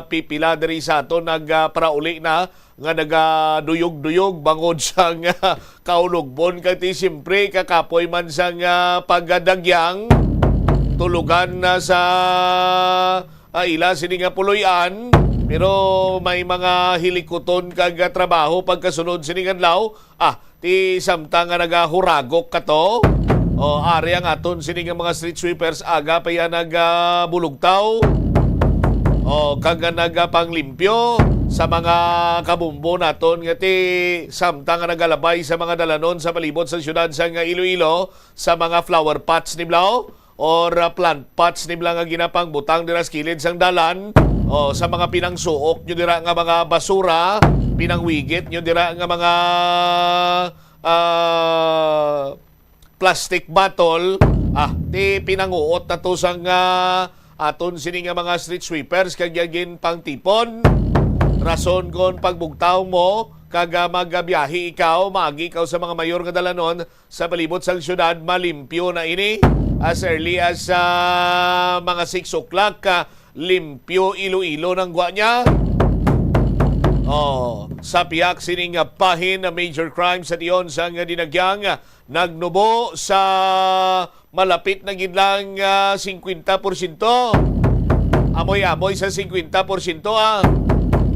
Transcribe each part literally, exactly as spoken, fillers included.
pipila diri sa aton nagaparauli na nga nagaduyog-duyog bangod sang kaulogbon, kay ti siyempre kakapoy man sang pagadagyang tulugan na sa ah, ila sini nga puloy-an, pero may mga hilikuton kag ah, trabaho pagkasunod sining adlaw. Ah, ti samtang nga nagahuragok kato, o ari ang aton sini nga mga street sweepers, aga pa yan nagabulugtaw. O kag nga nagapanglimpyo sa mga kabumbo naton nga ti samtang nga nagalabay sa mga dalanon sa palibot sa siyudad sang Iloilo, sa mga flower pots ni Blau or ah, plant pots ni Blau nga ginapangbutang dira sa kilid sang dalan, o sa mga pinangsuok nyo dira nga mga basura, pinangwigit nyo dira nga mga ah, plastic bottle, ah, ti pinanguot na to sang ah, aton sini nga mga street sweepers kag yagin pangtipon. Rason kon pagbugtaw mo kag ah, magabiyahe ikaw, maagi ikaw sa mga mayor nga dalanon sa palibot sang syudad, malimpyo na ini. As early as ah, mga six o'clock, ah, limpyo Iloilo nang gwa niya. Oh, sa pihak sining ah, bahin na major crime sa tion sang Dinagyang, ah, nagnubo sa malapit na gid lang ah, singkwenta porsyento. Amoy-amoy sa singkwenta porsyento, ah.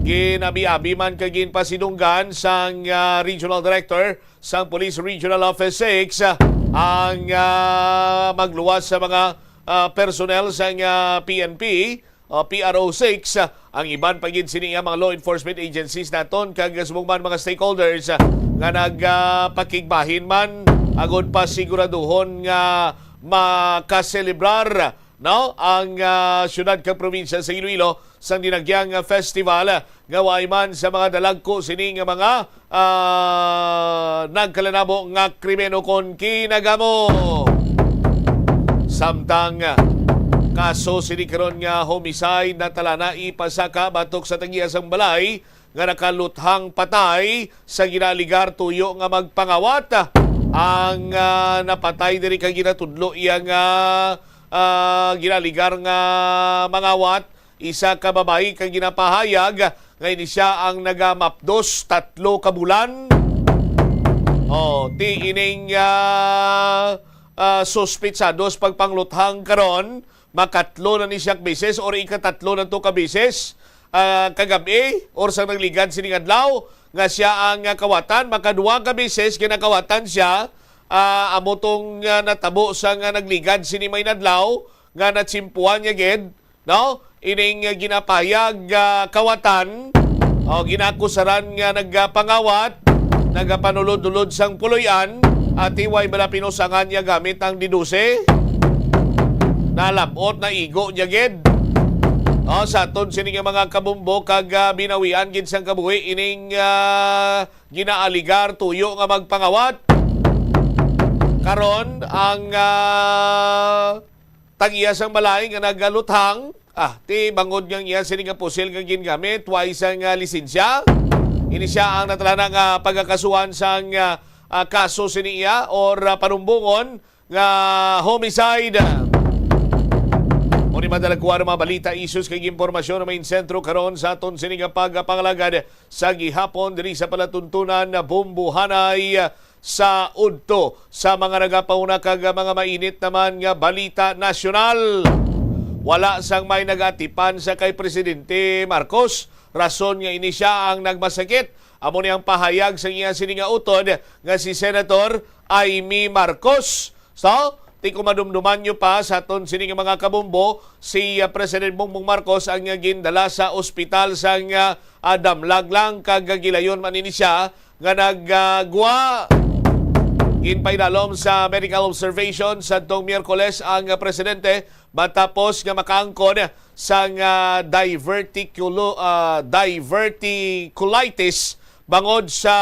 Ginabi-abi man kag ginpasidunggan sang ah, Regional Director sang Police Regional Office six, ah, ang ah, magluwas sa mga ah, personnel sang ah, P N P o P R O six, ah, ang iban pa gid sini nga mga law enforcement agencies naton kag subong man mga stakeholders, ah, nga nagpakigbahin man agud pasiguraduhon nga makaselebrar, no, ang ah, syudad kag probinsya sa Iloilo sang Dinagyang Festival, ah, nga waay man sa mga dalagko sini nga mga ah, nagkalanabo nga krimen ukon kinagamo. Samtang kaso sini karon nga homicide, natalana ipasaka batok sa tag-iya sang balay nga nakaluthang patay sa ginaaligar tuyo nga magpangawat. Ang ah, napatay diri kay ginatudlo iya nga ah, ginaaligar nga mangawat, isa ka babayi kag ginapahayag nga ini sia ang nagamapdos tatlo ka bulan. Oh, ti ining ah, ah, suspitsado sa pagpangluthang karon, makatlo na ni siya ka beses or ikatatlo na to ka beses, ah, kagab-i or sa nagligad sining adlaw nga siya ang ah, kawatan, makaduwa ka beses ginakawatan siya. Ah, amo tong ah, natabo sa nga nagligad sini may adlaw nga natsimpuhan niya gid, no? Ining ah, ginapahayag ah, kawatan o ginakusaran nga nagapangawat, nagapanulod-ulod sang puloy-an, ati way bala pinusangan niya gamit ang D doce? Nalab-ot, naigo niya gid. O, sa aton sini nga mga kabumbo kag ah, binawian gid sang kabuhi ining ah, ginaaligar tuyo nga magpangawat. Karon ang ah, tag-iya sang balay nga nagaluthang, ah, ti bangod nga ang iya sini nga pusil nga gingamit, way sang ah, lisensya. Ini sia ang natalana nga pagakasuhan sang ah, ah, kaso sini iya or ah, panumbongon nga homicide. Mao ni madala kuha ang mga balita, issues kag impormasyon na may sentro karon sa aton sini nga pagpangalagad sa gihapon diri sa palatuntunan na Bombohanay sa udto sa mga nagapauna kag mga mainit naman nga balita nasyonal. Wala sang may nagatipan sa kay Presidente Marcos, rason nga ini sia ang nagmasakit. Amo ni ang pahayag sa iya sini nga utod nga si Senator Imee Marcos. So, ti kung madumduman nyo pa sa aton sini nga mga kabumbo, si ah, President Bongbong Marcos ang ah, gindala sa ospital sang ah, ah, damlag lang kag ah, gilayon man ini siya nga nagagwa. Ginpaidalom sa medical observation sa tong Miyerkules ang ah, presidente matapos nga makaangkon sang ah, diverticulo-, ah, diverticulitis bangod sa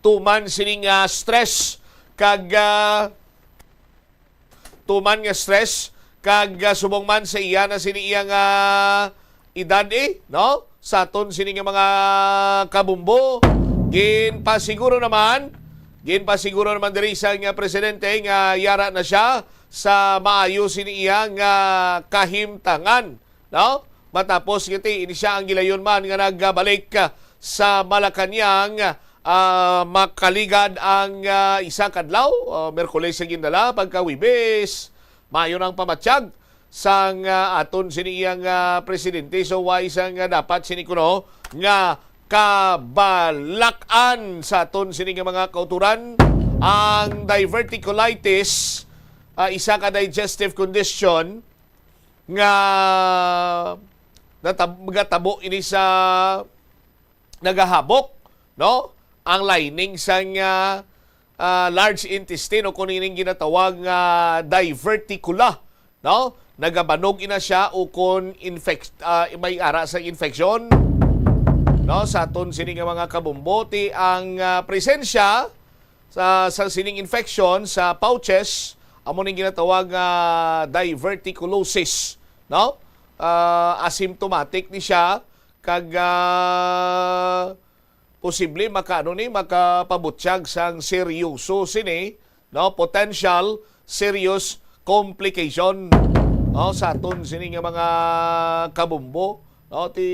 tuman sining ah, stress kag ah, tuman nga stress kag ah, subong man sa iya na sini iya nga edad, eh, no? Sa aton sini nga mga kabumbo, ginpasiguro naman, ginpasiguro naman diri sa nga presidente nga yara na siya sa maayo sini iya nga kahimtangan, no? Matapos nga ti, ini siya ang gilayon man nga nagbalik, ah, sa Malacañang, ah, makaligad ang, ah, isa ka adlaw, ah, Miyerkules sa gindala, pagka Huwebes, maayo na ang pamatyag sang, ah, aton sini iyang, ah, presidente. So, why sang, ah, dapat sini kuno nga kabalak-an sa aton sini nga mga kauturan? Ang diverticulitis, ah, isa ka digestive condition nga natab-, gatabo ini sa nagahabok, no? Ang lining sang, ah, ah, large intestine o kung ining ginatawag nga diverticula, no? Nagabanog ina siya o kung infect-, ah, may ara sa infeksyon, no? Sa aton sini nga mga kabumbo, ti ang, ah, presensya sa, sa sining infection sa pouches, amo ning ginatawag nga diverticulosis, no? Ah, asymptomatic ni siya, kag, ah, posible makaano ni, makapabutyag sang seryoso sini, no? Potential serious complication, no? Sa aton sini nga mga kabumbo, no? Ti,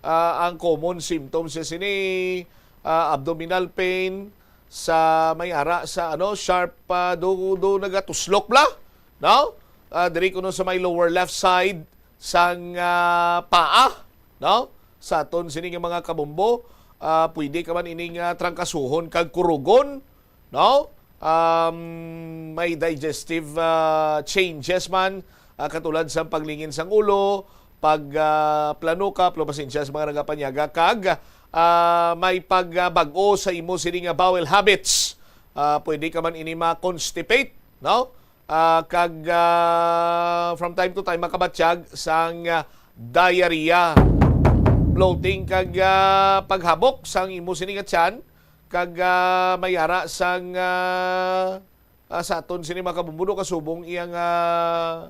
ah, ang common symptoms sa sini, ah, abdominal pain, sa may ara sa, ano, sharp, ah, do, do nagatuslok bala, no? Ah, diri kuno sa may lower left side sang, ah, paa, no? Sa aton sini nga mga kabumbo, ah, pwede ka man ining, ah, trangkasuhon kag kurugon, no? Um, may digestive, ah, changes man, ah, katulad sa paglingin sang ulo, pag, ah, planuka, pero pasensya sa mga nagapanyaga, kag, ah, may pagbag-o sa imo sini nga bowel habits. Ah, pwede ka man ini ma-constipate, no? Ah, kag, ah, from time to time makabatyag sang, ah, diarrhea, bloating, kag, ah, paghabok sang imo sini nga tiyan, kag, ah, may ara sang, ah, ah, sa aton sini mga kabumbo, kasubong iyang, ah,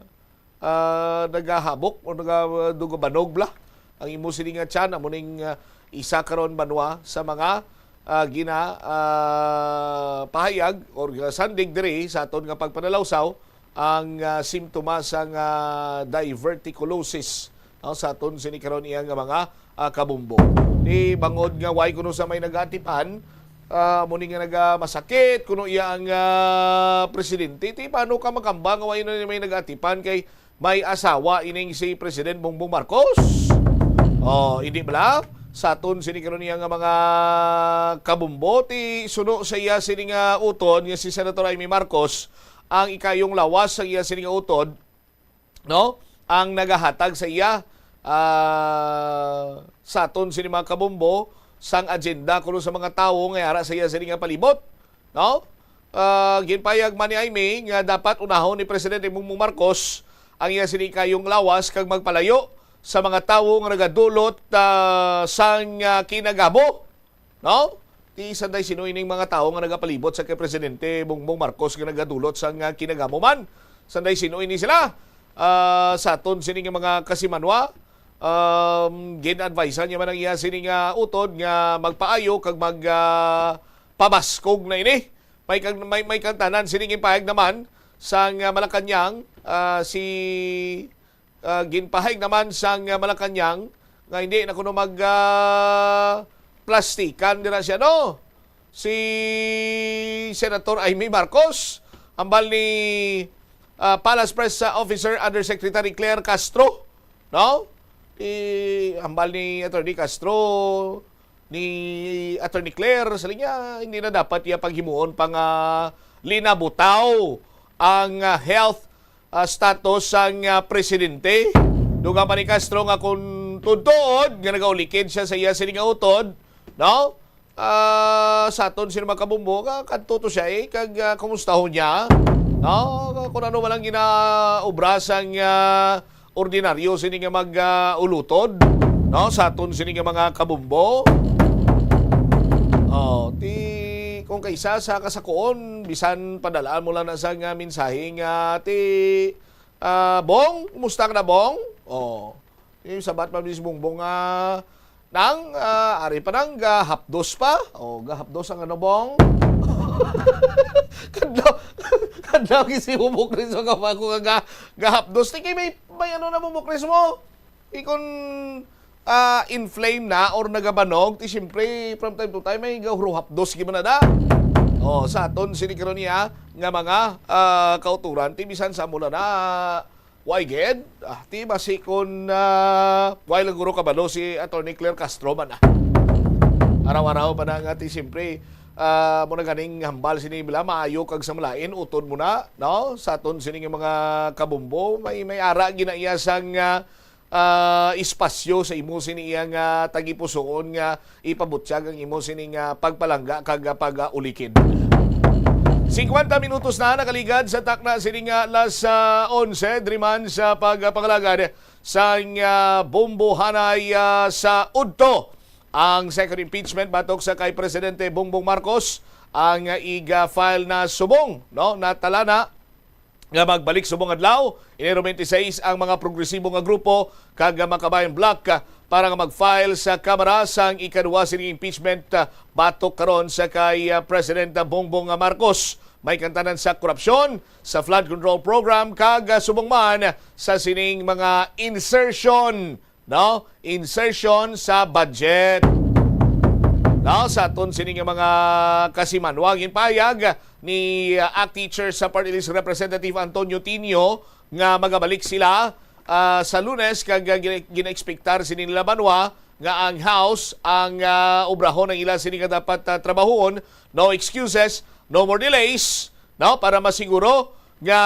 ah, nagahabok o naga-, dugabanog bala ang imo sini nga tiyan. Amo ning, ah, isa karon, banwa, sa mga, ah, gina, ah, pahayag or sandig diri sa aton nga pagpanalawsaw ang, ah, simptomas sang, ah, diverticulosis, no, sa aton sini karon iyang nga mga, ah, kabumbo. Ni bangod nga way kuno sa may nagatipan, ah, amo ni nga nagamasakit kuno iya ang, ah, presidente. Ti paano ka makamba nga way na may nagatipan kay may asawa ining si President Bongbong Marcos? Oh, hindi bala? Sa aton sini karon niya nga mga kabumbo, ti suno sa iya sini nga utod nga si Senator Imee Marcos, ang ikayong lawas sa iya sini nga utod, no? Ang nagahatag sa iya, ah, sa aton sini mga kabumbo, sang agenda kuno sa mga tawo nga ara sa iya sini nga palibot, no? Ah, ginpayag man ni Imee nga dapat unahon ni Presidente Bongbong Marcos ang iya sini kayong lawas kag magpalayo sa mga tawo nga nagadulot, ah, sang, ah, kinagamo, no? Ti sanday sino ining mga tawo nga nagapalibot sa kay Presidente Bongbong Marcos nga nagadulot sang, ah, kinagamo man? Sanday sino ini sila? Ah, sa aton sini nga mga kasimanwa, um, gin-advise niya man ang iya sini nga utod nga magpaayo kag mag, ah, pabaskog na ini. May kag-, may, may kantanan sini ginpahayag naman sang, ah, Malacañang, ah, si, ah, ginpahayag naman sang, ah, Malacañang nga hindi na kuno mag, ah, plastikan dira siya, no? Si Senator Imee Marcos, ambal ni, ah, Palace Press, ah, Officer Undersecretary Claire Castro, no? Ti ambal ni Attorney Castro, ni Attorney Claire, sa linya, hindi na dapat iya paghimuon pa nga linabutaw ang, ah, health, ah, status sang, ah, presidente. Dugang pa ni Castro nga kung tuod-tuod nga nagaulikid siya sa iya sini nga utod, no? Ah, sa aton sini mga kabumbo, ka-, kadto to siya, eh, kag, ah, kumustahon niya, no? Kung ano man ang ginaobra sang, ah, ordinaryo sini nga mag, ah, ulutod, no? Sa aton sini nga mga kabumbo. Oh, ti, kung kaisa sa kasakuon, bisan padalaan mo lang na sa nga mensahe nga, ti, ah, Bong, kumusta ka na, Bong? Oh, yung sabat pa ni si Bongbong nga, nang, ah, ari pa nang gahapdos pa? Oh, gahapdos ang ano, Bong? Kadlaw, kadlaw, gisibok ni sa kama ko nga ga-, gahapdos. Ti kay may, may ano na mo, bukris mo? Ti kung, ah, inflame na or nagabanog, ti siyempre, from time to time, may gahuruhapdos gyud man na da. Oh, sa aton sini karon niya nga mga, ah, kauturan, ti bisan sa mula na, why gid? Ah, ti basi kun, ah, why lang guro kabalo si Attorney Claire Castro man, ah. Araw-araw pa na nga, ti siyempre, ah, mo na ganing hambal sini bila, maayo kag sa malain, utod mo na, no? Sa aton sini nga mga kabumbo, may, may ara ginaiya sang, ah, ah, espasyo sa imo sini iya nga tagipusoon nga ipabutyag ang imo sini nga pagpalangga kag pag-ulikid. Singkwenta minutos na nakaligad sa takna sini nga alas, ah, onse, diri man sa pagpangalagad sang, ah, bombohanay, ah, sa udto ang second impeachment batok sa kay Presidente Bongbong Marcos ang, ah, iga-file na subong, no, na talana nga magbalik subong adlaw, Enero twenty-six, ang mga progresibo nga grupo kag Makabayan Bloc, ah, para nga mag-file sa Kamara sang ikaduha sining impeachment, ah, batok karon sa kay, ah, President Bongbong Marcos. May kantanan sa korupsyon, sa flood control program, kag, ah, subong man sa sining mga insertion, no? Insertion sa budget. No, sa aton sini nga mga kasimanwa, ginpahayag ni, uh, ACT Teachers sa Party List Representative Antonio Tinio nga magabalik sila, ah, sa Lunes kag, ah, gina-, ginaekspektar sini nila banwa nga ang House ang, ah, obrahon ang ila sini nga dapat, ah, trabahoon. No excuses, no more delays, no, para masiguro nga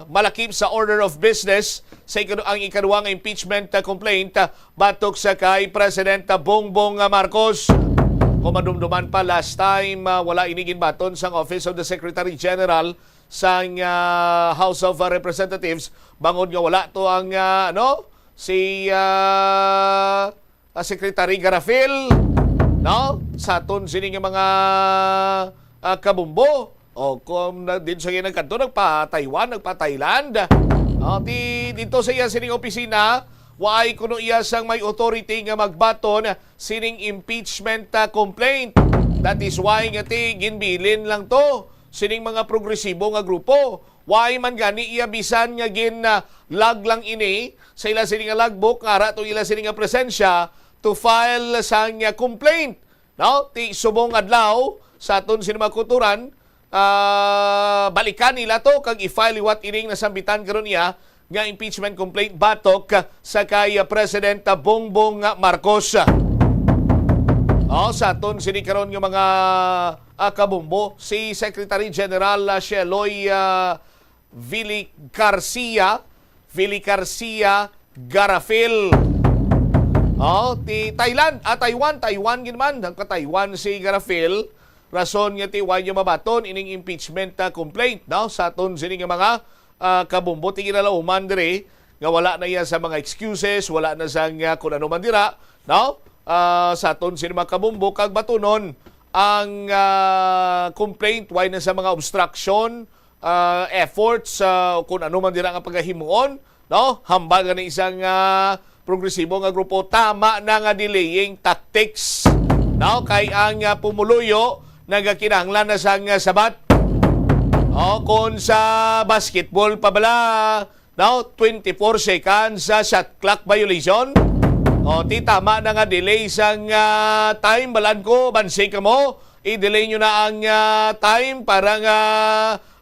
malakip sa order of business sa ikadu-, ang ikaduha nga impeachment, ah, complaint, ah, batok sa kay President, ah, Bongbong, ah, Marcos. Kung madumduman pa last time, ah, wala ini ginbaton sang Office of the Secretary General sang, ah, House of, ah, Representatives bangod nga wala to ang, ah, ano, si, ah, ah, Secretary Garafil, no? Sa aton sini nga mga, ah, kabumbo. O kung na, din sa iya nagkadto, nagpa-Taiwan, nagpa-Thailand. No? Ti, dito sa iya sining opisina, waay kuno iya sang may authority nga magbaton sining impeachment, ah, complaint. That is why nga ti ginbilin lang to sining mga progresibo nga grupo. Waay man gani iya bisan nga gin, ah, lag lang ini sa ila sini nga logbook, nga ara to ila sini nga presensya to file sang, ah, complaint, no? Ti subong adlaw sa aton sini mga kulturan, ah, balikan nila to kag i-file liwat ining nasambitan karon niya nga impeachment complaint batok sa kay, ah, President Bongbong Marcos. Oh, sa aton sini karon nga mga, ah, kabumbo, si Secretary General, ah, Sheloy, ah, Vili Garcia, Vili Garcia Garafil. Oh, ti Thailand, ah, Taiwan, Taiwan gid man, nagpa-Taiwan si Garafil. Rason nga ti why niya mabaton ining impeachment, ah, complaint, no? Sa aton sini nga mga, ah, kabumbo, ti ginalauman diri nga wala na iya sa mga excuses, wala na sa nga kung ano man dira, no? Ah, sa aton sini mga kabumbo, kag batunon ang, ah, complaint, why na sa mga obstruction, ah, efforts, ah, kung ano man dira nga pagahimuon, no? Hambal gani isang, ah, progresibo nga grupo, tama na nga delaying tactics, no? Kay ang, ah, pumuluyo nagakinahanglan na sang, ah, sabat. O, kung sa basketball pa bala, no? Twenty-four seconds sa shot clock violation. O, ti tama na nga delay sang, ah, time, balan ko, bansi kamo. I-delay nyo na ang, ah, time para nga,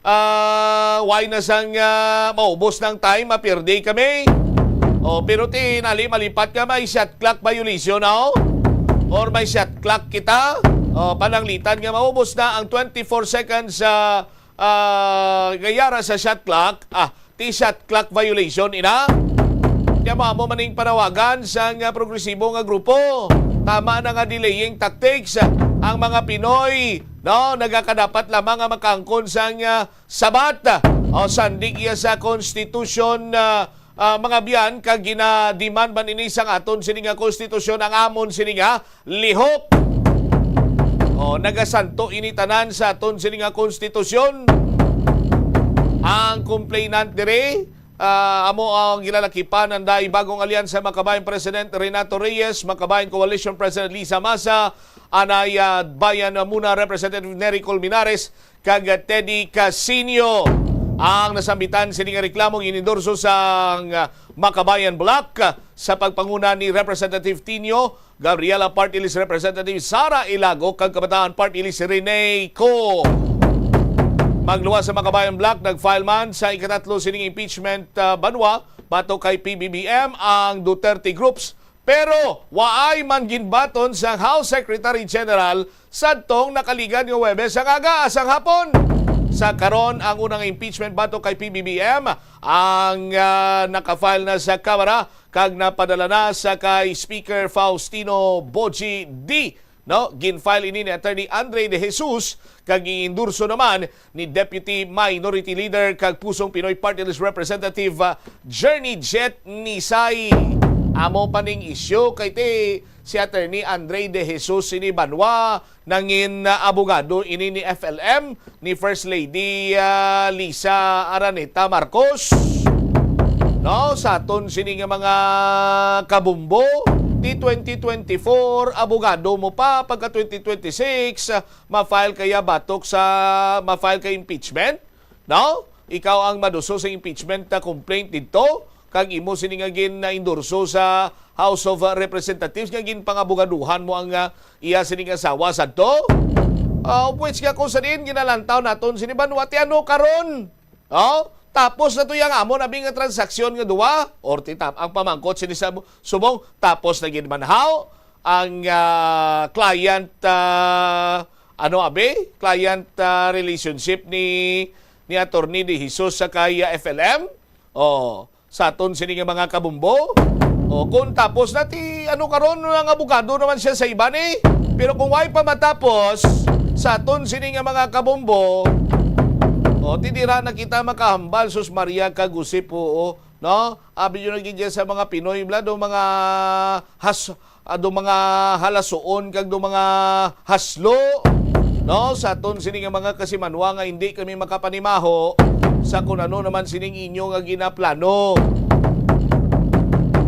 ah, why na sang, ah, maubos ng time, mapirdi kami. O, pero ti nali malipat nga may shot clock violation na, o? Or may shot clock kita? O, pananglitan nga maubos na ang twenty-four seconds sa, ah, gayara sa shot clock. Ah, ti shot clock violation ina. Kaya mo amo maning panawagan sa nga progresibo nga grupo. Tama na nga delaying tactics ang mga Pinoy, no? Nagakadapat lamang nga makaangkon sa nga sabat o sandig iya sa konstitusyon, ah, ah, mga biyan, kag ginademand man ini sang aton sini nga konstitusyon ang amon sini nga lihok. O, nagasanto ini tanan sa aton sini nga konstitusyon. Ang complainant diri, ah, amo ang ginalakipan anday Bagong Alyansa Makabayan President Renato Reyes, Makabayan Coalition President Lisa Masa, anay, ah, Bayan Muna Representative Nery Colmenares, kag Teddy Casinio. Ang nasambitan sini nga reklamo ginendorso sang, ah, Makabayan Bloc, ah, sa pagpanguna ni Representative Tinio Gabriela, Party List Representative Sara Ilago, kag Kabataan Party List Rene Co. Magluwas sa Makabayan Bloc, nag-file man sa ikatatlo sining impeachment, ah, banwa batok kay P B B M ang Duterte groups, pero waay man ginbaton sang House Secretary General sadtong nakaligad nga Huwebes sang aga sang hapon. Sa karon, ang unang impeachment batok kay P B B M ang, ah, naka-file na sa Kamara kag napadala na sa kay Speaker Faustino Boji D. No, gin-file ini ni Attorney Andre De Jesus kag giendorso naman ni Deputy Minority Leader kag Pusong Pinoy Party List Representative, ah, Journey Jet Nisay. Amo pa ning isyu kay ti si Attorney Andre De Jesus ini banwa nangin, ah, abogado ini ni F L M, ni First Lady, ah, Lisa Araneta Marcos. No, sa aton sini nga mga kabumbo, ti twenty twenty-four, abogado mo pa, pagka twenty twenty-six, ah, ma-file kaya batok sa, ma-file kay impeachment? No? Ikaw ang maduso sa impeachment na complaint didto, kag imo sini nga gin-endorso sa House of Representatives nga ginpangabugaduhan mo ang, ah, iya sining asawa sadto? Ah, of which nga kung sa diin ginalantaw naton sini banwa, ti ano karon? Oh, tapos na to yang amon abi nga transaksyon nga duwa? Or ti tap-, ang pamangkot sini sa subong, tapos na gid man haw ang, ah, client, ah, ano abi? Client, ah, relationship ni, ni Attorney De Jesus sa kay, ah, F L M? Oh, sa aton sini nga mga kabumbo. O, kung tapos na ti, ano karon, ang abogado naman siya sa iba ni. Pero kung way pa matapos, sa aton sini nga mga kabumbo, o, ti dira na kita makahambal, sus Maria kag Jose po, o, no? Abi yun lagi dyan sa mga Pinoy, bla, do mga has-, ah, do mga halasuon kag do mga haslo, no? Sa aton sini nga mga kasimanwa nga hindi kami makapanimaho sa kun ano naman sining inyo nga ginaplano.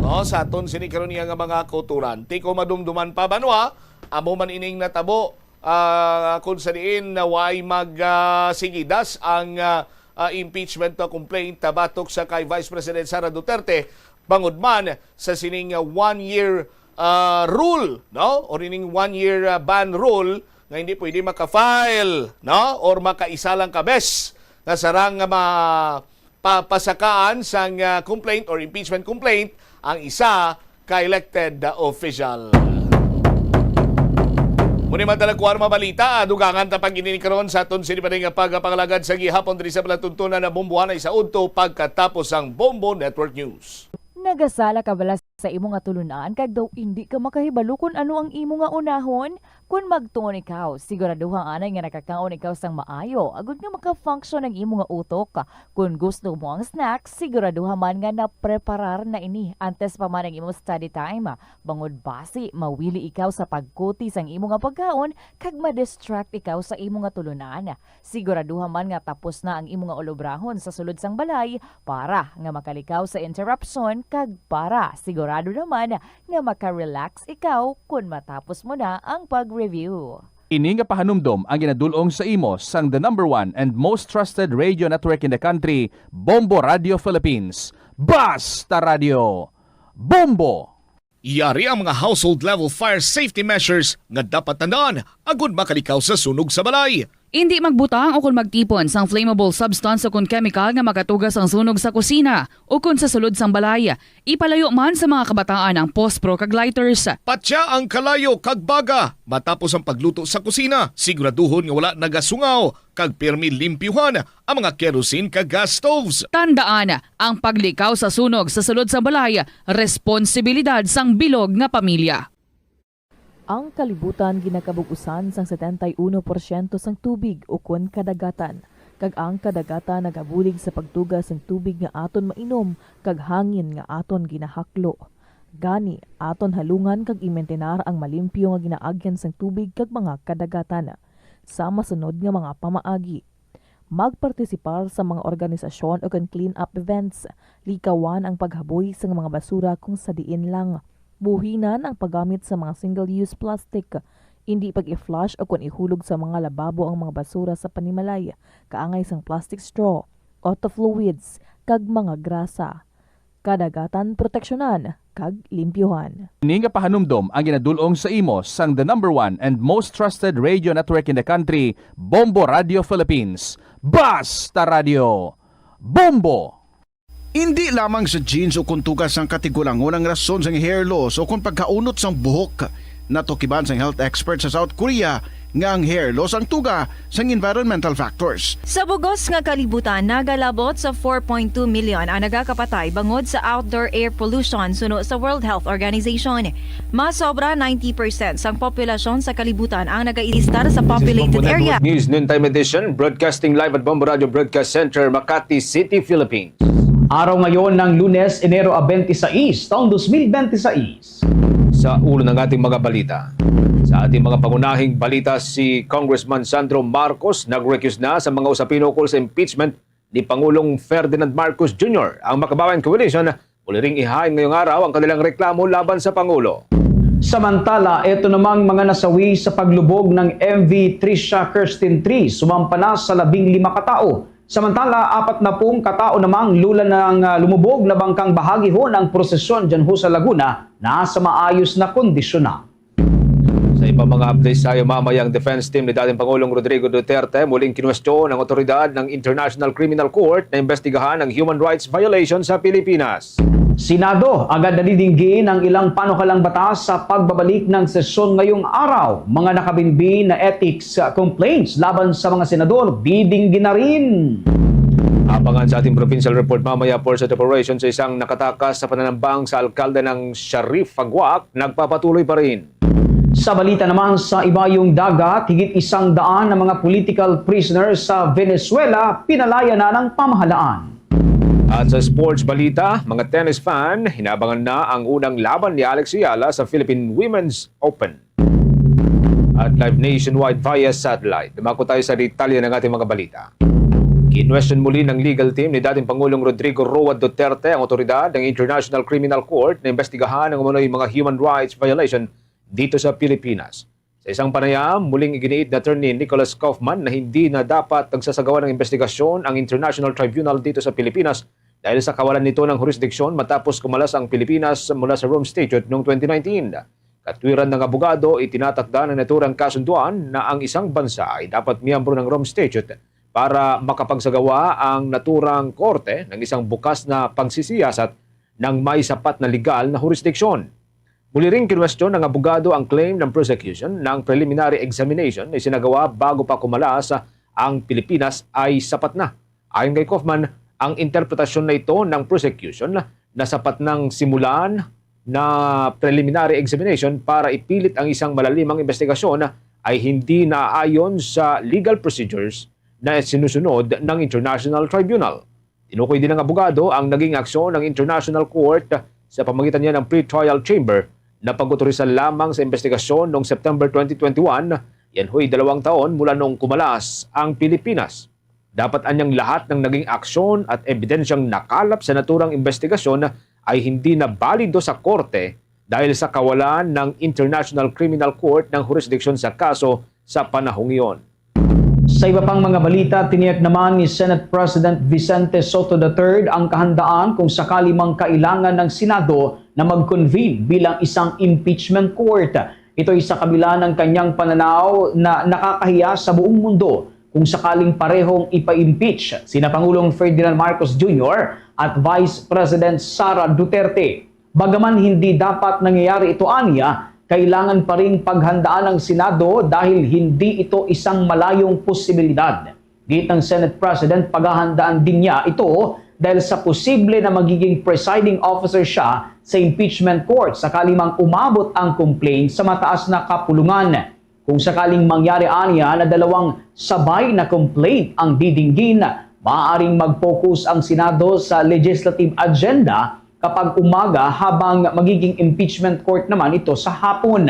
No, sa aton sini karon nga mga kauturan. Ti ko madumduman pa, banwa, amo man ining natabo, ah, kung sa diin na way mag, ah, sigidas ang, ah, ah, impeachment complaint, ah, batok sa kay Vice President Sara Duterte, bangod man sa sining, ah, one-year, ah, rule, no? O ining one-year, ah, ban rule nga hindi pwede maka-file, no? Or makaisa lang ka bes nga sarang nga ma-, pa-, pasakaan sang, ah, complaint or impeachment complaint ang isa ka elected official. Muni man talaga kuwan mga balita, dugangan ta pag ini karon sa aton sini pa nga pagpangalagad sa gihapon diri sa palatuntunan na Bombo Anay sa udto pagkatapos ang Bombo Network News. Nagasala ka bala sa imo nga tulunan kag daw indi ka makahibalo kon ano ang imo nga unahon? Kon magtuon ikaw, siguraduha anay nga nakakaon ikaw sang maayo agod nga maka-function ang imo nga utok. Kon gusto mo ang snack, siguraduha man nga napreparar na ini antes pa man ang imo study time. Bangod basi, mawili ikaw sa pagkuti sang imo nga pagkaon kag ma-distract ikaw sa imo nga tulunan. Siguraduha man nga tapos na ang imo nga ulobrahon sa sulod sang balay para nga makalikaw sa interruption kag para sigurado naman nga maka-relax ikaw kon matapos mo na ang pag-review. Ini nga pahanumdom ang ginadul-ong sa imo sang the number one and most trusted radio network in the country, Bombo Radio Philippines. Basta Radio Bombo! Yari ang mga household level fire safety measures nga dapat tandaan agud makalikaw sa sunog sa balay. Indi magbutang o kon magtipon sang flammable substance o kon chemical nga makatuga sang sunog sa kusina o kon sa sulod sang balay. Ipalayo man sa mga kabataan ang pospro kag lighters. Patya ang kalayo kag baga matapos ang pagluto sa kusina. Siguraduhon nga wala nagasungaw kag pirmi limpyuhan ang mga kerosene kag gas stoves. Tandaan, ang paglikaw sa sunog sa sulod sang balay, responsibilidad sang bilog nga pamilya. Ang kalibutan ginakabug-usan sang setenta y uno porsyento sang tubig ukon kadagatan, kag ang kadagatan nagabulig sa pagtuga sang tubig nga aton mainom kag hangin nga aton ginahaklo. Gani, aton halungan kag imentenar ang malimpyo nga ginaagyan sang tubig kag mga kadagatan. Sa masunod nga mga pamaagi, magpartisipar sa mga organisasyon ukon clean-up events. Likawan ang paghaboy sang mga basura kung sa diin lang. Buhinan ang paggamit sa mga single-use plastic. Indi pag-i-flush ukon ihulog sa mga lababo ang mga basura sa panimalay, kaangay sang plastic straw. autofluids, kag mga grasa. Kadagatan proteksyonan kag limpyuhan. Ini nga pahanumdom ang ginadul-ong sa imo sang the number one and most trusted radio network in the country, Bombo Radio Philippines. Basta Radio, Bombo! Indi lamang sa genes o kon tuga sang katigulangon ang rason sang hair loss o kon pagkaunot sang buhok. Natukiban sang health expert sa South Korea nga ang hair loss ang tuga sang environmental factors. Sa bugos nga kalibutan, nagalabot sa four point two million ang nagakapatay bangod sa outdoor air pollution suno sa World Health Organization. Mas sobra ninety percent sang populasyon sa kalibutan ang nagailistar sa populated area. News Noontime Edition, broadcasting live at Bombo Radio Broadcast Center, Makati City, Philippines. Araw ngayon ng Lunes, Enero a twenty-six, taong dos mil bente seis. Sa ulo ng ating mga balita. Sa ating mga pangunahing balita, si Congressman Sandro Marcos nag-recuse na sa mga usapin ukol sa impeachment ni Pangulong Ferdinand Marcos Junior. Ang Makabayan Coalition, muli ring ihain ngayong araw ang kanilang reklamo laban sa Pangulo. Samantala, eto namang mga nasawi sa paglubog ng M V Tricia Kirsten Tree, sumampa na sa labing lima ka tawo. Samantala, apat na pung katao namang lula ng, ah, lumubog na bangkang bahagihon ang prosesyon dyan ho sa Laguna na sa maayos na kondisyon na. Sa iba mga updates tayo mamaya, ang defense team ni dating Pangulong Rodrigo Duterte muling kinwestiyon ang otoridad ng International Criminal Court na imbestigahan ang human rights violation sa Pilipinas. Senado, agad nadidinggin ang ilang panukalang batas sa pagbabalik ng sesyon ngayong araw. Mga nakabinbin na ethics complaints laban sa mga senador, didinggin na rin. Abangan sa ating provincial report mamaya, force of operation sa isang nakatakas sa pananambang sa alkalde ng Sharif Faguak nagpapatuloy pa rin. Sa balita naman sa ibayong dagat, higit isang daan na mga political prisoners sa Venezuela pinalaya na ng pamahalaan. At sa sports balita, mga tennis fan, hinabangan na ang unang laban ni Alex Eala sa Philippine Women's Open. At live nationwide via satellite. Dumako tayo sa detalye ng ating mga balita. Kinwestiyon muli ng legal team ni dating Pangulong Rodrigo Roa Duterte ang otoridad ng International Criminal Court na imbestigahan ang umano'y mga human rights violation dito sa Pilipinas. Sa isang panayam, muling iginiit ni Attorney Nicholas Kaufman na hindi na dapat nagsasagawa ng imbestigasyon ang International Tribunal dito sa Pilipinas dahil sa kawalan nito ng jurisdiction matapos kumalas ang Pilipinas mula sa Rome Statute noong twenty nineteen. Katwiran ng abogado, itinatakda ng naturang kasunduan na ang isang bansa ay dapat miyembro ng Rome Statute para makapagsagawa ang naturang korte ng isang bukas na pagsisiyasat ng may sapat na legal na jurisdiksyon. Muli ring kinwestiyon ng abogado ang claim ng prosecution na ang preliminary examination na isinagawa bago pa kumalas ang Pilipinas ay sapat na. Ayon kay Kaufman, ang interpretasyon na ito ng prosecution na sapat nang simulan na preliminary examination para ipilit ang isang malalimang investigasyon ay hindi naaayon sa legal procedures na sinusunod ng International Tribunal. Tinukoy din ng abogado ang naging aksyon ng International Court sa pamagitan niya ng pretrial chamber na pag-otorisa lamang sa investigasyon noong September twenty twenty-one, yan ho'y dalawang taon mula noong kumalas ang Pilipinas. Dapat anyang lahat ng naging aksyon at ebidensyang nakalap sa naturang investigasyon ay hindi na balido sa korte dahil sa kawalan ng International Criminal Court ng jurisdiction sa kaso sa panahong iyon. Sa iba pang mga balita, tiniyak naman ni Senate President Vicente Sotto the third ang kahandaan kung sakali mang kailangan ng Senado na mag-convene bilang isang impeachment court. Ito'y sa kabila ng kanyang pananaw na nakakahiya sa buong mundo kung sakaling parehong ipa-impeach sina Pangulong Ferdinand Marcos Junior at Vice President Sara Duterte. Bagaman hindi dapat nangyayari ito anya, kailangan pa ring paghandaan ang Senado dahil hindi ito isang malayong posibilidad. Giit ng Senate President, paghahandaan din niya ito dahil sa posible na magiging presiding officer siya sa impeachment court sakali mang umabot ang complaint sa mataas na kapulungan. Kung sakaling mangyari anya na dalawang sabay na complaint ang didinggin, maaaring mag-focus ang Senado sa legislative agenda kapag umaga, habang magiging impeachment court naman ito sa hapon.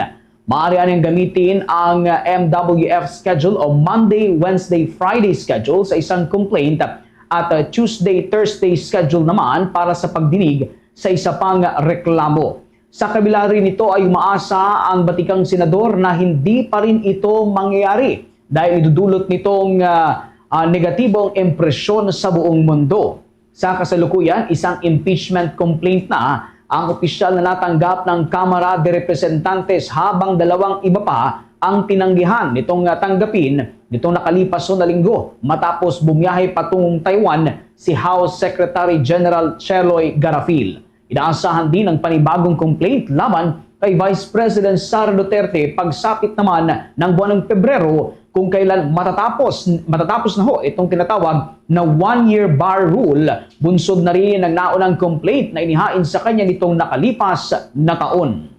Maaari anyang gamitin ang M W F schedule o Monday, Wednesday, Friday schedule sa isang complaint at, uh, Tuesday, Thursday schedule naman para sa pagdinig sa isa pang reklamo. Sa kabila rin nito ay umaasa ang batikang senador na hindi pa rin ito mangyayari dahil idudulot nitong, ah, ah, negatibong impresyon sa buong mundo. Sa kasalukuyan, isang impeachment complaint na ang opisyal na natanggap ng Kamara de Representantes, habang dalawang iba pa ang tinanggihan nitong, ah, tanggapin nitong nakalipas na linggo matapos bumiyahe patungong Taiwan si House Secretary General Cheloy Garafil. Inaasahan din ang panibagong complaint laban kay Vice President Sara Duterte pagsapit naman ng buwan ng Pebrero, kung kailan matatapos, matatapos na ho itong tinatawag na one-year bar rule. Bunsod na rin ang naunang complaint na inihain sa kanya nitong nakalipas na taon.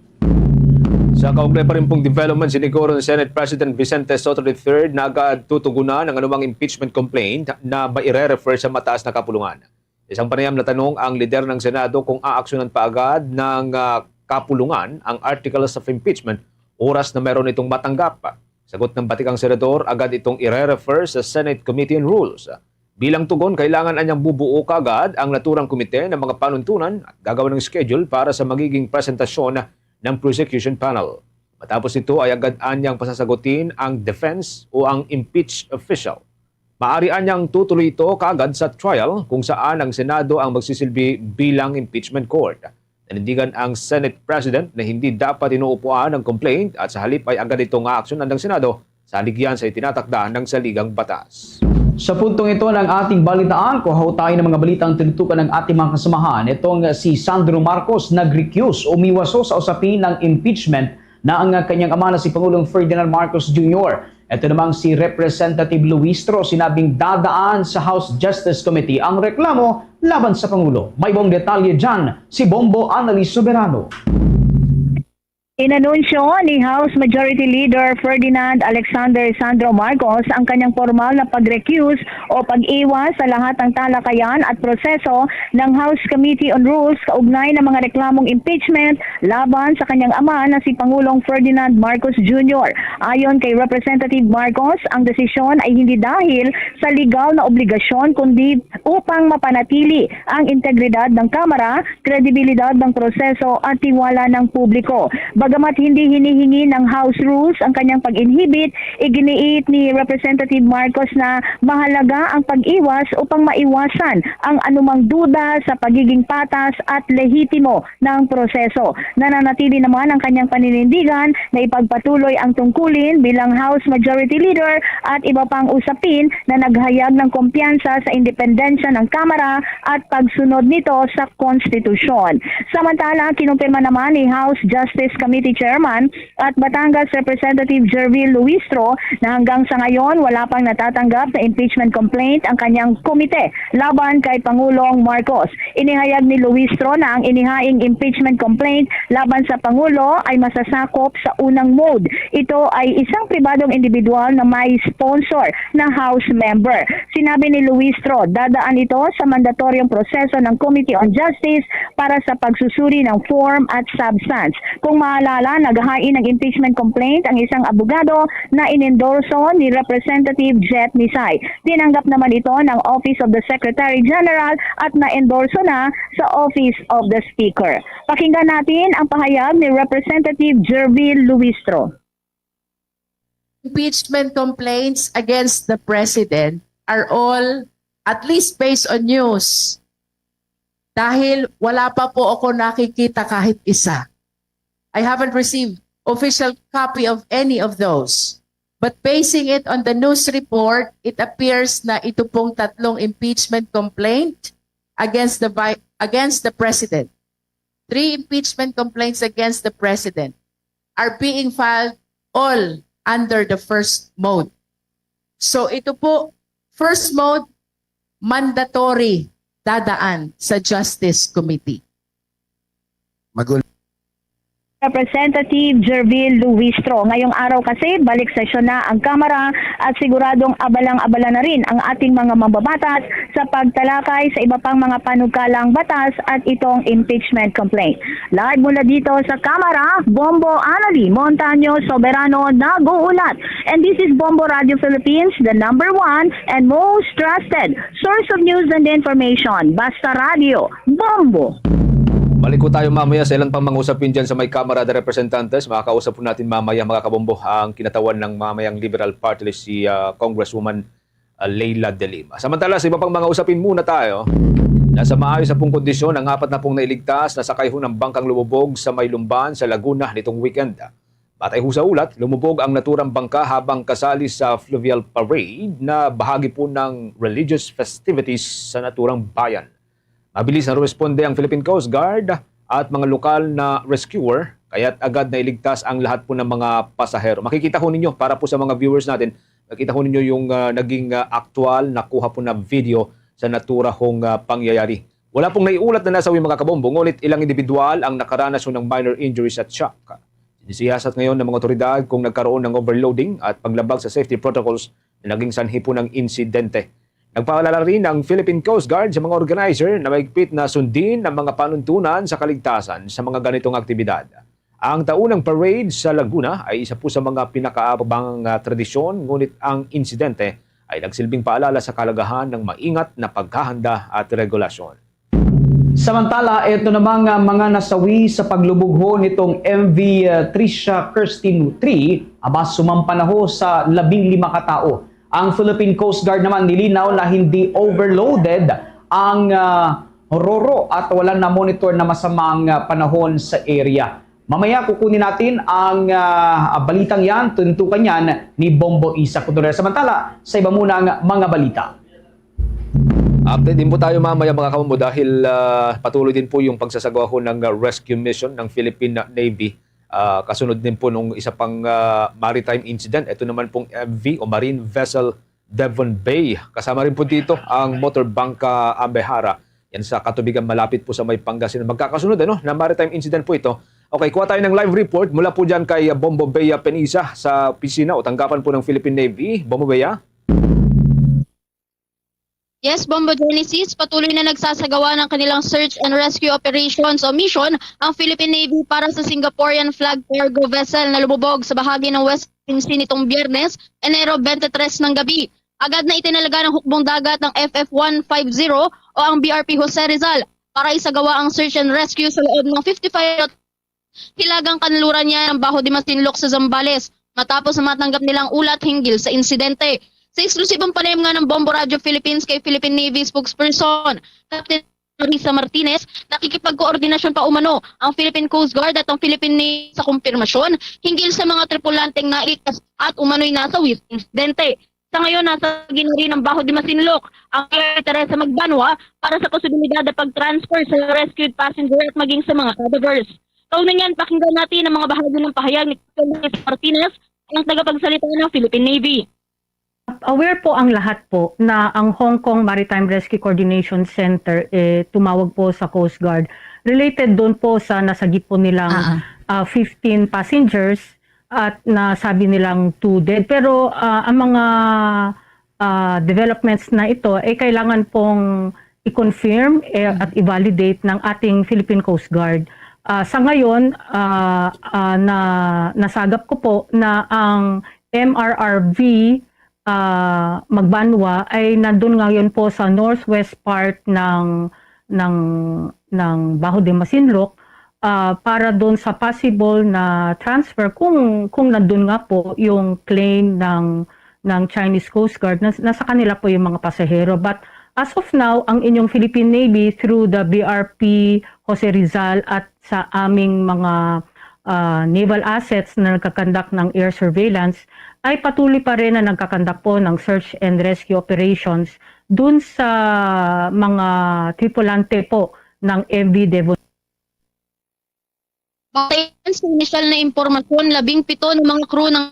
Sa kaugnay pa rin pong development, siniguro ni Senate President Vicente Sotto the third na agad tutugunan ang anumang impeachment complaint na maire-refer sa mataas na kapulungan. Isang panayam na tanong ang lider ng Senado kung aaksyonan pa agad ng, ah, kapulungan ang articles of impeachment oras na meron itong matanggap. Sagot ng batikang senador, agad itong ire-refer sa Senate Committee on Rules. Bilang tugon, kailangan anyang bubuo kaagad ang naturang komite ng mga panuntunan at gagawa ng schedule para sa magiging presentasyon ng prosecution panel. Matapos nito ay agad anyang pasasagutin ang defense o ang impeached official. Maari anyang tutuloy ito kaagad sa trial kung saan ang Senado ang magsisilbi bilang impeachment court. Nanindigan ang Senate President na hindi dapat inuupuan ang complaint at sa halip ay agad itong aaksyonan ng Senado sa haligyan sa itinatakda ng saligang batas. Sa puntong ito ng ating balitaan, kuhaw tayo ng mga balitang tinutukan ng ating mga kasamahan. Itong si Sandro Marcos nag-recuse, umiwas sa usapin ng impeachment na ang kanyang ama na si Pangulong Ferdinand Marcos Junior. Ito namang si Representative Luistro, sinabing dadaan sa House Justice Committee ang reklamo laban sa Pangulo. May buong detalye dyan si Bombo Annalise Soberano. Inanunsyo ni House Majority Leader Ferdinand Alexander Sandro Marcos ang kanyang formal na pag-recuse o pag-iwas sa lahat ng talakayan at proseso ng House Committee on Rules kaugnay ng mga reklamong impeachment laban sa kanyang ama na si Pangulong Ferdinand Marcos Junior. Ayon kay Representative Marcos, ang desisyon ay hindi dahil sa legal na obligasyon kundi upang mapanatili ang integridad ng Kamara, kredibilidad ng proseso at tiwala ng publiko. Bagamat hindi hinihingi ng House rules ang kanyang pag-inhibit, iginiit ni Representative Marcos na mahalaga ang pag-iwas upang maiwasan ang anumang duda sa pagiging patas at lehitimo ng proseso. Nananatili naman ang kanyang paninindigan na ipagpatuloy ang tungkulin bilang House Majority Leader at iba pang usapin na naghayag ng kumpiyansa sa independensya ng Kamara at pagsunod nito sa konstitusyon. Samantala, kinumpirma naman ni House Justice Committee Chairman at Batangas Representative Jervil Luistro na hanggang sa ngayon wala pang natatanggap na impeachment complaint ang kanyang komite laban kay Pangulong Marcos. Inihayag ni Luistro na ang inihaing impeachment complaint laban sa Pangulo ay masasakop sa unang mode. Ito ay isang pribadong individual na may sponsor na House member. Sinabi ni Luistro, dadaan ito sa mandatoryong proseso ng Committee on Justice para sa pagsusuri ng form at substance. Kung maalala, naghain ng impeachment complaint ang isang abogado na inendorso ni Representative Jet Misay. Tinanggap naman ito ng Office of the Secretary General at na-endorso na sa Office of the Speaker. Pakinggan natin ang pahayag ni Representative Jervil Luistro. Impeachment complaints against the president are all, at least based on news, dahil wala pa po ako nakikita kahit isa. I haven't received official copy of any of those. But basing it on the news report, it appears na ito pong tatlong impeachment complaint against the vi-, against the president. Three impeachment complaints against the president are being filed all under the first mode. So ito po, first mode, mandatory dadaan sa Justice Committee. Magul- Representative Jervil Luistro. Ngayong araw kasi, balik sesyon na ang Kamara at siguradong abalang-abala na rin ang ating mga mambabatas sa pagtalakay sa iba pang mga panukalang batas at itong impeachment complaint. Live mula dito sa Kamara, Bombo Anali Montaño Soberano nag-uulat. And this is Bombo Radio Philippines, the number one and most trusted source of news and information. Basta Radio, Bombo! Balik po tayo mamaya sa ilang pang mga usapin dyan sa may Kamara de Representantes. Makakausap po natin mamaya, mga kabombo, ang kinatawan ng Mamayang Liberal Party List, si, ah, Congresswoman, uh, Leila de Lima. Samantala, sa iba pang mga usapin muna tayo. Nasa maayos na pong kondisyon ang apat na pong nailigtas na sakay ho ng bangkang lumubog sa may Lumban sa Laguna nitong weekend. Batay ho sa ulat, lumubog ang naturang bangka habang kasali sa fluvial parade na bahagi po ng religious festivities sa naturang bayan. Mabilis na rumesponde ang Philippine Coast Guard at mga lokal na rescuer, kaya't agad na iligtas ang lahat po ng mga pasahero. Makikita ho ninyo, para po sa mga viewers natin, makita ho ninyo yung, ah, naging, ah, aktual na kuha po na video sa natura hong, ah, pangyayari. Wala pong naiulat na nasawi, mga kabombo, ngunit ilang individual ang nakaranas ng minor injuries at shock. Sinisiyasat ngayon ng mga otoridad kung nagkaroon ng overloading at paglabag sa safety protocols na naging sanhi po ng insidente. Nagpaalala rin ang Philippine Coast Guard sa mga organizer na mahigpit na sundin ang mga panuntunan sa kaligtasan sa mga ganitong aktibidad. Ang taunang parade sa Laguna ay isa po sa mga pinakaabangang, ah, tradisyon, ngunit ang insidente ay nagsilbing paalala sa kahalagahan ng maingat na paghahanda at regulasyon. Samantala, ito namang, ah, mga nasawi sa paglubog ho nitong M V, ah, Tricia Kirsty three, aba, sumampa na ho sa labing lima ka tawo. Ang Philippine Coast Guard naman nilinaw na hindi overloaded ang, ah, roro at walang na-monitor na masamang, ah, panahon sa area. Mamaya kukunin natin ang, ah, balitang yan, tuntukan yan ni Bombo Isa Cotonera. Samantala, sa iba muna ang mga balita. Update din po tayo mamaya, mga kabombo, dahil, ah, patuloy din po yung pagsasagawa ho ng, ah, rescue mission ng Philippine Navy. Ah, kasunod din po nung isa pang, ah, maritime incident. Ito naman pong M V o marine vessel Devon Bay. Kasama rin po dito ang motor bangka Ambehara. Yan sa katubigan malapit po sa may Pangasinan. Magkakasunod, ano, na maritime incident po ito. Okay, kuha tayo ng live report mula po dyan kay, ah, Bombo Bea Penisa sa opisina o tanggapan po ng Philippine Navy. Bombo Bea? Yes, Bombo Genesis, patuloy na nagsasagawa ng kanilang search and rescue operations o mission ang Philippine Navy para sa Singaporean flag cargo vessel na lumubog sa bahagi ng West Philippine Sea nitong Biyernes, Enero twenty-three ng gabi. Agad na itinalaga ng hukbong dagat ng F F one five zero o ang B R P Jose Rizal para isagawa ang search and rescue sa loob ng fifty-five nautical miles. Hilagang kanluran niya ang Baho de Masinloc sa Zambales matapos na matanggap nilang ulat hinggil sa insidente. Sa eksklusibong panayam nga ng Bombo Radio Philippines kay Philippine Navy spokesperson Captain Marisa Martinez, nakikipagkoordinasyon pa umano ang Philippine Coast Guard at ang Philippine Navy sa kumpirmasyon hinggil sa mga tripulanteng nailigtas at umano'y nasawi sa insidente. Sa ngayon, nasa ginari ng Baho de Masinloc ang Teresa Magbanwa para sa posibilidad na pag-transfer sa rescued passenger at maging sa mga cadavers. Kaugnay niyan, pakinggan natin ang mga bahagi ng pahayag ni Captain Martinez, ang tagapagsalita ng Philippine Navy. Aware po ang lahat po na ang Hong Kong Maritime Rescue Coordination Center, eh, tumawag po sa Coast Guard related doon po sa nasagip po nilang, ah, ah, fifteen passengers at nasabi nilang two dead. Pero, ah, ang mga, ah, developments na ito ay kailangan pong i-confirm, eh, at i-validate ng ating Philippine Coast Guard. Ah, sa ngayon, ah, ah, na, nasagap ko po na ang M R R V, ah, Magbanwa ay nandun ngayon po sa northwest part ng, ng, ng Baho de Masinloc, ah, para dun sa possible na transfer kung, kung nandun nga po yung plane ng, ng Chinese Coast Guard, nas-, nasa kanila po yung mga pasahero. But as of now, ang inyong Philippine Navy through the B R P Jose Rizal at sa aming mga, ah, naval assets na nagkakandak ng air surveillance ay patuloy pa rin na nagkakandak po ng search and rescue operations dun sa mga tripulante po ng M V Devon. Batay sa inisyal na impormasyon, labing pito na mga crew ng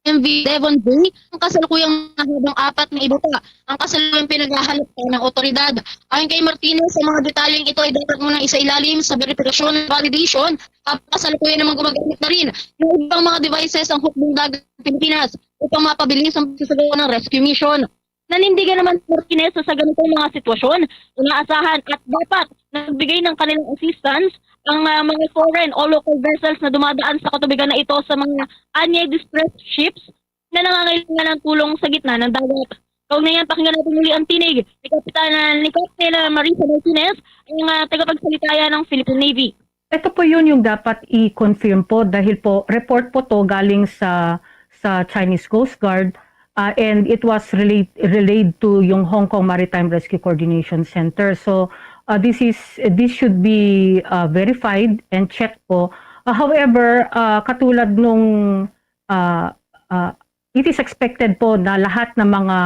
M V Devon Bay ang kasalukuyang mahabang apat na ibuta ang kasalukuyang pinaghahanap pa ng otoridad. Ayon kay Martinez, ang mga detalyeng ito ay dapat munang isailalim sa verifikasyon at validation, habang kasalukuyan namang gumagamit na rin ng ibang mga devices ang Hukbong Dagat ng Pilipinas upang mapabilis ang pagsasagawa ng rescue mission. Nanindigan naman si Martinez na sa ganitong mga sitwasyon, inaasahan at dapat nagbigay ng kanilang assistance ang, ah, mga foreign o local vessels na dumadaan sa katubigan na ito sa mga anyay distressed ships na nangangailangan ng tulong sa gitna ng dagat. Kaugnay niyan, pakinggan natin muli ang tinig ni Kapitan, ah, ni Captain, ah, Marisa Martinez, ang, ah, tagapagsalita ng Philippine Navy. Ito po yun yung dapat i-confirm po dahil po report po to galing sa, sa Chinese Coast Guard. Uh, and it was relate, relayed to yung Hong Kong Maritime Rescue Coordination Center. So uh, this is this should be uh, verified and checked po. Uh, however, uh, katulad nung uh, uh, it is expected po na lahat ng mga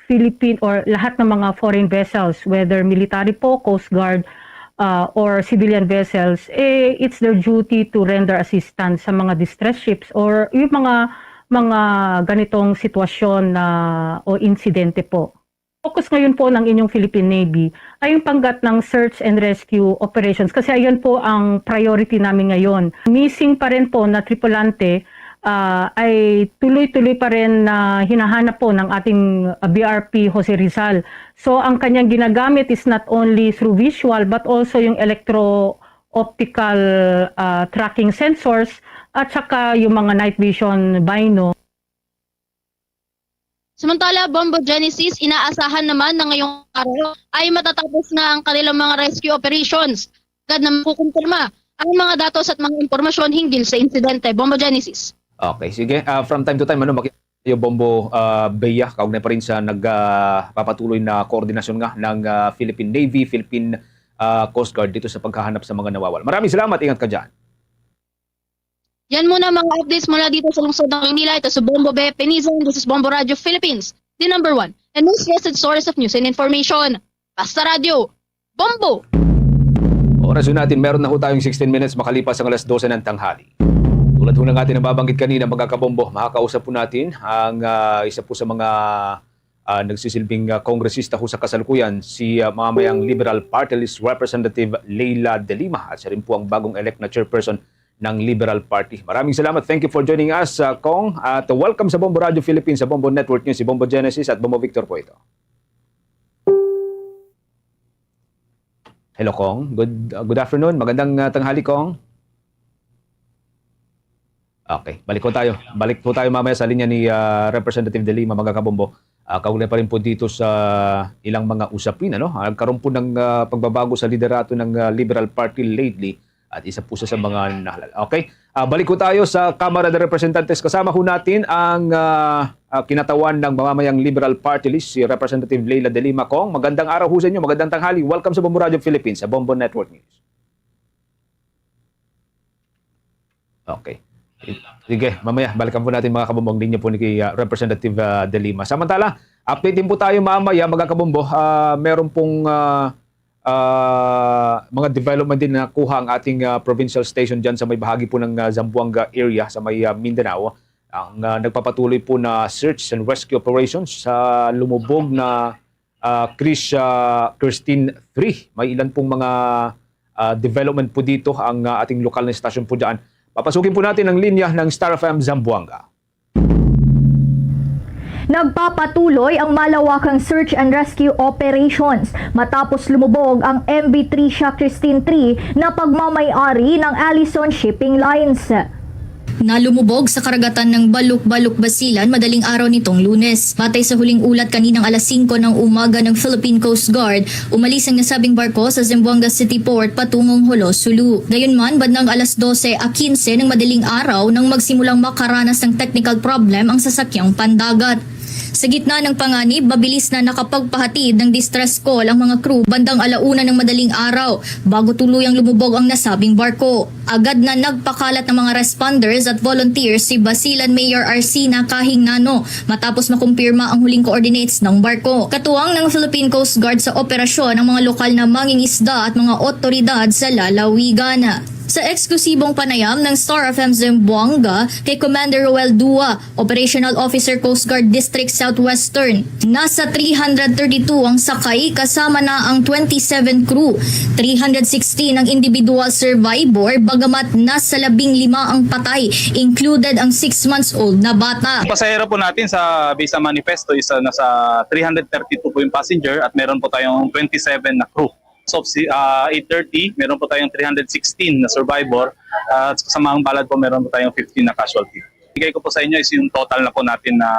Philippine or lahat ng mga foreign vessels, whether military po, Coast Guard, uh, or civilian vessels, eh, it's their duty to render assistance sa mga distress ships or yung mga mga ganitong sitwasyon na o insidente po. Focus ngayon po ng inyong Philippine Navy ay yung panggat ng search and rescue operations kasi ayun po ang priority namin ngayon. Missing pa rin po na tripulante ah, ay tuloy-tuloy pa rin na hinahanap po ng ating ah, B R P Jose Rizal. So ang kanyang ginagamit is not only through visual but also yung electro-optical ah, tracking sensors at saka yung mga night vision bino. Samantala, Bombo Genesis, inaasahan naman na ngayong araw ay matatapos na ang kanilang mga rescue operations. Agad na makukumpirma ang mga datos at mga impormasyon hinggil sa insidente. Bombo Genesis. Okay, sige. Ah, from time to time, ano, makita tayo, Bombo ah, Bea, kaugnay pa rin sa nagpapatuloy na koordinasyon nga ng ah, Philippine Navy, Philippine ah, Coast Guard dito sa paghahanap sa mga nawawala. Maraming salamat. Ingat ka dyan. Yan muna mga updates mula dito sa lungsod ng Maynila. Ito si Bombo Bea Penizon. This is Bombo Radio Philippines, the number one and most trusted source of news and information. Basta Radio, Bombo! Oras ho natin, meron na ho tayong sixteen minutes makalipas ang alas dose ng tanghali. Tulad ho ng ating nababanggit kanina, mga kabombo, makakausap po natin ang ah, isa po sa mga ah, nagsisilbing ah, kongresista ho sa kasalukuyan, si ah, mamayang Liberal Party List Representative Leila De Lima, at siya rin po ang bagong elect na chairperson ng Liberal Party. Maraming salamat. Thank you for joining us, ah, Cong. At welcome sa Bombo Radio Philippines, sa Bombo Network News, si Bombo Genesis at Bombo Victor po ito. Hello, Cong. Good, uh, good afternoon. Magandang uh, tanghali, Cong. Okay, balik po tayo. Balik po tayo mamaya sa linya ni uh, Representative De Lima, mga kabombo. Uh, kaugnay pa rin po dito sa ilang mga usapin, ano? Uh, nagkaroon po ng uh, pagbabago sa liderato ng uh, Liberal Party lately at isa po sa, sa mga nahalal. Okay? Uh, balik po tayo sa Kamara de Representantes. Kasama ho natin ang uh, uh, kinatawan ng mamamayang Liberal Party List, si Representative Leila De Lima. Cong, magandang araw ho sa inyo, magandang tanghali. Welcome sa Bombo Radio Philippines, sa Bombo Network News. Okay. Sige, mamaya balikan po natin, mga kabombo, ang linya po ni uh, Representative uh, De Lima. Samantala, update din po tayo mamaya, mga kabombo. Uh, meron pong uh, uh, mga development din na nakuha ang ating uh, provincial station dyan sa may bahagi po ng uh, Zamboanga area sa may uh, Mindanao. Ang uh, nagpapatuloy po na search and rescue operations sa lumubog na uh, Chris, uh, Christine three. May ilan pong mga uh, development po dito ang uh, ating lokal na station po dyan. Papasukin po natin ang linya ng Star F M Zamboanga. Nagpapatuloy ang malawakang search and rescue operations matapos lumubog ang M V Tricia Christine three na pagmamayari ng Allison Shipping Lines. Nalumubog sa karagatan ng Balukbaluk, Basilan madaling araw nitong Lunes. Batay sa huling ulat kaninang alas singko ng umaga ng Philippine Coast Guard, umalis ang nasabing barko sa Zamboanga City Port patungong Jolo, Sulu. Gayunman, bandang alas dose a kinse ng madaling araw nang magsimulang makaranas ng technical problem ang sasakyang pandagat. Sa gitna ng panganib, mabilis na nakapagpahatid ng distress call ang mga crew bandang alauna ng madaling araw bago tuluyang lumubog ang nasabing barko. Agad na nagpakalat ng mga responders at volunteers si Basilan Mayor Arsina Kahingnano matapos makumpirma ang huling coordinates ng barko. Katuwang ng Philippine Coast Guard sa operasyon ang mga lokal na mangingisda at mga otoridad sa lalawigan. Sa eksklusibong panayam ng Star F M Zamboanga kay Commander Roel Dua, Operational Officer, Coast Guard District Southwestern, nasa three hundred thirty-two ang sakay kasama na ang twenty-seven crew. Three hundred sixteen ang individual survivor, bagamat nasa labing lima ang patay, included ang six months old na bata. Pasahero po natin sa Visa Manifesto is uh, nasa three hundred thirty-two po yung passenger at meron po tayong twenty-seven na crew. So, si, uh, eight thirty, meron po tayong three hundred sixteen na survivor at kasama ang palad po, meron po tayong fifteen na casualty. Bigay ko po sa inyo is yung total na po natin na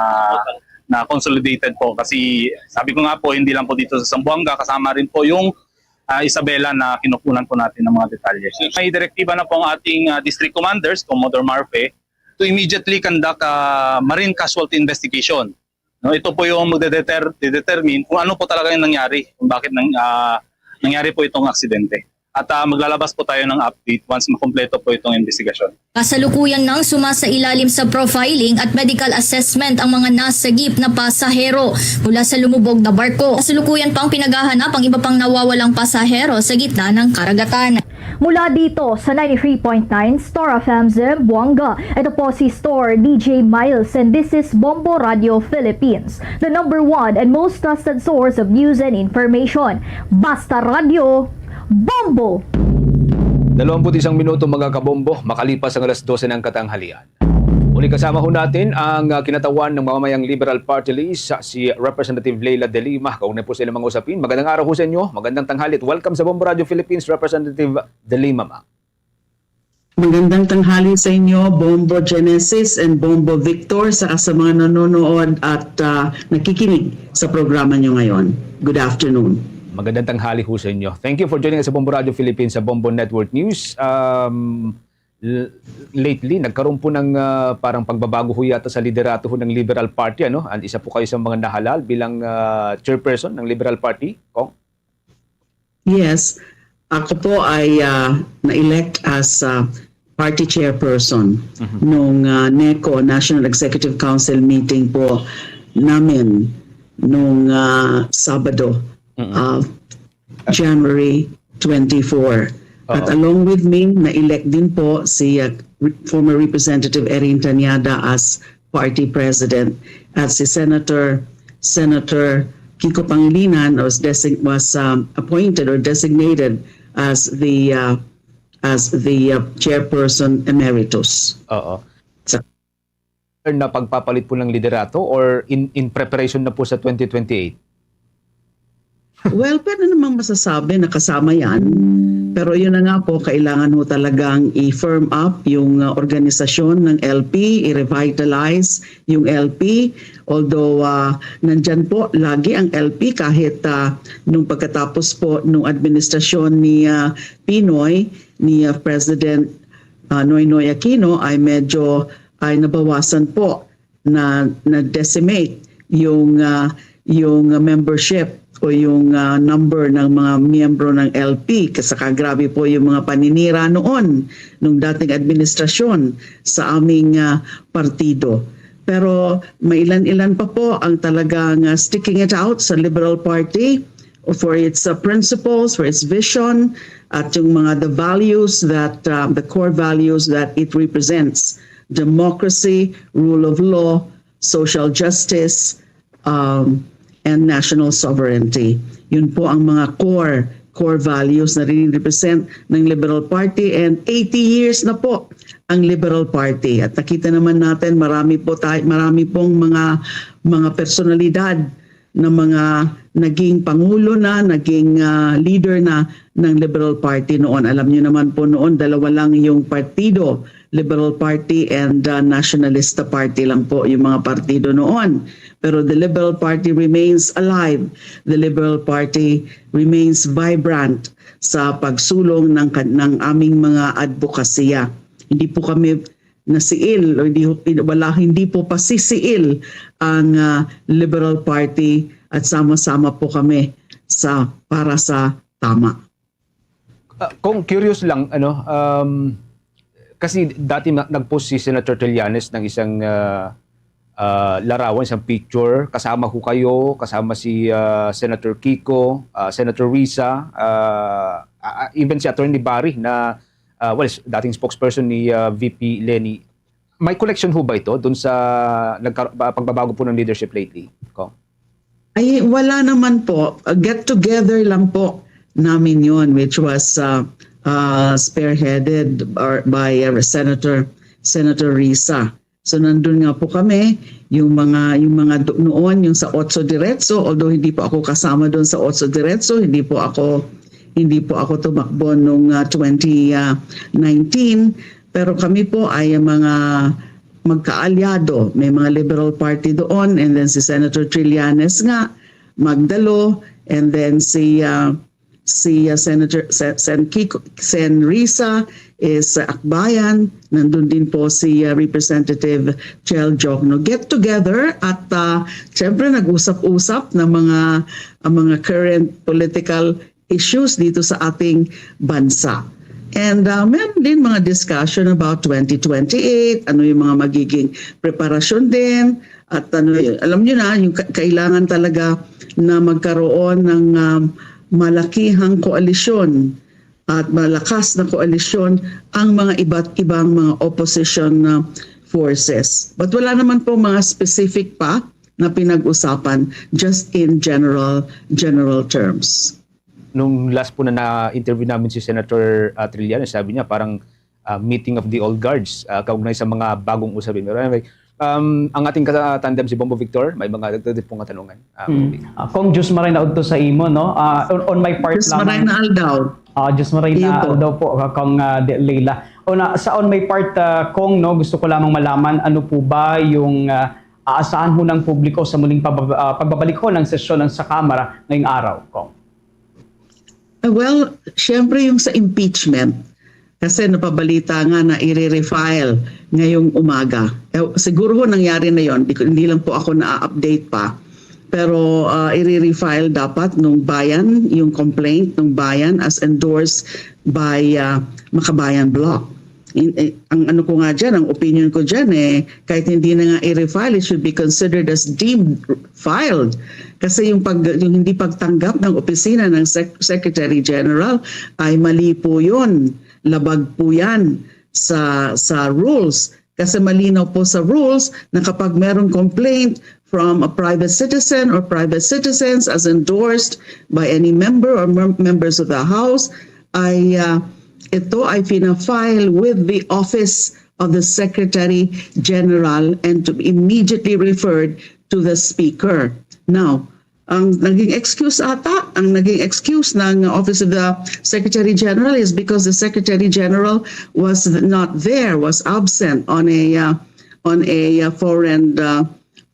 na consolidated po kasi sabi ko nga po hindi lang po dito sa Zamboanga, kasama rin po yung uh, Isabela na kinukunan po natin ng mga detalye. May direktiba na po ang ating uh, district commanders, Commodore Marfe, to immediately conduct a marine casualty investigation. No, ito po yung magdedeter-, determine kung ano po talaga yung nangyari, kung bakit nang, ah, nangyari po itong aksidente. At, ah, maglalabas po tayo ng update once makumpleto po itong investigasyon. Kasalukuyan nang sumasailalim sa profiling at medical assessment ang mga nasagip na pasahero mula sa lumubog na barko. Kasalukuyan pang pinaghahanap ang iba pang nawawalang pasahero sa gitna ng karagatan. Mula dito sa ninety-three point nine Star F M Zamboanga, ito po si Star D J Miles, and this is Bombo Radio Philippines, the number one and most trusted source of news and information. Basta Radyo, Bombo! Dalawampu't isang minuto, mga kabombo, makalipas ang alas dose ng katanghalian. Uli, kasama ho natin ang, ah, kinatawan ng Mamamayang Liberal Party List, si Representative Leila de Lima. Kaugnay po sa ilang mga usapin. Magandang araw ho sa inyo, magandang tanghali, at welcome sa Bombo Radio Philippines, Representative de Lima, ma'am. Magandang tanghali sa inyo, Bombo Genesis and Bombo Victor, saka sa mga nanonood at, ah, nakikinig sa programa nyo ngayon. Good afternoon. Magandang tanghali ho sa inyo. Thank you for joining us sa Bombo Radio Philippines, sa Bombo Network News. Um, l-, lately, nagkaroon po ng, ah, parang pagbabago ho yata sa liderato ho ng Liberal Party, ano? And isa po kayo sa mga nahalal bilang, ah, chairperson ng Liberal Party, Kong? Yes. Ako po ay, ah, na-elect as, ah, party chairperson Mhm. nung, ah, NECO, National Executive Council meeting po namin nung, ah, Sabado, Mm-mm. ah, January twenty-four. At Oo. along with me, na-elect din po si, ah, Re-, former Representative Erin Tañada as party president, at si Senator, Senator Kiko Pangilinan was design-, was, um, appointed or designated as the, uh, as the, uh, chairperson emeritus. Oo. Sa na pagpapalit po ng liderato, or in, in preparation na po sa twenty twenty-eight? Well, pwede namang masasabi na kasama yan. Pero yun na nga po, kailangan ho talagang i-firm up yung, uh, organisasyon ng L P, i-revitalize yung L P. Although, uh, nandyan po lagi ang L P kahit, uh, nung pagkatapos po nung administrasyon ni, uh, Pinoy, ni, uh, President, uh, Noynoy Aquino ay medyo ay nabawasan po na, na-decimate yung, ah, yung membership o yung, ah, number ng mga miyembro ng L P. Saka grabe po yung mga paninira noon nung dating administrasyon sa aming, ah, partido. Pero mailan-ilan pa po ang talagang, ah, sticking it out sa Liberal Party for its, uh, principles, for its vision, at yung mga the values that, uh, the core values that it represents: democracy, rule of law, social justice, um, and national sovereignty. Yun po ang mga core, core values na rin represent ng Liberal Party, and eighty years na po ang Liberal Party. At nakita naman natin, marami po tay-, marami pong mga, mga personalidad na mga naging pangulo na, naging, ah, leader na ng Liberal Party noon. Alam niyo naman po noon, dalawa lang yung partido, Liberal Party and, ah, Nationalista Party lang po yung mga partido noon. Pero the Liberal Party remains alive. The Liberal Party remains vibrant sa pagsulong ng kan-, ng aming mga advokasya. Hindi po kami nasiil, o hindi, wala, hindi po pasisiil ang, ah, Liberal Party, at sama-sama po kami sa, para sa tama. Ah, kung curious lang, ano, um, kasi dati na, nag-post si Senator Trillanes ng isang, ah, ah, larawan, isang picture, kasama ko kayo, kasama si, ah, Senator Kiko, ah, Senator Risa, ah, ah, even si Attorney Barry na, ah, well, s-, dating spokesperson ni, ah, V P Leni. May connection ho ba ito dun sa nagka-, ba-, pagbabago po ng leadership lately, Kong? Ay, wala naman po. Uh, get together lang po namin yon, which was, uh, uh, spearheaded or by, uh, Senator, Senator Risa. So, nandun nga po kami, yung mga, yung mga do-, noon, yung sa Otso Diretso, although hindi po ako kasama doon sa Otso Diretso, hindi po ako, hindi po ako tumakbo nung, uh, twenty nineteen, pero kami po ay mga magkaalyado. May mga Liberal Party doon, and then si Senator Trillanes nga, Magdalo, and then si, ah, si, ah, Senator Sen, Sen Kiko, Sen Risa, is, uh, Akbayan, nandun din po si, uh, Representative Chel Jokno. Get together at, uh, siyempre nag-usap-usap ng mga, ang mga current political issues dito sa ating bansa. And, uh, meron din mga discussion about twenty twenty-eight, ano yung mga magiging preparasyon din, at ano, y- alam nyo na, yung ka- kailangan talaga na magkaroon ng, um, malakihang koalisyon at malakas na koalisyon ang mga iba't ibang mga opposition na forces. But wala naman po mga specific pa na pinag-usapan, just in general, general terms. Nung last po na na-interview namin si Senator, ah, Trillanes, sabi niya parang, ah, meeting of the old guards, ah, kaugnay sa mga bagong usapin. Pero anyway, um, ang ating katandem si Bombo Victor, may mga dagdag po nga tanungan. Ah, Mm. Ah, Kong, Diyos maray na udto sa imo, no? Ah, on, on my part Just maray lamang. Na aldaw. Ah, Diyos maray Iyo na po. Aldaw po, ah, Kong, ah, De- Leila. Una, sa on my part, ah, Kong, no, gusto ko lamang malaman ano po ba yung, ah, aasahan ho ng publiko sa muling pabab- ah, pagbabalik ho ng sesyon ng sa Kamara ngayong araw, Kong? Ah, well, syempre yung sa impeachment. Kasi napabalita nga na i-refile ngayong umaga. Eh, siguro ho nangyari na yon. Di, ko- hindi lang po ako na-update pa. Pero, ah, i-refile dapat nung bayan, yung complaint nung bayan as endorsed by, ah, Makabayan Bloc. In, eh, ang ano ko nga dyan, ang opinion ko dyan eh, kahit hindi na nga i-refile, it should be considered as deemed filed. Kasi yung, pag, yung hindi pagtanggap ng opisina ng Sec- Secretary General ay mali po yun. Labag po yan sa, sa rules. Kasi malinaw po sa rules na kapag merong complaint from a private citizen or private citizens as endorsed by any member or mem- members of the House, ay, ah, ito ay pina-file with the Office of the Secretary General and to be immediately referred to the Speaker. Now, ang naging excuse ata, ang naging excuse ng Office of the Secretary General is because the Secretary General was not there, was absent on a, uh, on a, uh, foreign, uh,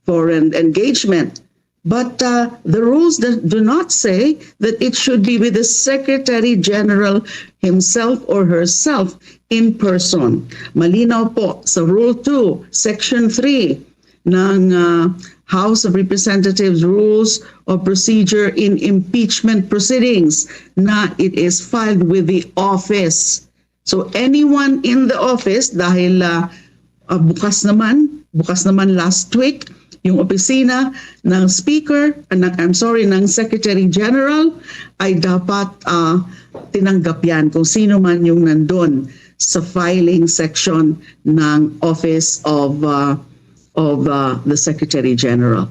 foreign engagement. But, uh, the rules that do not say that it should be with the Secretary General himself or herself in person. Malinaw po sa Rule two, Section three ng, uh, House of Representatives Rules of Procedure in Impeachment Proceedings na it is filed with the office. So anyone in the office, dahil, uh, uh, bukas naman, bukas naman last week, yung opisina ng Speaker, uh, ng, I'm sorry, ng Secretary General, ay dapat, uh, tinanggap yan kung sino man yung nandun sa filing section ng Office of, uh, of, uh, the Secretary General.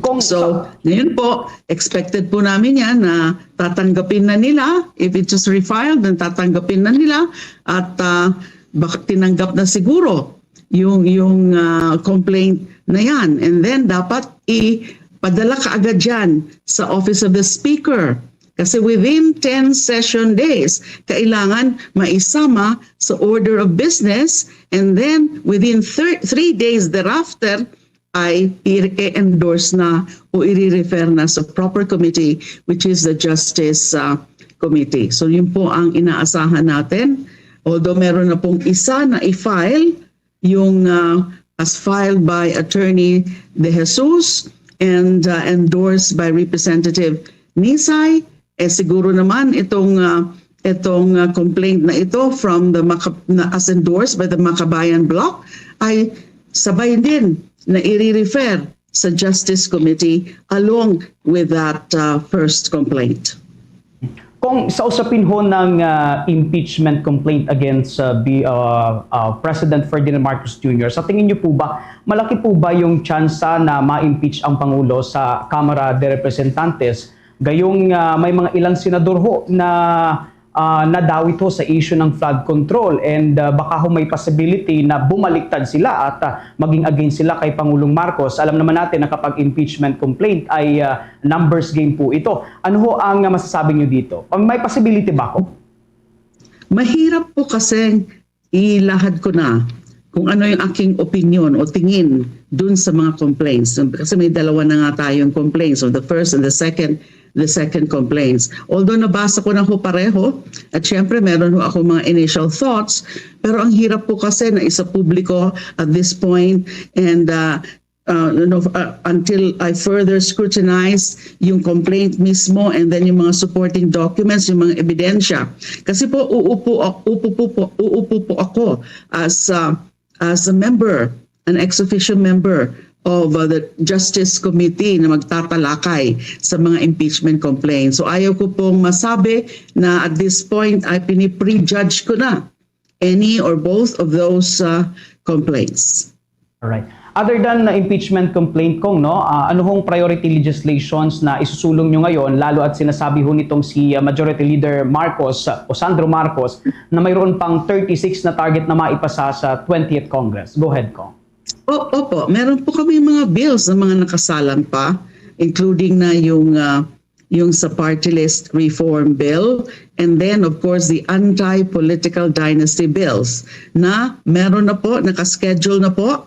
Kung So, ngayon po, expected po namin yan na tatanggapin na nila. If it is refiled, then tatanggapin na nila. At, ah, baka tinanggap na siguro yung, yung, ah, complaint na yan. And then, dapat ipadala kaagad yan sa Office of the Speaker. Kasi within ten session days, kailangan maisama sa order of business. And then, within thir- three days thereafter, ay i-endorse na o i-refer na sa proper committee, which is the Justice, uh, Committee. So yun po ang inaasahan natin. Although meron na pong isa na i-file, yung, uh, as filed by Attorney De Jesus and, uh, endorsed by Representative Nisay, eh siguro naman itong, uh, itong, uh, complaint na ito from the Maka- na, as endorsed by the Makabayan Bloc ay sabay din na i-refer sa Justice Committee along with that, uh, first complaint. Kung sa usapin ho ng, ah, impeachment complaint against, ah, B- ah, ah, President Ferdinand Marcos Junior, sa tingin niyo po ba, malaki po ba yung tsansa na ma-impeach ang Pangulo sa Kamara de Representantes? Gayong, ah, may mga ilang senador ho na, ah, nadawit ho sa issue ng flood control and, ah, baka ho may possibility na bumaliktad sila at, ah, maging against sila kay Pangulong Marcos. Alam naman natin na kapag impeachment complaint ay, ah, numbers game po ito. Ano ho ang, ah, masasabi niyo dito? May possibility ba, Kong? Mahirap po kasi ilahad ko na kung ano yung aking opinion o tingin dun sa mga complaints. Kasi may dalawa na nga tayong complaints, of the first and the second the second complaints. Although nabasa ko na ho pareho, at syempre meron ho ako mga initial thoughts, pero ang hirap po kasi na isa publiko at this point, and uh, uh, you know, uh, until I further scrutinize yung complaint mismo and then yung mga supporting documents, yung mga ebidensya. Kasi po, uupo, upo, po, po, uupo po ako as, uh, as a member, an ex officio member of uh, the Justice Committee na magtatalakay sa mga impeachment complaints. So ayaw ko pong masabi na at this point ay pini-prejudge ko na any or both of those uh, complaints. Alright. Other than uh, impeachment complaint, Cong, no, uh, ano hong priority legislations na isusulong nyo ngayon, lalo at sinasabi ho nitong si uh, Majority Leader Marcos uh, o Sandro Marcos na mayroon pang thirty-six na target na maipasa sa twentieth Congress? Go ahead, Cong. O, opo, meron po kami mga bills na mga nakasalang pa, including na yung uh, yung sa party list reform bill, and then of course the anti-political dynasty bills na meron na po, naka-schedule na po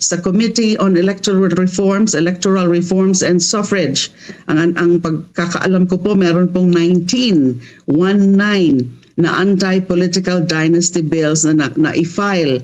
sa Committee on Electoral Reforms, Electoral Reforms and Suffrage. Ang, ang pagkakaalam ko po, meron pong nineteen, one nine, na anti-political dynasty bills na, na, na i-file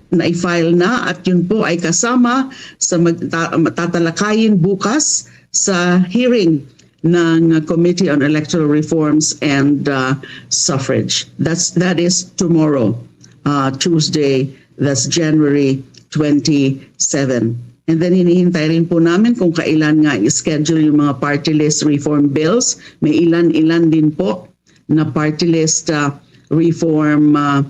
na i-file na, at yun po ay kasama sa magta- matatalakayin bukas sa hearing ng Committee on Electoral Reforms and uh, Suffrage. That's that is tomorrow, uh, Tuesday, that's January twenty-seven. And then hinihintay rin po namin kung kailan nga i-schedule yung mga party list reform bills. May ilan-ilan din po na party list uh, reform uh,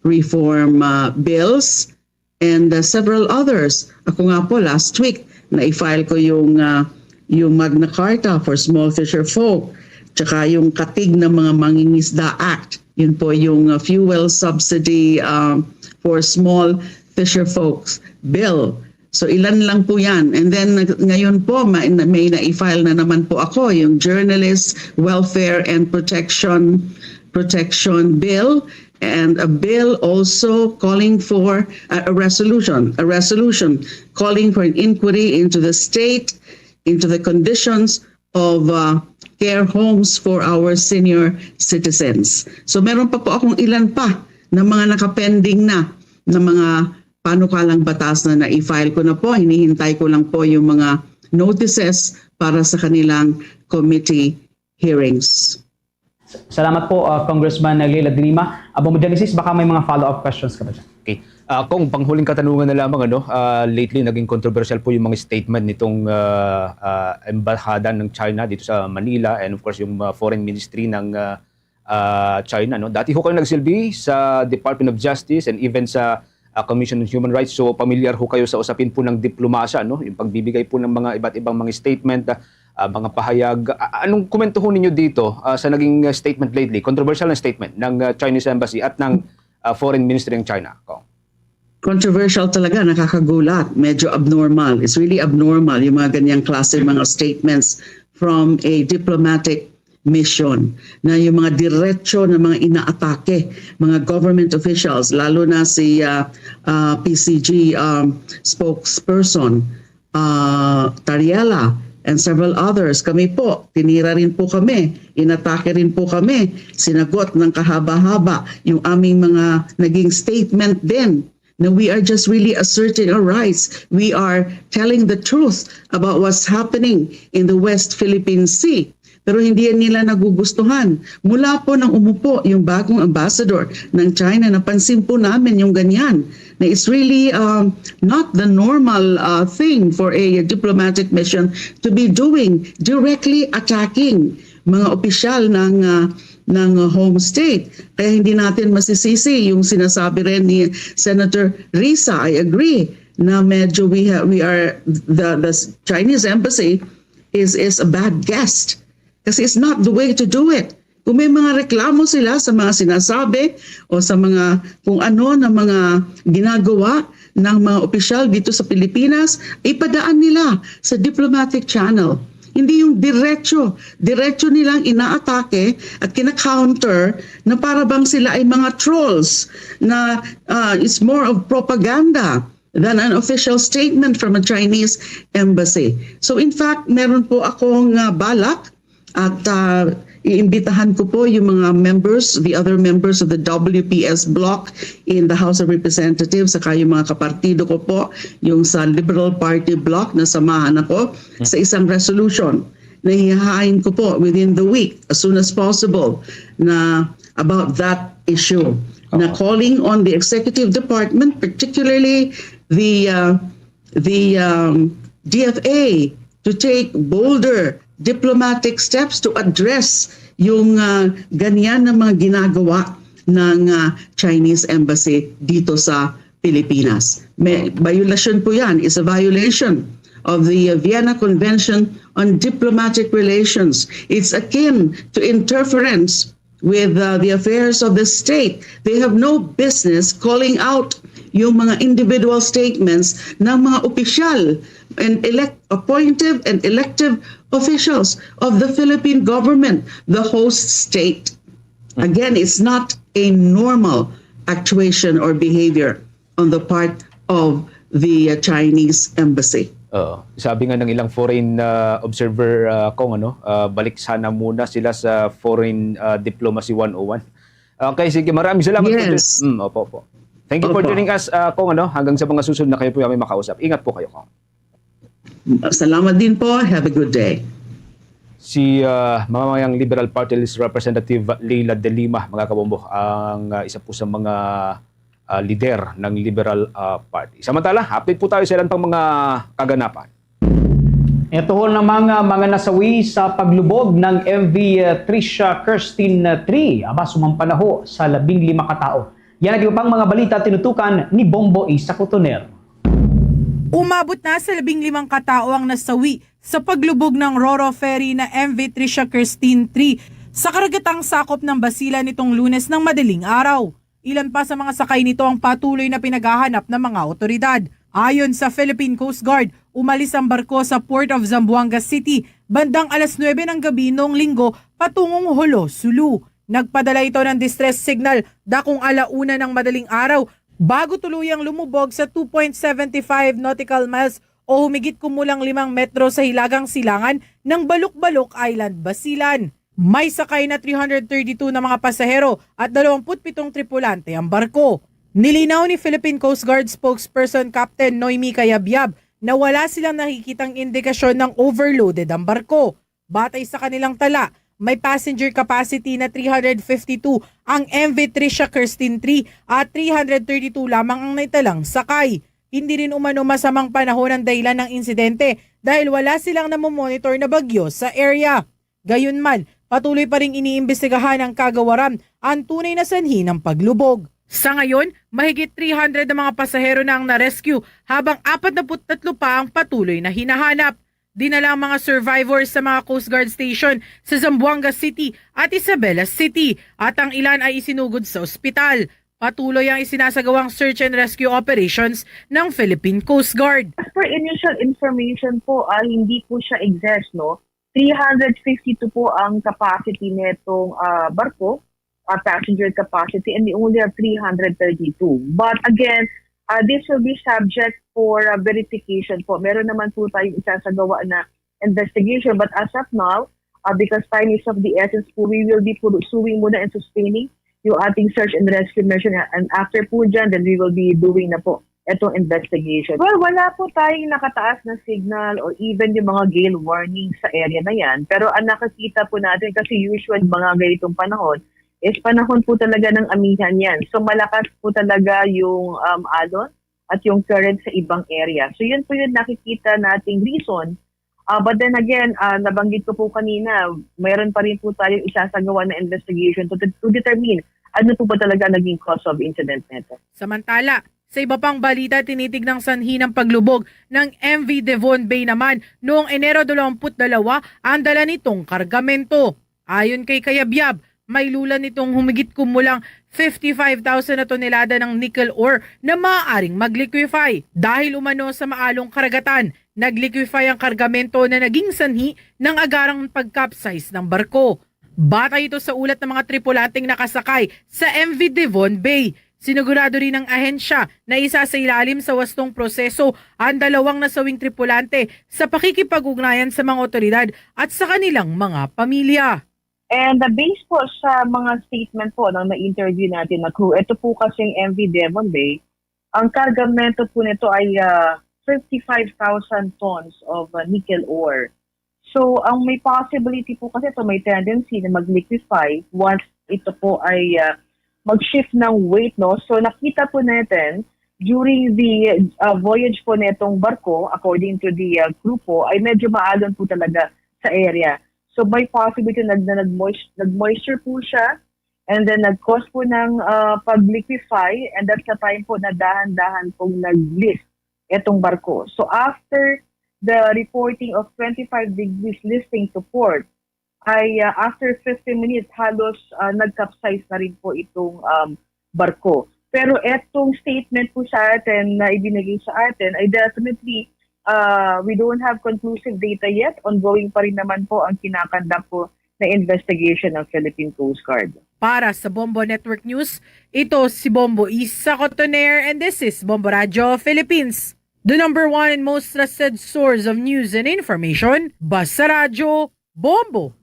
reform uh, bills and uh, several others. Ako nga po, last week, na-file ko yung uh, yung Magna Carta for Small Fisher Folk, tsaka yung Katig ng mga Mangingisda Act. Yun po yung uh, Fuel Subsidy uh, for Small Fisher Folks Bill. So ilan lang po yan. And then ngayon po, may, may na-file na naman po ako, yung Journalist Welfare and Protection Protection Bill, and a bill also calling for uh, a resolution, a resolution calling for an inquiry into the state, into the conditions of uh, care homes for our senior citizens. So meron pa po akong ilan pa na mga nakapending na na mga panukalang batas na na-file ko na po. Hinihintay ko lang po yung mga notices para sa kanilang committee hearings. Salamat po, uh, Congressman Leila de Lima. Abo mo, Genesis, baka may mga follow-up questions ka pa dyan. Okay. Uh, kung panghuling katanungan na lamang, ano, uh, lately naging controversial po yung mga statement nitong uh, uh, embahada ng China dito sa Manila, and of course yung uh, foreign ministry ng uh, uh, China, no? Dati ho kayo nagsilbi sa Department of Justice and even sa uh, Commission on Human Rights. So pamilyar ho kayo sa usapin po ng diplomasya, no? Yung pagbibigay po ng mga iba't ibang mga statement, uh, uh, mga pahayag. Uh, anong komento ho ninyo dito uh, sa naging uh, statement lately, controversial na statement ng uh, Chinese Embassy at ng uh, Foreign Ministry ng China? Kong. Controversial talaga, nakakagulat, medyo abnormal. It's really abnormal yung mga ganyang klase mga statements from a diplomatic mission na yung mga diretso na mga inaatake, mga government officials, lalo na si uh, uh, P C G um, spokesperson uh, Tariela and several others. Kami po, tinira rin po kami, inatake rin po kami, sinagot ng kahaba-haba yung aming mga naging statement din na we are just really asserting our rights. We are telling the truth about what's happening in the West Philippine Sea. Pero hindi yan nila nagugustuhan. Mula po nang umupo yung bagong ambassador ng China, napansin po namin yung ganyan, na it's really um, not the normal uh, thing for a diplomatic mission to be doing, directly attacking mga opisyal ng uh, ng home state. Kaya hindi natin masisisi yung sinasabi rin ni Senator Risa. I agree na medyo we have, we are the the Chinese embassy is is a bad guest kasi it's not the way to do it. Kung may mga reklamo sila sa mga sinasabi o sa mga kung ano na mga ginagawa ng mga opisyal dito sa Pilipinas, ipadaan nila sa diplomatic channel. Hindi yung diretso, diretso nilang inaatake at kina-counter na para bang sila ay mga trolls na uh, it's more of propaganda than an official statement from a Chinese embassy. So in fact, meron po akong uh, balak At ah, iimbitahan ko po yung mga members, the other members of the W P S bloc in the House of Representatives, saka yung mga kapartido ko po, yung sa Liberal Party bloc, na samahan ako sa isang resolution na hihain ko po within the week, as soon as possible, na about that issue, na calling on the executive department, particularly the uh, the um, D F A, to take bolder diplomatic steps to address yung uh, ganyan na mga ginagawa ng uh, Chinese embassy dito sa Pilipinas. May violasyon po yan. It's a violation of the Vienna Convention on Diplomatic Relations. It's akin to interference with uh, the affairs of the state. They have no business calling out yung mga individual statements ng mga opisyal and elect appointive and elective officials of the Philippine government, the host state. Again, it's not a normal actuation or behavior on the part of the uh, Chinese embassy. Oo. Sabi nga ng ilang foreign uh, observer, uh, kung ano, uh, balik sana muna sila sa foreign uh, diplomacy one oh one. Okay, sige. Maraming salamat. Yes. Mm, opo, opo. Thank you for Opo. Joining us, uh, kung ano, hanggang sa mga susunod na kayo po may makausap. Ingat po kayo, kung. Salamat din po. Have a good day. Si uh, Mamamayang Liberal Party List Representative Leila De Lima, mga kabombo, ang uh, isa po sa mga uh, lider ng Liberal uh, Party. Samantala, update po tayo sa ilan pang mga kaganapan. Ito ho namang uh, mga nasawi sa paglubog ng M V uh, Trisha Kirsten uh, three. Aba, sumampa na ho sa labing lima katao. Yan at iba pang mga balita tinutukan ni Bombo Isa Cotoner. Umabot na sa labing limang katao ang nasawi sa paglubog ng Roro Ferry na M V Trisha Christine three sa karagatang sakop ng Basilan nitong Lunes ng madaling araw. Ilan pa sa mga sakay nito ang patuloy na pinaghahanap ng mga otoridad. Ayon sa Philippine Coast Guard, umalis ang barko sa Port of Zamboanga City bandang alas nuebe ng gabi noong Linggo patungong Jolo, Sulu. Nagpadala ito ng distress signal dakong ala una ng madaling araw bago tuluyang lumubog sa two point seven five nautical miles o humigit kumulang limang metro sa hilagang silangan ng Balukbalok Island, Basilan. May sakay na three hundred thirty-two na mga pasahero at dalawampu't pitong tripulante ang barko. Nilinaw ni Philippine Coast Guard spokesperson Captain Noemi Cayabyab na wala silang nakikitang indikasyon ng overloaded ang barko. Batay sa kanilang tala, may passenger capacity na three hundred fifty-two ang M V Trisha Christine three at three hundred thirty-two lamang ang naitalang sakay. Hindi rin umano masamang panahon ang dahilan ng insidente dahil wala silang namomonitor na bagyo sa area. Gayunman, patuloy pa ring iniimbestigahan ng kagawaran ang tunay na sanhi ng paglubog. Sa ngayon, mahigit three hundred na mga pasahero na ang na-rescue habang apat na put tatlo pa ang patuloy na hinahanap. Dinala ang mga survivors sa mga Coast Guard Station sa Zamboanga City at Isabela City at ang ilan ay isinugod sa ospital. Patuloy ang isinasagawang search and rescue operations ng Philippine Coast Guard. As per initial information po, ah, hindi po siya exist, no? three hundred fifty-two po ang capacity nitong ah, barko, ah, passenger capacity, and we only have three hundred thirty-two. But again, ah, this will be subject for ah, verification po. Meron naman po tayong isasagawa na investigation, but as of now, ah, because time is of the essence po, we will be pursuing muna and sustaining yung ating search and rescue mission. And after po dyan, then we will be doing na po itong investigation. Well, wala po tayong nakataas na signal or even yung mga gale warning sa area na yan. Pero ang nakikita po natin, kasi usual mga ganitong panahon, is panahon po talaga ng amihan yan. So malakas po talaga yung um, alon at yung current sa ibang area. So yun po yung nakikita nating reason. Uh, but then again, uh, nabanggit ko po kanina, mayroon pa rin po tayong isasagawa na investigation to, to determine ano po ba talaga naging cause of incident nito. Samantala, sa iba pang balita, tinitignang sanhi ng paglubog ng M V Devon Bay naman noong Enero dalawampu't dalawa ang dala nitong kargamento. Ayon kay Kayabyab, may lulan nitong humigit kumulang fifty-five thousand na tonelada ng nickel ore na maaaring mag-liquefy dahil umano sa maalong karagatan. Nag-liquefy ang kargamento na naging sanhi ng agarang pag-capsize ng barko. Batay ito sa ulat ng mga tripulanteng nakasakay sa M V Devon Bay. Sinigurado rin ng ahensya na isasailalim sa wastong proseso ang dalawang nasawing tripulante sa pakikipag-ugnayan sa mga otoridad at sa kanilang mga pamilya. And, uh, based po sa mga statement po ng na-interview natin na crew, ito po kasing M V Devon Bay, ang kargamento po nito ay, ah, fifty-five thousand tons of, ah, nickel ore. So, ang may possibility po kasi ito, may tendency na mag-liquefy once ito po ay, ah, mag-shift ng weight, no? So, nakita po natin during the, ah, voyage po nitong barko, according to the, ah, crew po, ay medyo maalon po talaga sa area. So, may possibility na nag-, na nag-moist-, nag-moisture po siya, and then nag-cause po ng, ah, pag-liquefy, and that's the time po na dahan-dahan pong nag-lift itong barko. So, after the reporting of twenty-five degrees lifting to port, ay, ah, after fifteen minutes, halos, ah, nag-capsize na rin po itong, um, barko. Pero etong statement po sa atin na ibinigay sa atin ay definitely, ah, we don't have conclusive data yet. Ongoing pa rin naman po ang kinakandak po na investigation ng Philippine Coast Guard. Para sa Bombo Network News, ito si Bombo Isa Cotoner, and this is Bombo Radyo Philippines, the number one and most trusted source of news and information. Basta Radyo, Bombo!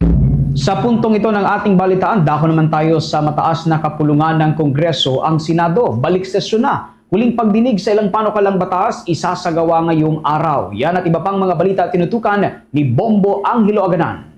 Sa puntong ito ng ating balitaan, dako naman tayo sa mataas na kapulungan ng Kongreso, ang Senado. Balik sesyon na. Huling pagdinig sa ilang panukalang batas, isasagawa ngayong araw. Yan at iba pang mga balita tinutukan ni Bombo Angelo Aganan.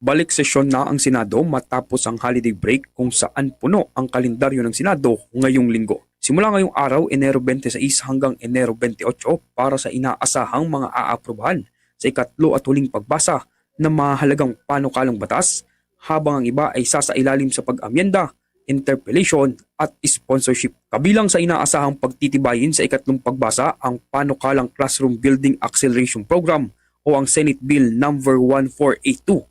Balik sesyon na ang Senado matapos ang holiday break, kung saan puno ang kalendaryo ng Senado ngayong linggo. Simula ngayong araw, Enero twenty-six hanggang Enero twenty-eight, para sa inaasahang mga aaprubahan sa ikatlo at huling pagbasa ng mahalagang panukalang batas, habang ang iba ay sasailalim sa pag-amyenda, interpellation, at sponsorship. Kabilang sa inaasahang pagtitibayin sa ikatlong pagbasa ang panukalang Classroom Building Acceleration Program o ang Senate Bill number one four eight two,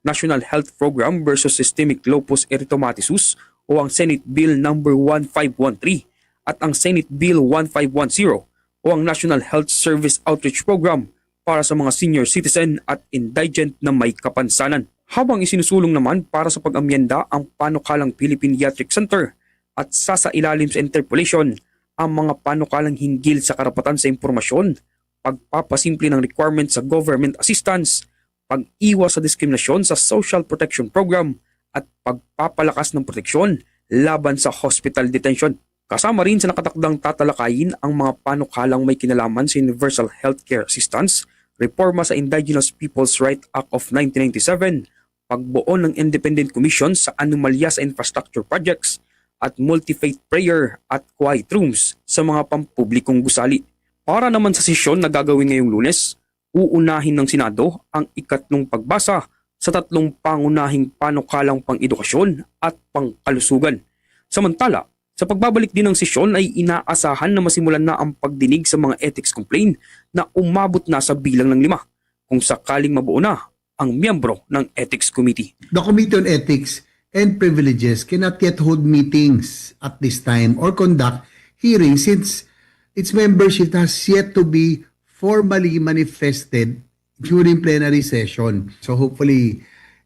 National Health Program versus Systemic Lupus Erythematosus o ang Senate Bill number one five one three, at ang Senate Bill one five one zero o ang National Health Service Outreach Program para sa mga senior citizen at indigent na may kapansanan. Habang isinusulong naman para sa pag-amyenda ang panukalang Philippine Pediatric Center at sasailalim sa interpolation ang mga panukalang hinggil sa karapatan sa impormasyon, pagpapasimple ng requirement sa government assistance, pag-iwas sa diskriminasyon sa Social Protection Program, at pagpapalakas ng proteksyon laban sa hospital detention. Kasama rin sa nakatakdang tatalakayin ang mga panukalang may kinalaman sa Universal Healthcare Assistance, reforma sa Indigenous Peoples' Right Act of nineteen ninety-seven, pagbuo ng Independent Commission sa anomalya sa infrastructure projects, at multi-faith prayer at quiet rooms sa mga pampublikong gusali. Para naman sa sesyon na gagawin ngayong Lunes, uunahin ng Senado ang ikatlong pagbasa sa tatlong pangunahing panukalang pang-edukasyon at pangkalusugan. Samantala, sa pagbabalik din ng sesyon ay inaasahan na masimulan na ang pagdinig sa mga ethics complaint na umabot na sa bilang ng lima, kung sakaling mabuo na ang miyembro ng Ethics Committee. The Committee on Ethics and Privileges cannot yet hold meetings at this time or conduct hearings since its membership has yet to be formally manifested during plenary session. So hopefully,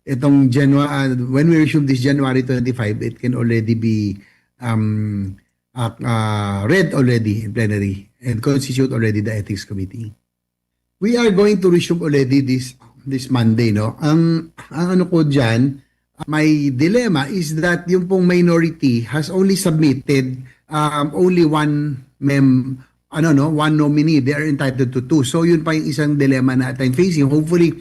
itong January, when we resume this January twenty-five, it can already be, um, uh, uh, read already in plenary and constitute already the Ethics Committee. We are going to resume already this this Monday, no? Ang, ang ano ko dyan, my dilemma is that yung pong minority has only submitted, um, only one mem-, ano, no, one nominee. They are entitled to two. So, yun pa yung isang dilemma na I'm facing. Hopefully,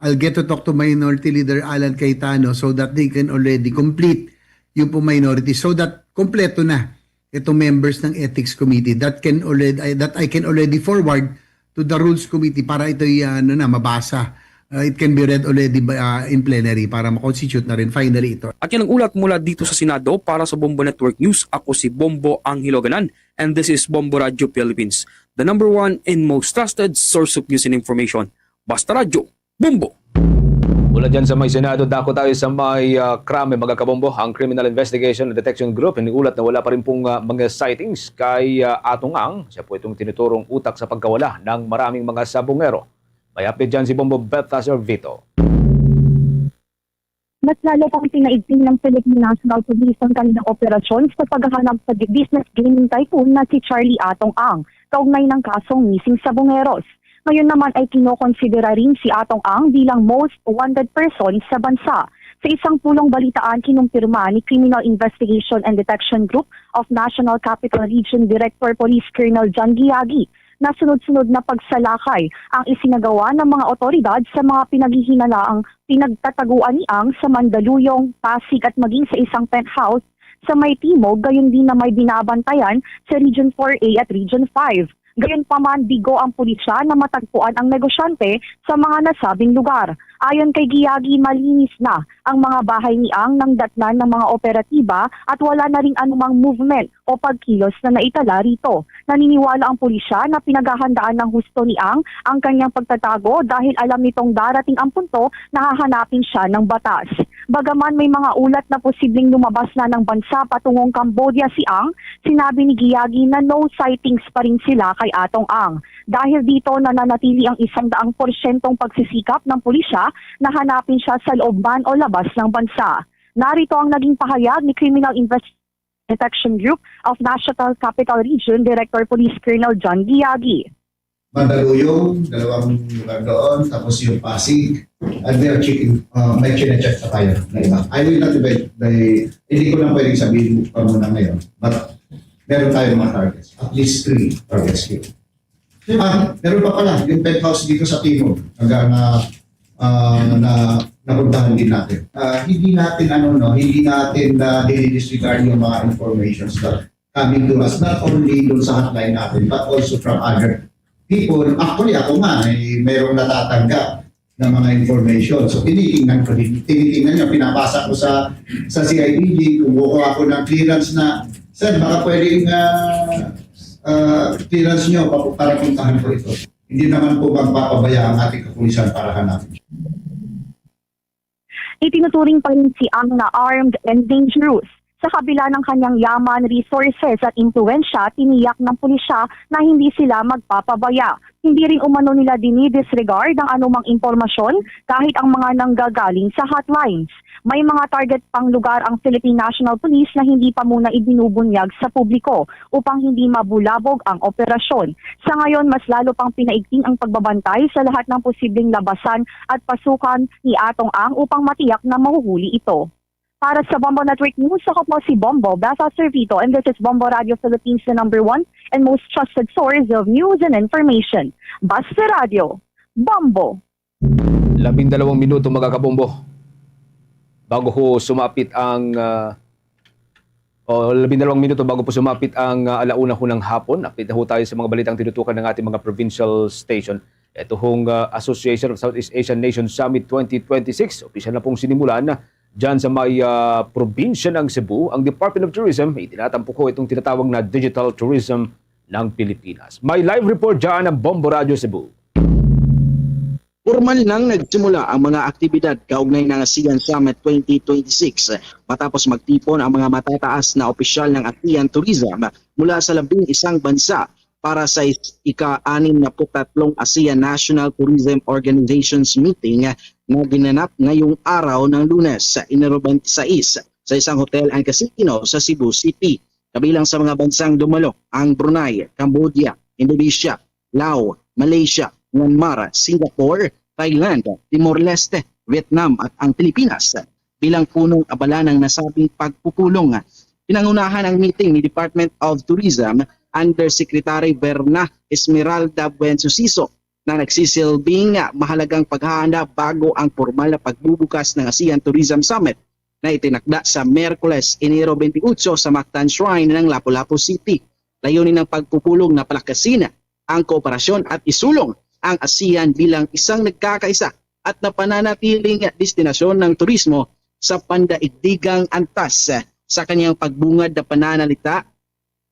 I'll get to talk to Minority Leader Alan Cayetano so that they can already complete yung pong minority. So that kompleto na itong members ng Ethics Committee that can already, that I can already forward to the Rules Committee para ito'y, ah, ano na, mabasa. Ah, it can be read already by, ah, in plenary para ma-constitute na rin finally ito. At yan ang ulat mula dito sa Senado. Para sa Bombo Network News, ako si Bombo Angelo Ganan, and this is Bombo Radio Philippines, the number one and most trusted source of news and information. Basta Radyo, Bombo! Mula dyan sa may Senado, dako tayo sa may, ah, krame, mga kabombo. Ang Criminal Investigation and Detection Group iniulat na wala pa rin pong, ah, mga sightings kay, ah, Atong Ang. Siya po itong tinuturong utak sa pagkawala ng maraming mga sabungero. May update dyan si Bombo Balthazar Vito. Mas lalo pang pinaigting ng Philippine National Police ang kanilang operasyon sa paghahanap sa business gaming tycoon na si Charlie Atong Ang, kaugnay ng kasong missing sa Bongeros. Ngayon naman ay kinokonsidera rin si Atong Ang bilang most wanted person sa bansa. Sa isang pulong balitaan, kinumpirma ni Criminal Investigation and Detection Group of National Capital Region Director Police Colonel John Giagi na sunod-sunod na pagsalakay ang isinagawa ng mga otoridad sa mga pinaghihinalaang pinagtataguan ni Ang sa Mandaluyong, Pasig at maging sa isang penthouse sa may timog, gayon din na may binabantayan sa Region four A at Region five. Gayon pa man, bigo ang pulisya na matagpuan ang negosyante sa mga nasabing lugar. Ayon kay Giagi, malinis na ang mga bahay ni Ang nang datnan ng mga operatiba at wala na ring anumang movement o pagkilos na naitala rito. Naniniwala ang pulisya na pinaghahandaan ng husto ni Ang ang kanyang pagtatago dahil alam nitong darating ang punto na hahanapin siya ng batas. Bagaman may mga ulat na posibleng lumabas na ng bansa patungong Cambodia si Ang, sinabi ni Giagi na no sightings pa rin sila kay Atong Ang. Dahil dito, nananatili ang isang daang porsyentong pagsisikap ng pulisya na hanapin siya sa loob man o labas ng bansa. Narito ang naging pahayag ni Criminal Invest- Detection Group of National Capital Region Director Police Colonel John Giagi. Mandaluyong, dalawang lugar doon, tapos yung Pasig, and they are checking, uh, may chinecheck pa tayo na iba. I will not, hindi, hindi ko lang pwedeng sabihin pa muna ngayon, but meron tayong mga targets, at least three targets here. Ah, meron pa pala, yung penthouse dito sa Timog, na, na, ah, na napuntahan din natin. Ah, hindi natin, ano, no, hindi natin na dinidisregard yung mga informations that coming to us, not only dun sa hotline natin, but also from other people. Actually, ako nga, eh, merong natatanggap na mga information. So, tinitingnan ko din. Tinitingnan nyo, pinapasa ko sa, sa C I D G, kumukuha ako ng clearance na, "Sir, baka pwedeng, ah, ah, clearance nyo, papu- para puntahan ko ito." Hindi naman po magpapabaya ang ating kapulisan para hanapin. Itinuturing pa rin si Ang na armed and dangerous. Sa kabila ng kanyang yaman, resources at impluwensya, tiniyak ng pulisya na hindi sila magpapabaya. Hindi rin umano nila dinidisregard ang anumang impormasyon kahit ang mga nanggagaling sa hotlines. May mga target pang lugar ang Philippine National Police na hindi pa muna ibinubunyag sa publiko upang hindi mabulabog ang operasyon. Sa ngayon, mas lalo pang pinaigting ang pagbabantay sa lahat ng posibleng labasan at pasukan ni Atong Ang upang matiyak na mahuhuli ito. Para sa Bombo Network News, ako po si Bombo Beth Servito, and this is Bombo Radio Philippines, the number one and most trusted source of news and information. Basta Radio, Bombo! Labing dalawang minuto, mga kabombo. Bago ho sumapit ang, ah, o labing dalawang minuto bago po sumapit ang, ah, alauna ho ng hapon, update na ho tayo sa mga balitang tinutukan ng ating mga provincial station. Ito hong, ah, Association of Southeast Asian Nations Summit twenty twenty-six, opisyal na pong sinimulan dyan sa may, ah, probinsya ng Cebu. Ang Department of Tourism, itinatampo ko itong tinatawag na digital tourism ng Pilipinas. May live report dyan ang Bombo Radio Cebu. Pormal nang nagsimula ang mga aktibidad kaugnay ng ASEAN Summit twenty twenty-six matapos magtipon ang mga matataas na opisyal ng ASEAN Tourism mula sa labing isang bansa para sa is- ika-anim na put tatlong ASEAN National Tourism Organizations Meeting na ginanap ngayong araw ng Lunes sa Enero twenty-six sa isang hotel and casino sa Cebu City. Kabilang sa mga bansang dumalo ang Brunei, Cambodia, Indonesia, Lao, Malaysia, Myanmar, Singapore, Thailand, Timor-Leste, Vietnam at ang Pilipinas bilang punong abala ng nasabing pagpupulong. Pinangunahan ang meeting ni Department of Tourism Undersecretary Verna Esmeralda Buensusiso na nagsisilbing mahalagang paghahanda bago ang pormal na pagbubukas ng ASEAN Tourism Summit na itinakda sa Miyerkules, Enero twenty-eight sa Mactan Shrine ng Lapu-Lapu City. Layunin ng pagpupulong na palakasin ang kooperasyon at isulong ang ASEAN bilang isang nagkakaisa at napananatiling destinasyon ng turismo sa pandaigdigang antas. Sa kanyang pagbungad na pananalita,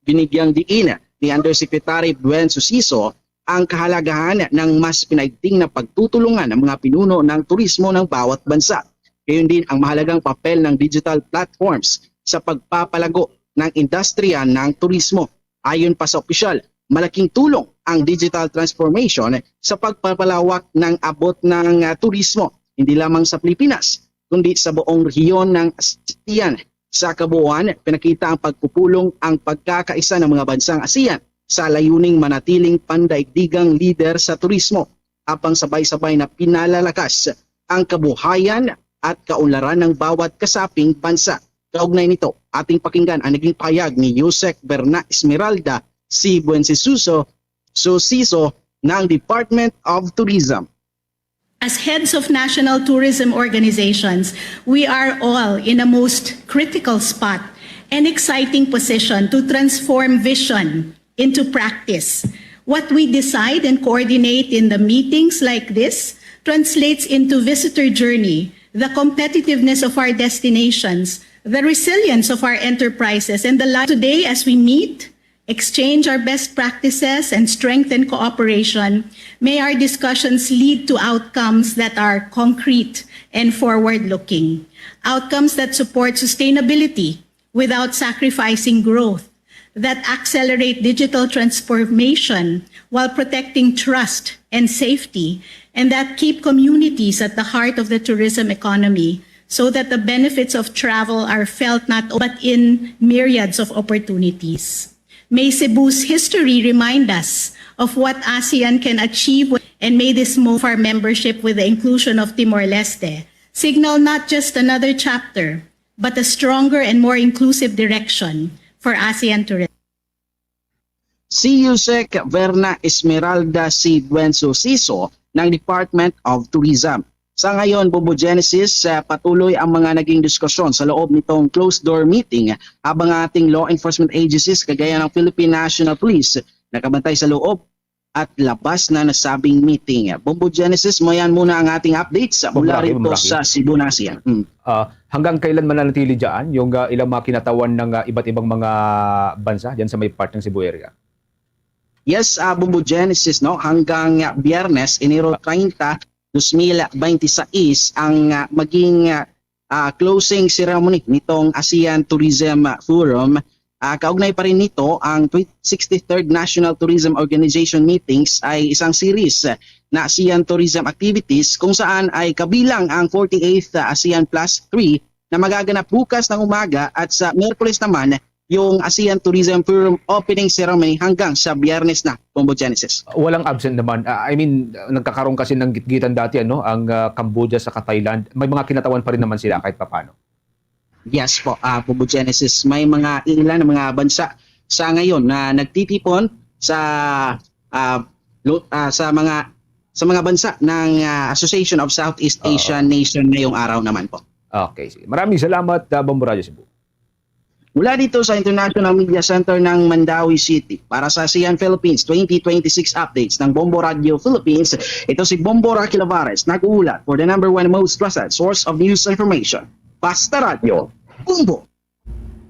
binigyang diin ni Undersecretary Buen Susiso ang kahalagahan ng mas pinaigting na pagtutulungan ng mga pinuno ng turismo ng bawat bansa. Gayon din ang mahalagang papel ng digital platforms sa pagpapalago ng industriya ng turismo. Ayon pa sa opisyal, malaking tulong ang digital transformation sa pagpapalawak ng abot ng, ah, turismo, hindi lamang sa Pilipinas, kundi sa buong rehiyon ng ASEAN. Sa kabuuan, pinakita ang pagpupulong ang pagkakaisa ng mga bansang ASEAN sa layuning manatiling pandaigdigang lider sa turismo, apang sabay-sabay na pinalalakas ang kabuhayan at kaunlaran ng bawat kasaping bansa. Kaugnay nito, ating pakinggan ang naging pahayag ni Yusek Berna Esmeralda C. Buensesuso, Susiso ng Department of Tourism. As heads of national tourism organizations, we are all in a most critical spot and exciting position to transform vision into practice. What we decide and coordinate in the meetings like this translates into visitor journey, the competitiveness of our destinations, the resilience of our enterprises, and the life today as we meet, exchange our best practices, and strengthen cooperation, may our discussions lead to outcomes that are concrete and forward-looking, outcomes that support sustainability without sacrificing growth, that accelerate digital transformation while protecting trust and safety, and that keep communities at the heart of the tourism economy so that the benefits of travel are felt not but in myriads of opportunities. May Cebu's history remind us of what ASEAN can achieve, and may this move our membership with the inclusion of Timor-Leste signal not just another chapter, but a stronger and more inclusive direction for ASEAN tourism. Si Yusek Verna Esmeralda C. Buenso Siso ng Department of Tourism. Sa ngayon, Bombo Genesis, ah, patuloy ang mga naging diskusyon sa loob nitong closed-door meeting habang ang ating law enforcement agencies kagaya ng Philippine National Police nakabantay sa loob at labas na nasabing meeting. Bombo Genesis, mayan muna ang ating updates mula Bombo Rocky, rito Bombo Rocky. Sa Cebu ng ASEAN. Mm. Ah, hanggang kailan mananatili dyan yung, ah, ilang mga kinatawan ng, ah, iba't ibang mga bansa dyan sa may part ng Cebu area? Yes, ah, Bombo Genesis, no? Hanggang, ah, Biyernes, Enero treinta, dos mil beintiseis, ang, ah, maging, ah, ah, closing ceremony nitong ASEAN Tourism Forum. Ah, kaugnay pa rin nito, ang tw-, sixty-third National Tourism Organization Meetings ay isang series na ASEAN tourism activities kung saan ay kabilang ang forty-eighth ASEAN Plus three na magaganap bukas ng umaga at sa Miyerkules naman yung ASEAN Tourism Forum opening ceremony hanggang sa Biyernes na, Bombo Genesis. Walang absent naman. Ah, I mean, nagkakaroon kasi ng gitgitan dati, ano, ang, ah, Cambodia sa Thailand. May mga kinatawan pa rin naman sila kahit papano. Yes po, ah, Bombo Genesis. May mga ilan na mga bansa sa ngayon na nagtitipon sa, ah, lo-, ah, sa mga, sa mga bansa ng, ah, Association of Southeast Oo. Asian Nation ngayong araw naman po. Okay, sige. Maraming salamat, ah, Bombo Radyo Cebu. Mula dito sa International Media Center ng Mandaue City, para sa ASEAN Philippines twenty twenty-six updates ng Bombo Radio Philippines, ito si Bombo Rocky Lavares, nag-uulat for the number one most trusted source of news information. Basta Radyo, Bombo!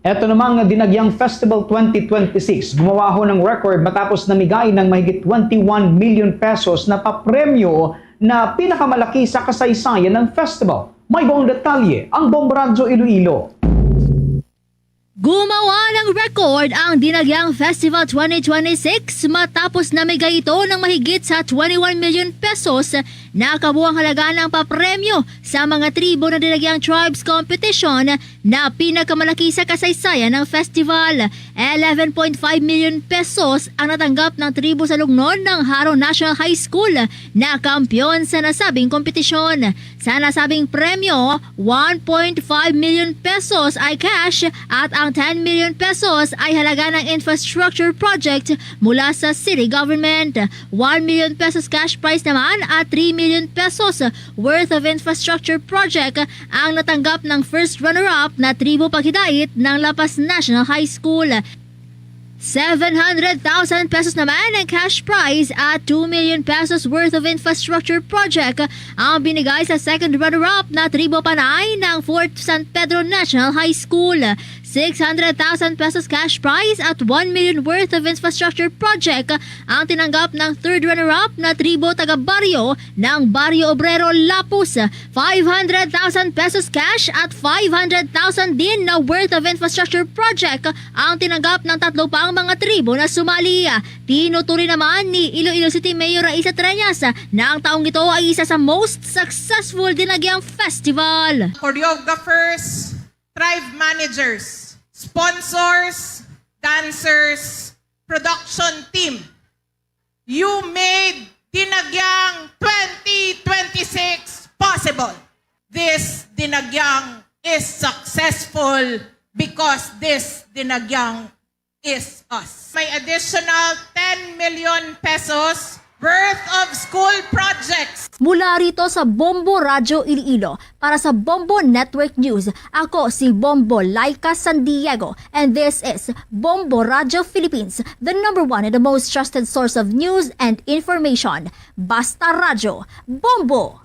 Eto namang Dinagyang Festival twenty twenty-six, gumawa ho ng record matapos namigay ng mahigit twenty-one million pesos na papremyo na pinakamalaki sa kasaysayan ng festival. May buong detalye ang Bombo Radyo Iloilo. Gumawa ng record ang Dinagyang Festival twenty twenty-six matapos namigay ito ng mahigit sa twenty-one million pesos na kabuang halaga ng papremyo sa mga tribo ng Dinagyang Tribes Competition na pinakamalaki sa kasaysayan ng festival. Eleven point five million pesos ang natanggap ng tribo sa Lugnon ng Jaro National High School na kampiyon sa nasabing kompetisyon. Sa nasabing premyo, one point five million pesos ay cash at ang ten million pesos ay halaga ng infrastructure project mula sa city government. One million pesos cash prize naman at three million pesos worth of infrastructure project ang natanggap ng first runner-up na tribo paghidait ng La Paz National High School. Seven hundred thousand pesos naman ang cash prize at two million pesos worth of infrastructure project ang binigay sa second runner-up na Tribo Panay ng fourth San Pedro National High School. Six hundred thousand pesos cash prize at one million worth of infrastructure project ang tinanggap ng third runner-up na Tribo Taga Barrio ng Barrio Obrero, Lapus. Five hundred thousand pesos cash at five hundred thousand din na worth of infrastructure project ang tinanggap ng tatlo pang mga tribo na sumali. Tinuturing naman ni Iloilo City Mayor Raisa Treñas na ang taong ito ay isa sa most successful Dinagyang Festival. Choreographers, tribe managers, sponsors, dancers, production team, you made Dinagyang twenty twenty-six possible. This Dinagyang is successful because this Dinagyang is us. May additional ten million pesos worth of school projects. Mula rito sa Bombo Radyo Iloilo, para sa Bombo Network News, ako si Bombo Laika San Diego, and this is Bombo Radyo Philippines, the number one and the most trusted source of news and information. Basta Radyo, Bombo!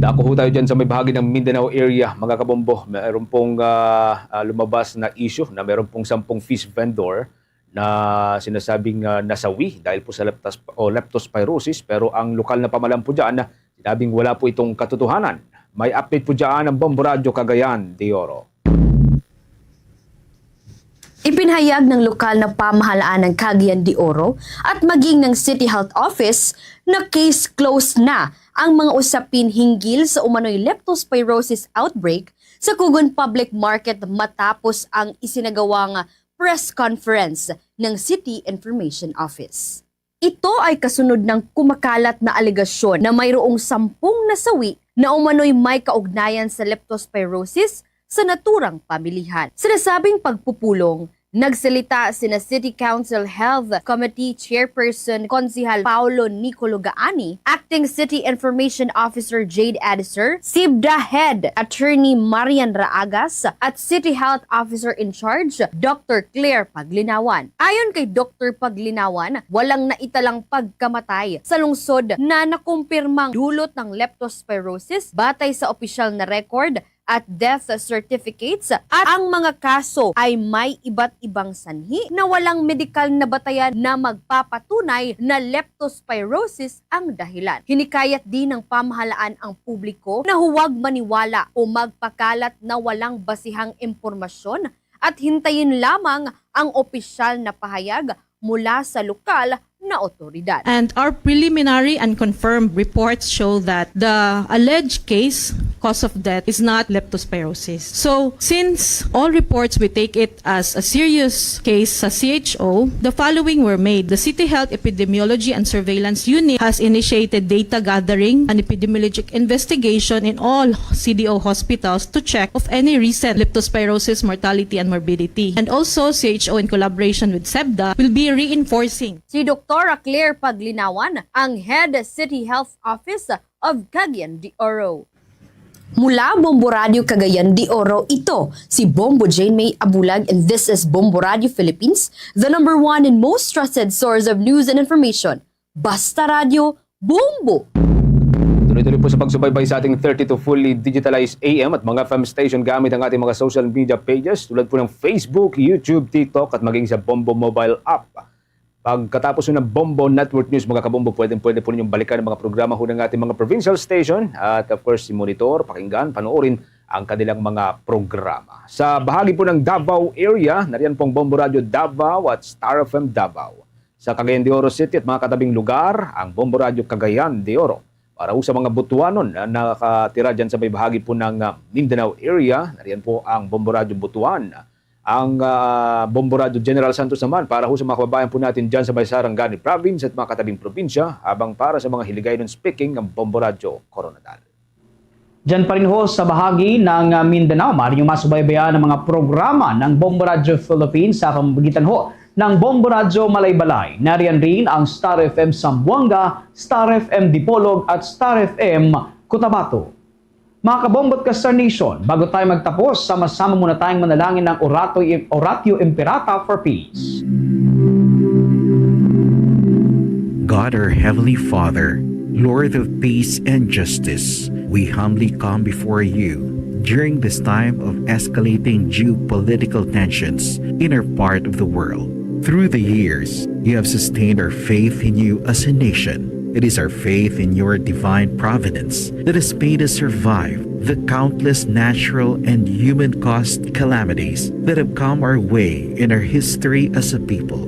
Dako ho tayo dyan sa may bahagi ng Mindanao area, mga kabombo. Meron pong ah, ah, lumabas na issue na meron pong sampung fish vendor na sinasabing ah, nasawi dahil po sa leptos- o leptospirosis, pero ang lokal na pamahalaan po dyan, sinabing wala po itong katotohanan. May update po dyan ang Bombo Radyo Cagayan de Oro. Ipinahayag ng lokal na pamahalaan ng Cagayan de Oro at maging ng City Health Office na case closed na ang mga usapin hinggil sa umano'y leptospirosis outbreak sa Cogon Public Market matapos ang isinagawang press conference ng City Information Office. Ito ay kasunod ng kumakalat na alegasyon na mayroong sampung nasawi na umano'y may kaugnayan sa leptospirosis sa naturang pamilihan. Sa nasabing pagpupulong, nagsalita sina City Council Health Committee Chairperson Konsehal Paulo Nicolo Gaani, Acting City Information Officer Jade Adiser, CIBDA Head Attorney Marian Raagas, at City Health Officer in Charge Doctor Claire Paglinawan. Ayon kay Doctor Paglinawan, walang naitalang pagkamatay sa lungsod na nakumpirmang dulot ng leptospirosis batay sa opisyal na record at death certificates, at ang mga kaso ay may iba't ibang sanhi na walang medikal na batayan na magpapatunay na leptospirosis ang dahilan. Hinikayat din ng pamahalaan ang publiko na huwag maniwala o magpakalat na walang basihang impormasyon at hintayin lamang ang opisyal na pahayag mula sa lokal na otoridad. And our preliminary and confirmed reports show that the alleged case cause of death is not leptospirosis. So, since all reports, we take it as a serious case sa C H O, the following were made. The City Health Epidemiology and Surveillance Unit has initiated data gathering and epidemiologic investigation in all C D O hospitals to check of any recent leptospirosis mortality and morbidity. And also, C H O, in collaboration with CIBDA, will be reinforcing. Si Doktora Claire Paglinawan, ang Head City Health Office of Cagayan de Oro. Mula Bombo Radyo Cagayan de Oro, ito si Bombo Jane May Abulag, and this is Bombo Radyo Philippines, the number one and most trusted source of news and information. Basta Radyo, Bombo! Tuloy-tuloy po sa pagsubaybay sa ating thirty-two fully digitalized A M at mga F M station gamit ang ating mga social media pages tulad po ng Facebook, YouTube, TikTok at maging sa Bombo mobile app. Pagkatapos ng Bombo Network News, mga kabombo, pwedeng-pwede po ninyong balikan ang mga programa ho ng ating mga provincial station at, of course, i-monitor, pakinggan, panoorin ang kanilang mga programa. Sa bahagi po ng Davao area, nariyan pong Bombo Radyo Davao at Star F M Davao. Sa Cagayan de Oro City at mga katabing lugar, ang Bombo Radyo Cagayan de Oro. Para ho sa mga Butuanon na nakatira dyan sa may bahagi po ng ah, Mindanao area, nariyan po ang Bombo Radyo Butuan, ang ah, Bombo Radyo General Santos naman para ho sa mga kababayan po natin dyan sa may Sarangani Province at mga katabing probinsya, habang para sa mga Hiligaynon speaking, ang Bombo Radyo Coronadal. Diyan pa rin ho sa bahagi ng ah, Mindanao, maaari niyo masubaybayan ang mga programa ng Bombo Radyo Philippines sa pamamagitan ho ng Bombo Radyo Malaybalay. Nariyan rin ang Star F M Zamboanga, Star F M Dipolog at Star F M Cotabato. Mga kabombo at ka-Star Nation, bago tayo magtapos, sama-sama muna tayong manalangin ng Orato-, Oratio Imperata for Peace. God, our Heavenly Father, Lord of peace and justice, we humbly come before you during this time of escalating geopolitical tensions in our part of the world. Through the years, you have sustained our faith in you as a nation. It is our faith in your divine providence that has made us survive the countless natural and human caused calamities that have come our way in our history as a people.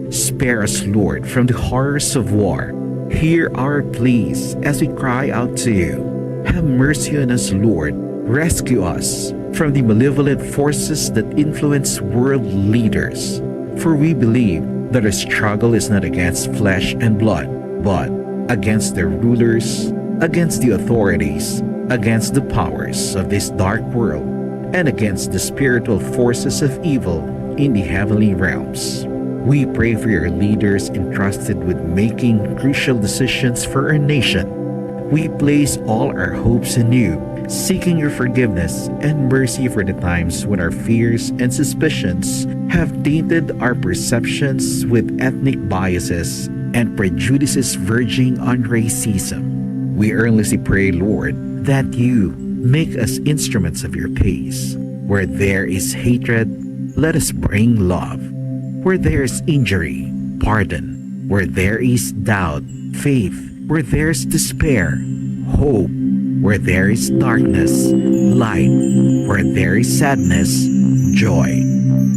Spare us, Lord, from the horrors of war. Hear our pleas as we cry out to you. Have mercy on us, Lord. Rescue us from the malevolent forces that influence world leaders. For we believe that our struggle is not against flesh and blood, but against the rulers, against the authorities, against the powers of this dark world, and against the spiritual forces of evil in the heavenly realms. We pray for your leaders entrusted with making crucial decisions for our nation. We place all our hopes in you, seeking your forgiveness and mercy for the times when our fears and suspicions have tainted our perceptions with ethnic biases and prejudices verging on racism. We earnestly pray, Lord, that you make us instruments of your peace. Where there is hatred, let us bring love. Where there is injury, pardon. Where there is doubt, faith. Where there is despair, hope. Where there is darkness, light. Where there is sadness, joy.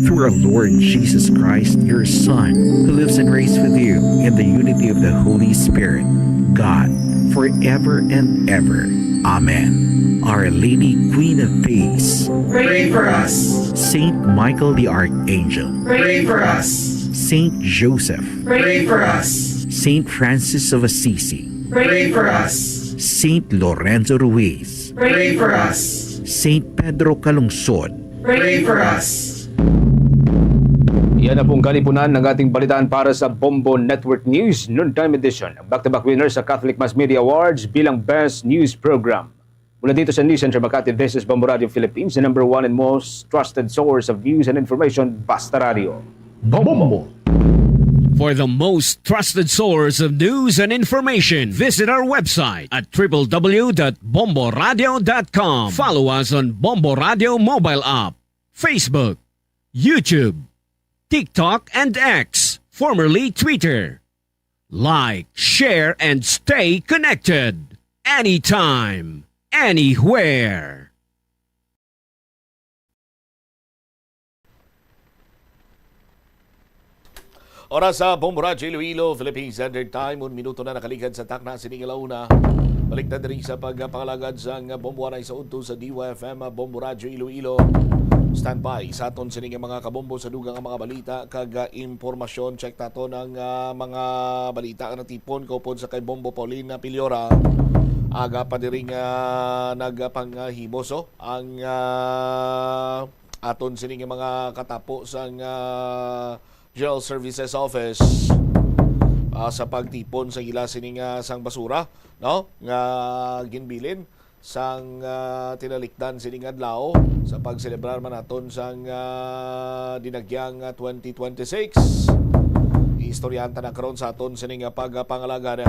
Through our Lord Jesus Christ, your Son, who lives and reigns with you in the unity of the Holy Spirit, God, forever and ever. Amen. Our Lady, Queen of Peace, pray for us. Saint Michael the Archangel, pray for us. Saint Joseph, pray for us. Saint Francis of Assisi, pray for us. Saint Lorenzo Ruiz, pray for us. Saint Pedro Calungsod, pray for us. Yan na pong kalipunan ng ating balitaan para sa Bombo Network News Noontime Edition. Ang back-to-back winner sa Catholic Mass Media Awards bilang Best News Program. Mula dito sa News Center Makati, this is Bombo Radio Philippines, the number one and most trusted source of news and information, Basta Radio. Bombo! For the most trusted source of news and information, visit our website at triple w dot bomboradio dot com. Follow us on Bombo Radio mobile app, Facebook, YouTube, TikTok, and X, formerly Twitter. Like, share, and stay connected. Anytime, anywhere. Oras sa Bombo Radyo Iloilo, Philippine Standard Time, un minuto na nakaligad sa takna sini nga la una. Balik ta diri sa pagpangalagad sang Bombo Anay sa udto sa D Y F M, Bombo Radyo Iloilo. Standby sa aton sini nga mga kabombo sa dugang nga mga balita kag, ah, impormasyon. Check naton ang, ah, mga balita nga natipon kaupod sa kay Bombo Pauline Piliora. Aga pa diri nga nagpanghimos, oh, ang, ah, aton sini nga mga katapo sang, ah, General Services Office, ah, sa pagtipon sa ila sini nga sang basura, no, nga ginbilin sang, ah, tinalikdan sining adlaw sa pagselebrar man naton sang, ah, dinagyang, ah, twenty twenty-six. Iistoryahan ta na karon sa aton sining, ah, pagpangalagad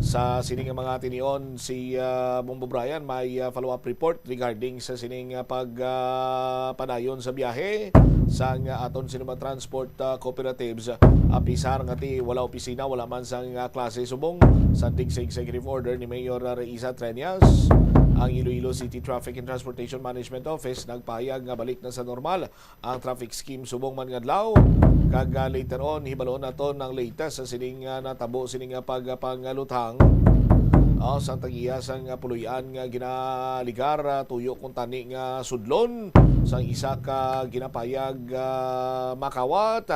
sa sining mga tinion si, ah, Bombo Brian. May, ah, follow-up report regarding sa sining, ah, pag, ah, padayon sa biyahe sang, ah, aton sining mga transport, ah, cooperatives. Apisar nga ti wala opisina, wala man sang, ah, klase subong sa tig sa executive order ni Mayor, ah, Raisa Treñas, ang Iloilo City Traffic and Transportation Management Office nagpahayag nga balik na sa normal ang traffic scheme subong man nga adlaw. Kag, ah, later on, hibalon naton ang latest sa sining, ah, natabo sining, ah, pagpangaluthang, ah, sang tag-iya sang, ah, puloy-an nga ginaaligar, ah, tuyo kuntani nga sudlon sang isa ka ginapahayag, ah, makawat.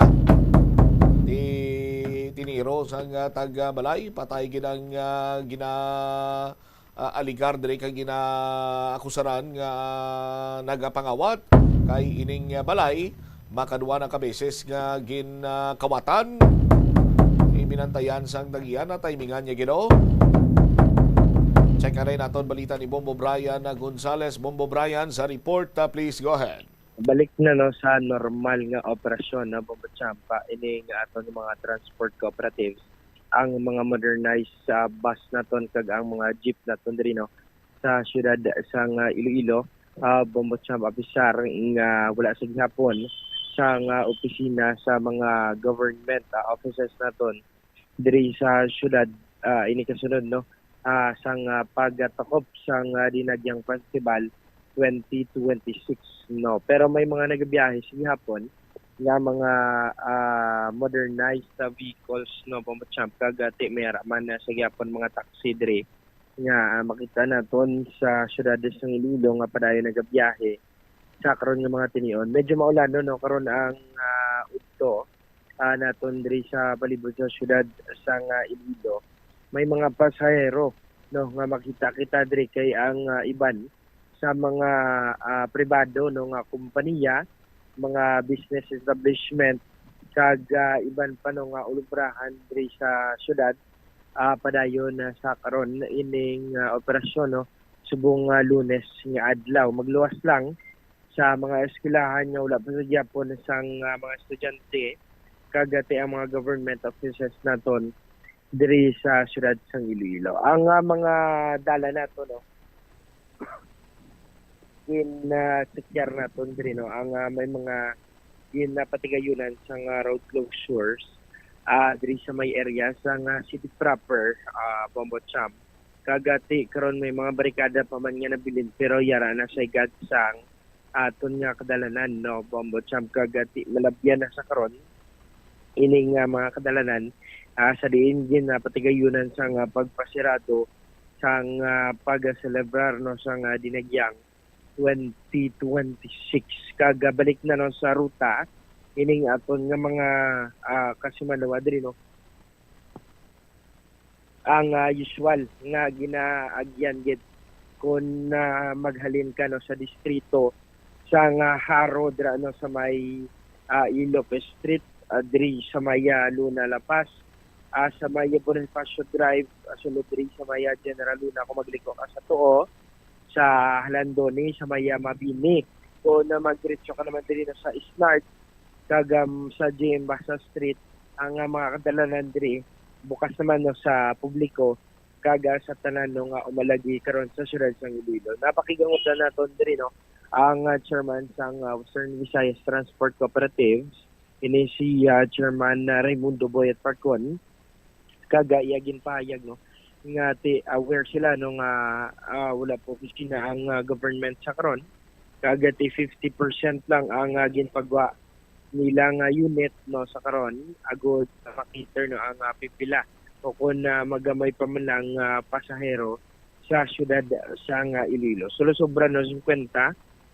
Ti-, tiniro sang, ah, taga-balay, patay gid ang, ah, gina-, ah, aligar diri kay ginaakusaran nga, ah, nagapangawat kay ining, ah, balay makaduwa na ka beses nga gin, ah, kawatan. Ibinantayan sang tag-iya na timingan niya gid, oh. Check anay naton balita ni Bombo Brian Gonzales. Bombo Brian sa report, ah, please go ahead. Balik na, no, sa normal nga operasyon, no, Bombo Champa, ini nga aton mga transport cooperatives, ang mga modernized, ah, bus naton kag ang mga jeep naton diri, no, sa siyudad sang, ah, Iloilo, ah, Bombo Champa, apisar nga wala sa gihapon sang, ah, opisina sa mga government, ah, offices naton diri sa siyudad ah, ini kasunod, no, ah, sang, ah, pagtakop sang, ah, Dinagyang Festival twenty twenty-six, no. Pero may mga nagabiyahe sa gihapon nga mga, ah, modernized, ah, vehicles, no, Bombo Champ, kag, ah, ti may ara man, ah, sa gihapon mga taxi diri nga, ah, makita naton sa siyudad sang Iloilo nga padayon nagabiyahe sa karon nga mga tinion. Medyo maulanon, no, karon ang, ah, udto, ah, naton diri sa palibot sa siyudad sang, ah, Iloilo. May mga pasahero, no, nga makita kita diri kay ang, ah, iban sa mga, ah, pribado, no, nga kompanya, mga business establishment, kag, ah, iban pa, no, nga ulubrahan diri sa siyudad, ah, padayon na sa karon ining, ah, operasyon, no, subong, ah, Lunes nga adlaw. Magluwas lang sa mga eskwelahan nga wala pa sa gihapon sang, ah, mga estudyante, kag ati ang mga government offices naton diri sa siyudad sang Iloilo. Ang, ah, mga dalan nato, no, gin, ah, checkar naton diri, no, ang, ah, may mga gin, ah, patigayunan sang, ah, road closures, ah, diri sa may area sang, ah, city proper, ah, Bombo Champ. Kag ati karon may mga barikada pa man nga nabilin, pero yara na sa igad sang aton nga kadalanan, no, Bombo Champ, kag ati malabyan na sa karon ining, ah, mga kadalanan, ah, sa diin gin, ah, patigayunan sang, ah, pagpasirado sang, ah, pagselebrar, no, sang, ah, Dinagyang twenty twenty-six. Kag, ah, balik na, no, sa ruta ining aton nga mga, ah, kasimanwa diri, no, ang, ah, usual nga ginaagyan gid kon, ah, maghalin ka, no, sa distrito sa nga Jaro dira, no, sa may, ah, Ilop Street, ah, diri sa may, ah, Luna La Paz, ah, sa may Bonifacio Drive, ah, sulod diri sa may, ah, General Luna kung magliko ka sa tuo sa Halandoni, sa may, ah, Mabini. Kung, ah, magdiretso ka naman diri, no, sa Isnard, kag, um, sa Jim Basa Street, ang, ah, mga kadalanan diri bukas naman, no, sa publiko, kag, ah, sa tanan, no, nga umalagi karon sa siyudad sang Iloilo. Napakigangutan naton diri, no, ang, ah, chairman sang, ah, Western Visayas Transport Cooperatives, ini si, ah, Chairman, ah, Raymundo Boyet Parcon, kag, ah, iya ginpahayag, no, nga ti aware sila, no, nga, ah, wala pa opisina ang, ah, government sa karon, kag, ah, ti fifty percent lang ang, ah, ginpagwa nila nga unit, no, sa karon, agud makater, no, ang, ah, pipila o kon, ah, magamay pa man lang, ah, pasahero sa siyudad sang, ah, Iloilo. Solosobra, no, fifty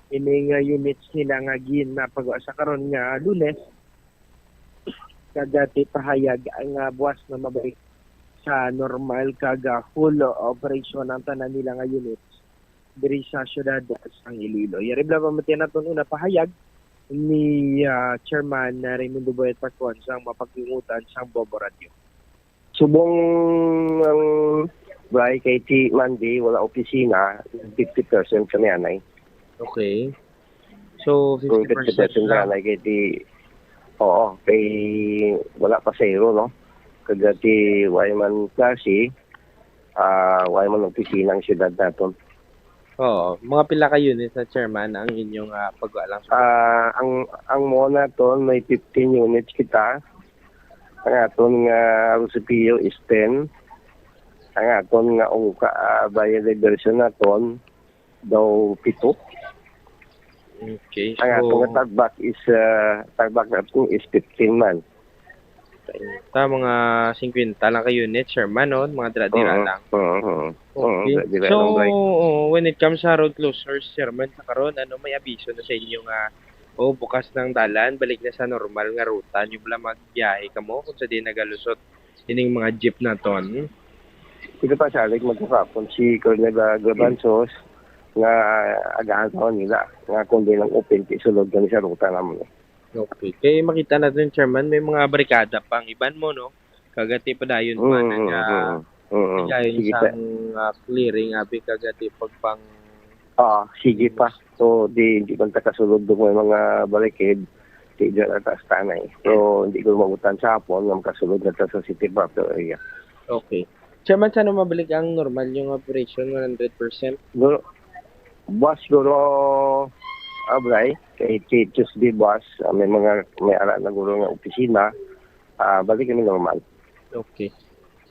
ini nga units nila nga ginapagawa sa karon nga Lunes, kag ti pahayag ang, ah, buwas na mabalik sa normal kag, ah, full operation ang tanan nila nga units diri sa siyudad sang Iloilo. Yari bala pamatian naton una pahayag ni, ah, Chairman, ah, Raymundo Boyet Parcon sang mapakigangutan sang Bombo Radio. Subong ang Bri kay ti Monday, wala opisina, fifty percent kami anay. Okay. So, Kung fifty percent fifty percent lang. Anay kay ti, oo, kay wala pasahero, no? Kag ti way man klase, ah, way man opisina ang siyudad naton. Oo. Mga pila ka units na, Chairman, ang inyong, ah, pagwa lang sa Ah, ang, ang mo naton may fifteen units kita. Ang aton nga Rosipio is ten. Ang aton nga ungka, ah, by diversion naton daw pito. Okay. Ang aton So, nga tagbak is, ah, tagbak naton is fifteen man. ta mga fifty lang ka units, Chairman, no? Mga dira-dira Oo, lang. oo, oo. Oo, Okay. dira So, lang, Bri. Oo, when it comes sa road closures, Chairman, sa karon, ano, may abiso na sa inyo nga, oh, bukas ng dalan, balik na sa normal nga ruta, nyo bala magbiyahe ka mo kung sa di nagalusot ining mga jeep naton? Ito pa, salig magkakapon si Colonel, ah, Gabanzos nga agahan sa nila nga kung di lang open, isulod kami sa ruta naman. Okay. Kay makita natin, Chairman, may mga barikada pang iban mo, no? Kagati pa dayon pa Mm, na nga mm, mm. Bigayon Sige sa pa. Ah, clearing, abi, kagati pagpang Ah, sige pa. So, di, di man ta kasulod do may mga barricade. Di dyan ang taas tanay. So, hindi ko mabutan sa hapon nga makasulod na ta sa city proper area. Okay. Chairman, sana mabalik ang normal yung operation, one hundred percent? Guro, boss, guro, abray, kay, kay Tuesday, boss, ah, may mga, may ara na guro nga opisina, ah, balik kami normal. Okay.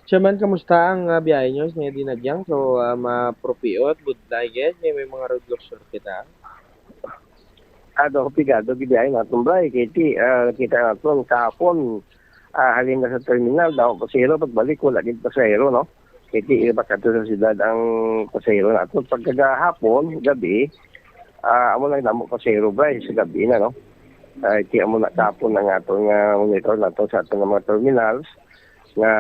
Chairman, kamusta ang, ah, biyahe nyo sa Dinagyang? So, ah, mapropiot, budlay, guys. May, may mga road closure kita. Ado, pigado gid ay naton, Bray. Kay ti, ah, kita naton kahapon, ah, halin na sa terminal, daw pasahero, pagbalik, wala gid pasahero, no? Kay ti, iba kadto sa siyudad ang pasahero naton. Pagkagahapon, gabi, ah, amo lang damo pasahero, Bray, sa gabi na, no? Ay, ti amo na kahapon ang aton nga monitor nato sa aton nga mga terminals nga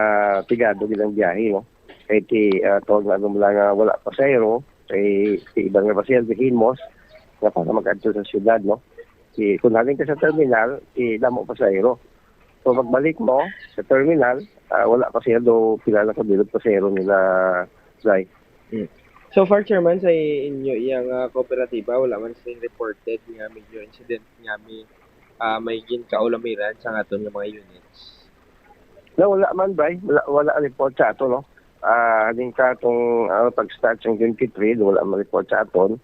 pigado gid ang biyahe, no? Kay ti, ah, tawag na lang nga wala pasahero, kay ti iban nga pasahero gihimos nga para mag-adto sa siyudad, no? Ti, kung halin ka sa terminal, ti damo pasahero. So, pagbalik mo sa terminal, ah, wala pasahero, pila lang ka bilog pasahero nila, Bray. So far, Chairman, sa inyo iyang, ah, kooperatiba, wala man sila reported nga medyo incident nga may, ah, may ginkaulamiran sa aton nga mga units. Na wala man, Bray. Wala, wala report sa ato, no? Ah, halin ka tong, ah, pag-start sa twenty-three, wala man report sa aton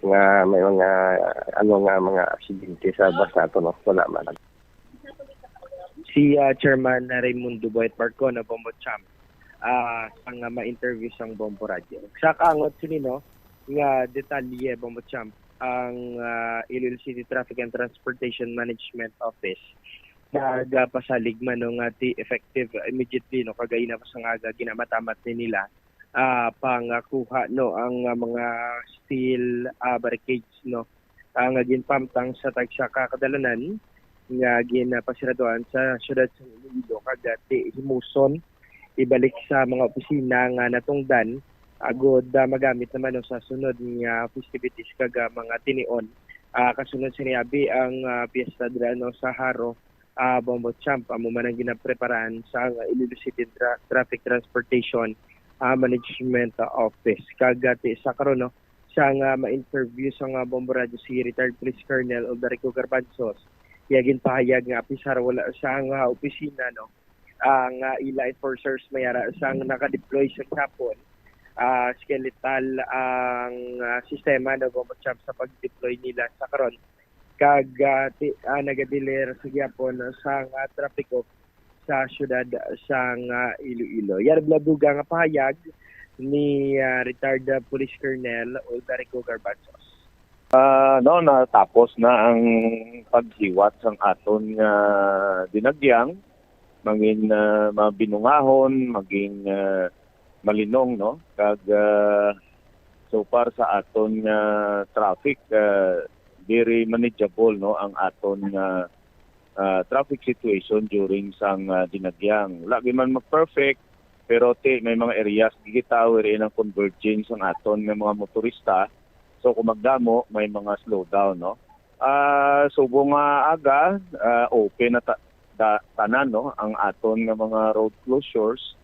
nga may mga, ano nga, mga aksidente sa bus nato, no? Wala man. Si, ah, Chairman Raymundo Boyet Barcon, Bombo Champ, ah, sang, ah, ma-interview sang Bombo Radyo. Sa kaangot sini, no, nga detalye, Bombo Champ, ang, ah, Iloilo City Traffic and Transportation Management Office nagapasalig man, no, nga ti effective immediately, no, kagay na pa sang aga ginamatamat ni nila, ah, pangakuha, no, ang, ah, mga steel, ah, barricades, no, ah, nga ginpamtang sa tagsa ka kadalanan nga ginapasiraduan sa siyudad sa Iloilo, kag, ah, ti himuson ibalik sa mga opisina nga natungdan, agod, ah, magamit naman, no, sa sunod nga festivities kag, ah, mga tinion. Ah, kasunod sini abi ang, ah, piyesta dira, no, sa Jaro, ah, Bombo Champ, amo man ang ginapreparahan sa, ah, Iloilo City Tra-, Traffic Transportation, ah, Management, ah, Office. Kag, ah, ti sa karon, no, sa nga ma-interview sa nga Bombo Radyo si retired Police Colonel Uldarico Garbanzos, iya ginpahayag nga apisar wala sa nga opisina, no, ang, ah, ila enforcers may ara sang naka-deploy sa gihapon, ah, skeletal ang, ah, sistema, no, Bombo Champ, sa pag-deploy nila sa karon, kag, ah, ti-, ah, nagadealer sa gihapon sang, ah, trapiko sa siyudad sang, ah, Iloilo. Yari lang dugang nga pahayag ni, ah, retired, ah, Police Colonel Uldarico Garbanzos. Ah, no, natapos na ang paghiwat sang aton nga Dinagyang, mangin, ah, mabinungahon, maging, ah, malinong, no? Kag, ah, so far sa aton nga traffic, ah, very manageable, no, ang aton nga, ah, traffic situation during sang, ah, Dinagyang. Wala gid man mag-perfect, pero ti may mga areas gid kita wherein ang convergence ang aton nga mga motorista. So kung magdamo, may mga slowdown, no? Ah, subong nga aga, ah, open na ta-, da-, tanan, no, ang aton nga mga road closures,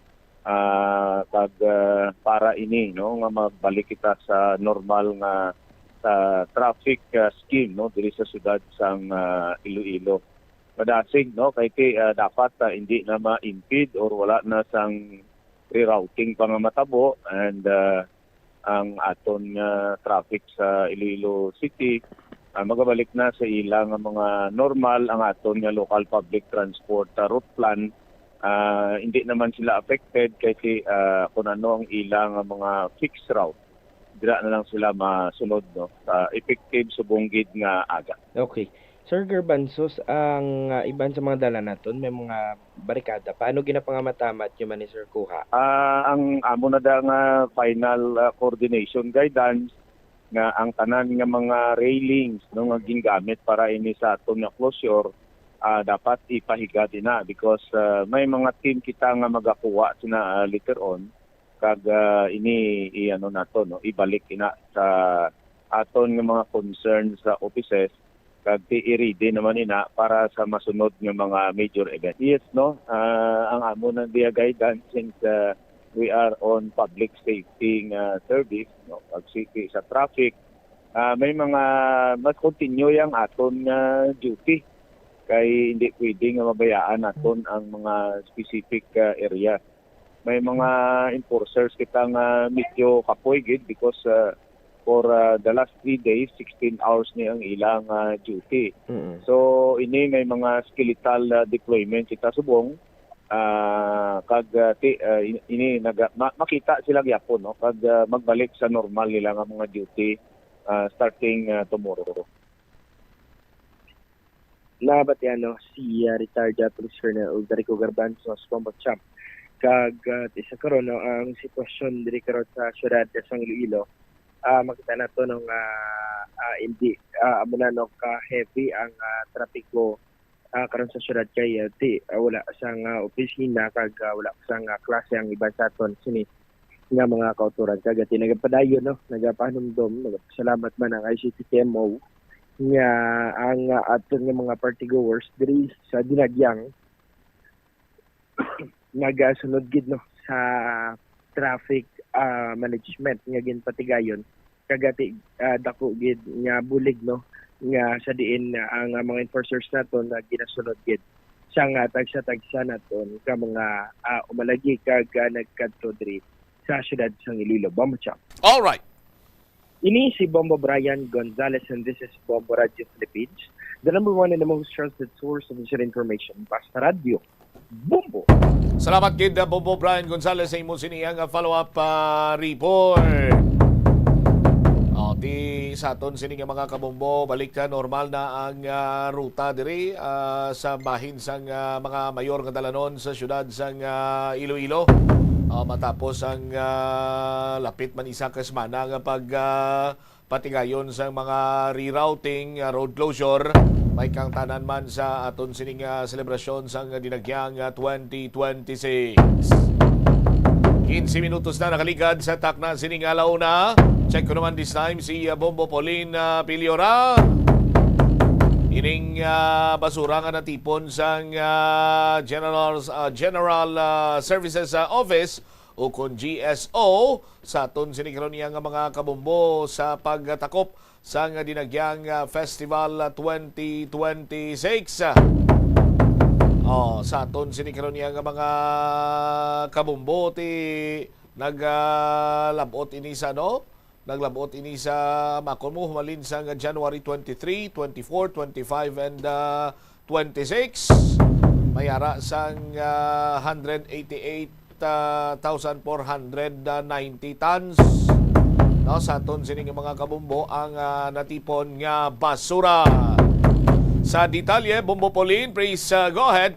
ah, kag, ah, para ini, no, nga magbalik kita sa normal nga, sa traffic, ah, scheme, no, diri sa siyudad sang, ah, Iloilo. Madasig, no, kay ti, ah, dapat, ah, hindi na ma-impede or wala na sang rerouting pa nga matabo, and, ah, ang aton nga traffic sa Iloilo City, ah, magabalik na sa ila nga mga normal. Ang aton nga local public transport, ah, route plan, ah, hindi naman sila affected kay ti, ah, kung ano ang ila nga mga fixed route, dira na lang sila masunod, no? Ah, effective subong gid nga aga. Okay. Sir Garbanzos, ang, ah, iban sa mga dalan naton may mga barikada. Paano ginapangamatamat nyo man ni Sir Kuha? Ah, ang amo na da nga final, ah, coordination guidance nga ang tanan nga mga railings, no, nga gingamit para ini sa aton nga closure, ah, dapat ipahiga din na because, ah, may mga team kita nga magakuha sina, ah, later on, kag, ah, ini i-, ano nato, no, ibalik ina sa aton nga mga concerned sa offices, kag ti i-ready naman ina para sa masunod nga mga major event. Yes, no, ah, ang amo na diya guidance since, ah, we are on public safety nga service, no, pag safety sa traffic, ah, may mga mas continue yang aton nga duty kay hindi pwede nga mabayaan naton ang mga specific, ah, area. May mga enforcers kita nga medyo kapoy gid because, ah, for, ah, the last three days, sixteen hours ni ang ilang, ah, duty. Mm. So ini may mga skeletal, ah, deployment kita subong. Ah, kag, ah, ti-, ah, in-, ini naga-, ma-, makita sila gyapon, no, kag, ah, magbalik sa normal nila nga mga duty, ah, starting, ah, tomorrow. Nabatian, no, si, ah, retired, ah, Police Colonel Ulterico Garbanzo sa Bombo Champ. Kag, ah, isa karon, no, ang sitwasyon diri karon sa siyudad sa Iloilo, ah, makita nato, no, nga, ah, hindi, ah, amo na, no, ka heavy ang, ah, trapiko, ah, karon sa siyudad kay, ah, di, ah, wala sang, ah, opisina kag, ah, wala sang, ah, klase ang iban sa aton sini nga mga kautoran. Kag ati nagapadayon, no, nagapahanumdom, nagapasalamat man ang I C T T M O nga ang, ah, aton nga mga party goers diri sa Dinagyang nagasunod gid, no, sa traffic, ah, management nga ginpatigayon. Kag ati, ah, dako gid nga bulig, no, nga sa diin, ah, ang, ah, mga enforcers naton na ginasunod gid sang, ah, tagsa-tagsa naton ka mga, ah, umalagi kag, ah, nagkadto diri sa siyudad sang Iloilo. Bombo Champ. All right. Ini si Bombo Brian Gonzalez and this is Bombo Radio Philippines, the number one and the most trusted source of news and information. Basta Radyo, Bombo! Salamat gid, uh, Bombo Brian Gonzalez, sa imo siniya nga follow-up, uh, report. Oh, di sa aton sini nga mga kabombo, balik na normal na ang, uh, ruta diri, uh, sa bahin sang, uh, mga mayor nga dalanon sa siyudad sang, uh, Iloilo. Uh, matapos ang, uh, lapit man isa ka semana nga pag, uh, patigayon sang mga rerouting, uh, road closure, may kangtanan man sa aton sining, uh, selebrasyon sang Dinagyang, uh, twenty twenty-six. Quince minutos na nakaligad sa takna sining alauna. Check ko naman this time si, uh, Bombo Pauline, uh, Piliora. Ining, uh, basura nga natipon sang, uh, General, uh, General, uh, Services, uh, Office o kon G S O, sa aton sini karon niya nga mga kabombo sa pagtakop sang Dinagyang, ah, Festival, ah, twenty twenty-six. Oh, sa aton sini karon niya nga mga kabombo, ti nag, ah, labot ini sa, no? Naglabot ini sa, makon mo, humalin sa January twenty-three, twenty-four, twenty-five, and, ah, twenty-six. May ara sang, ah, hundred eighty-eight, ah, thousand four hundred ninety tons, no, sa aton sining mga kabombo ang, ah, natipon nga basura. Sa detalye, Bombo Pauline, please, ah, go ahead.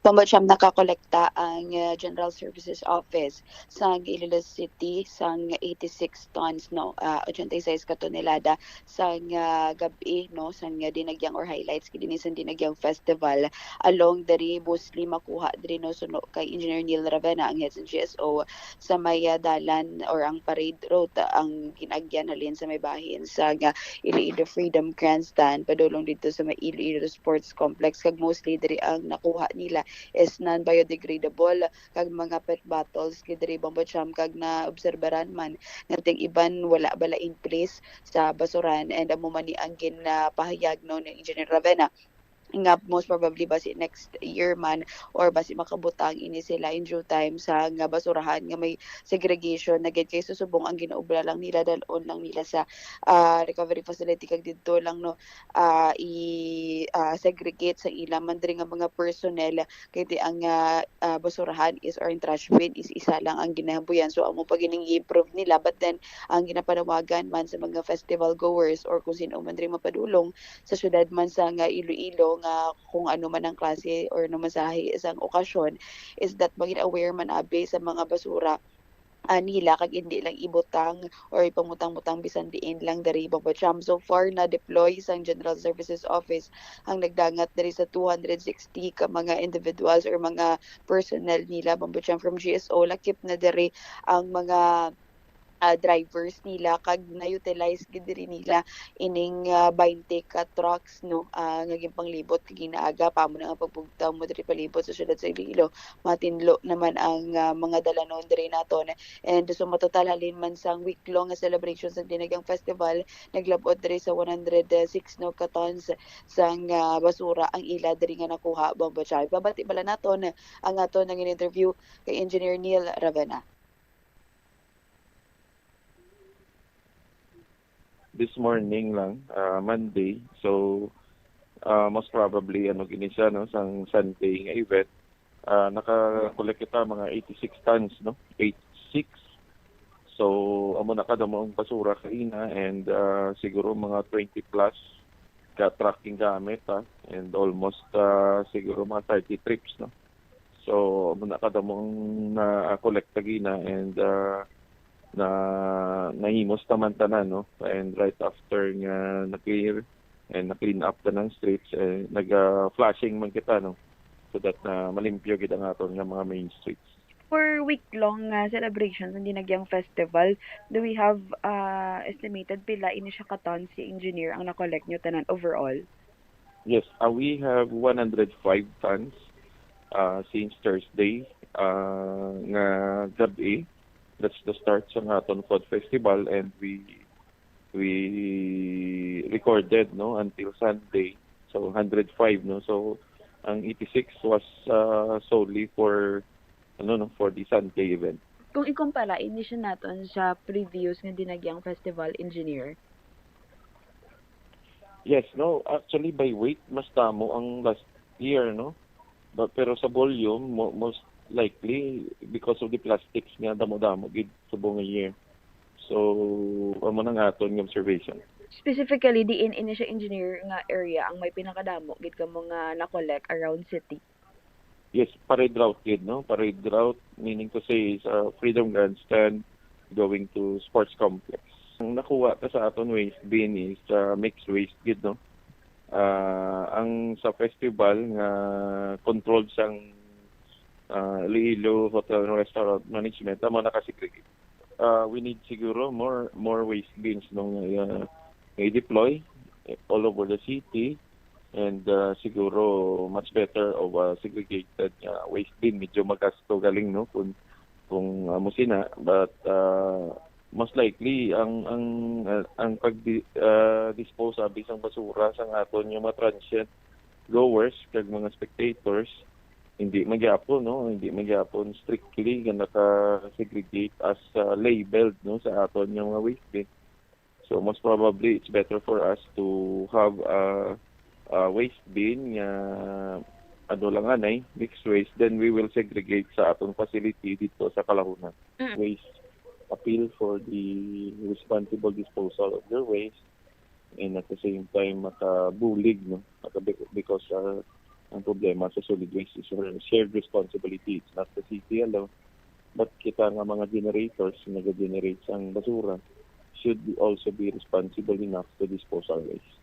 Bombo Champ, nakakolekta ang, ah, General Services Office sang Iloilo City sang eighty-six tons, no, ah, eighty-six ka tonelada sang, ah, gab-i, no, sang, ah, Dinagyang or highlights gid ini sang Dinagyang Festival. Along diri, mostly makuha diri, no, suno kay Engineer Neil Ravena, ang head sa G S O, sa may, ah, dalan or ang parade route, ah, ang gin-agyan halin sa may bahin sang, ah, Iloilo Freedom Grandstand padulong didto sa may Iloilo Sports Complex, kag mostly diri ang nakuha nila is non-biodegradable kag mga pet bottles gid diri, Bombo Champ, kag naobserbaran man nga ting iban wala bala in place sa basuran, and amo man ni ang ginapahayag, no, ni Engineer Ravena nga most probably basi next year man or basi makabutang ini sila in due time sa nga basurahan nga may segregation na gid, kay sa subong ang ginaobra lang nila, dal-on lang nila sa, ah, recovery facility kag didto lang, no, ah, i, ah, segregate sa ila man diri nga mga personnel. Kay di ang, ah, ah, basurahan is, or ang trash bin is isa lang ang ginahambuyan. So, amo pa gining i-improve nila. But then, ang ginapanawagan man sa mga festival goers or kung sino man diri mapadulong sa syudad man sa nga Iloilo, nga kung ano man ang klase or ano man sa hi-, isang okasyon, is that maging aware man abi sa mga basura, ah, nila, kag hindi lang ibutang or ipamutang-mutang bisan diin lang diri, Bombo Champ. So far, na-deploy sang General Services Office ang nagdangat diri sa two hundred sixty ka mga individuals or mga personnel nila, Bombo Champ, from G S O. Lakip na diri ang mga, ah, drivers nila, kag na-utilize gid diri nila ining, ah, twenty ka trucks, no, ah, nga ginpanglibot kag inaaga pa mo na nga pagbugtaw mo diri palibot sa syudad sa Iloilo. Matinlo naman ang, ah, mga dalanon diri naton. And so, matotal halin man sang week-long nga celebration sa Dinagyang Festival, naglabot diri sa one hundred six, no, ka tons sang, ah, basura ang ila diri nga nakuha, Bombo Champ. Pabati bala naton ang aton nga interview kay Engineer Neil Ravena. This morning lang, ah, Monday. So, ah, most probably, ano, gini siya, no, sang Sunday nga event. Ah, naka-collect kita mga eighty-six tons, no? Eight six. So, amo na kadamo ang basura kaina, and, ah, siguro mga twenty plus ka trucking gamit, ah, and almost, ah, siguro mga thirty trips, no? So, amo na kadamo ang na-collect kaina, and, ah, na nahimos naman tanan, no? And right after nga na-clear and na-clean up tanan streets, eh, nag, ah, flushing man kita, no? So that na malimpyo gid ang aton nga mga main streets. For week-long nga celebration sa Dinagyang Festival, do we have, ah, estimated pila ini siya ka tons si engineer ang na-collect nyo tanan overall? Yes, ah, we have one hundred five tons, ah, since Thursday, ah, nga gab-i. That's the start sa aton food festival, and we we recorded, no, until Sunday. So, hundred five, no. So, ang eighty-six was, ah, solely for, ano, no, for the Sunday event. Kung ikumpara ini siya naton sa previous nga Dinagyang Festival, engineer? Yes, no. Actually, by weight, mas damo ang last year, no. But, pero sa volume, mo-, most likely, because of the plastics nga damo-damo gid subong nga year. So, amo nang aton nga observation. Specifically, diin ini siya, engineer, nga area ang may pinakadamo gid kamo nga na-collect around city? Yes, parade route gid, no? Parade route, meaning to say, sa Freedom Grandstand going to Sports Complex. Ang nakuha ta sa aton waste bin is, uh, mixed waste gid, no? Ah, ang sa festival nga controlled sang, ah, Iloilo Hotel and Restaurant Management, amo nakasegregate. Ah, we need siguro more, more waste bins, no, nga, ah, i-deploy, eh, all over the city, and, ah, siguro much better of, ah, segregated, ah, waste bin. Medyo magasto galing, no, kung, kung, ah, mo sina, but, ah, most likely ang, ang, ah, ang pag di-, ah, dispose abi sang basura sang aton yung mga transient goers kag mga spectators, hindi man gyapon, no, hindi man gyapon strictly nga naka-segregate as, ah, labeled, no, sa aton nga mga waste bin. So, most probably, it's better for us to have a, a waste bin nga, ano lang anay, mixed waste. Then we will segregate sa atong facility dito sa Kalahunan. Mm. Waste, appeal for the responsible disposal of their waste, and at the same time makabulig, no? Maka-, because, uh, ang problema sa solid waste is a shared responsibility. It's not the city alone, but kita nga mga generators, naga-generate sang basura, should be, also be responsible enough to dispose our waste.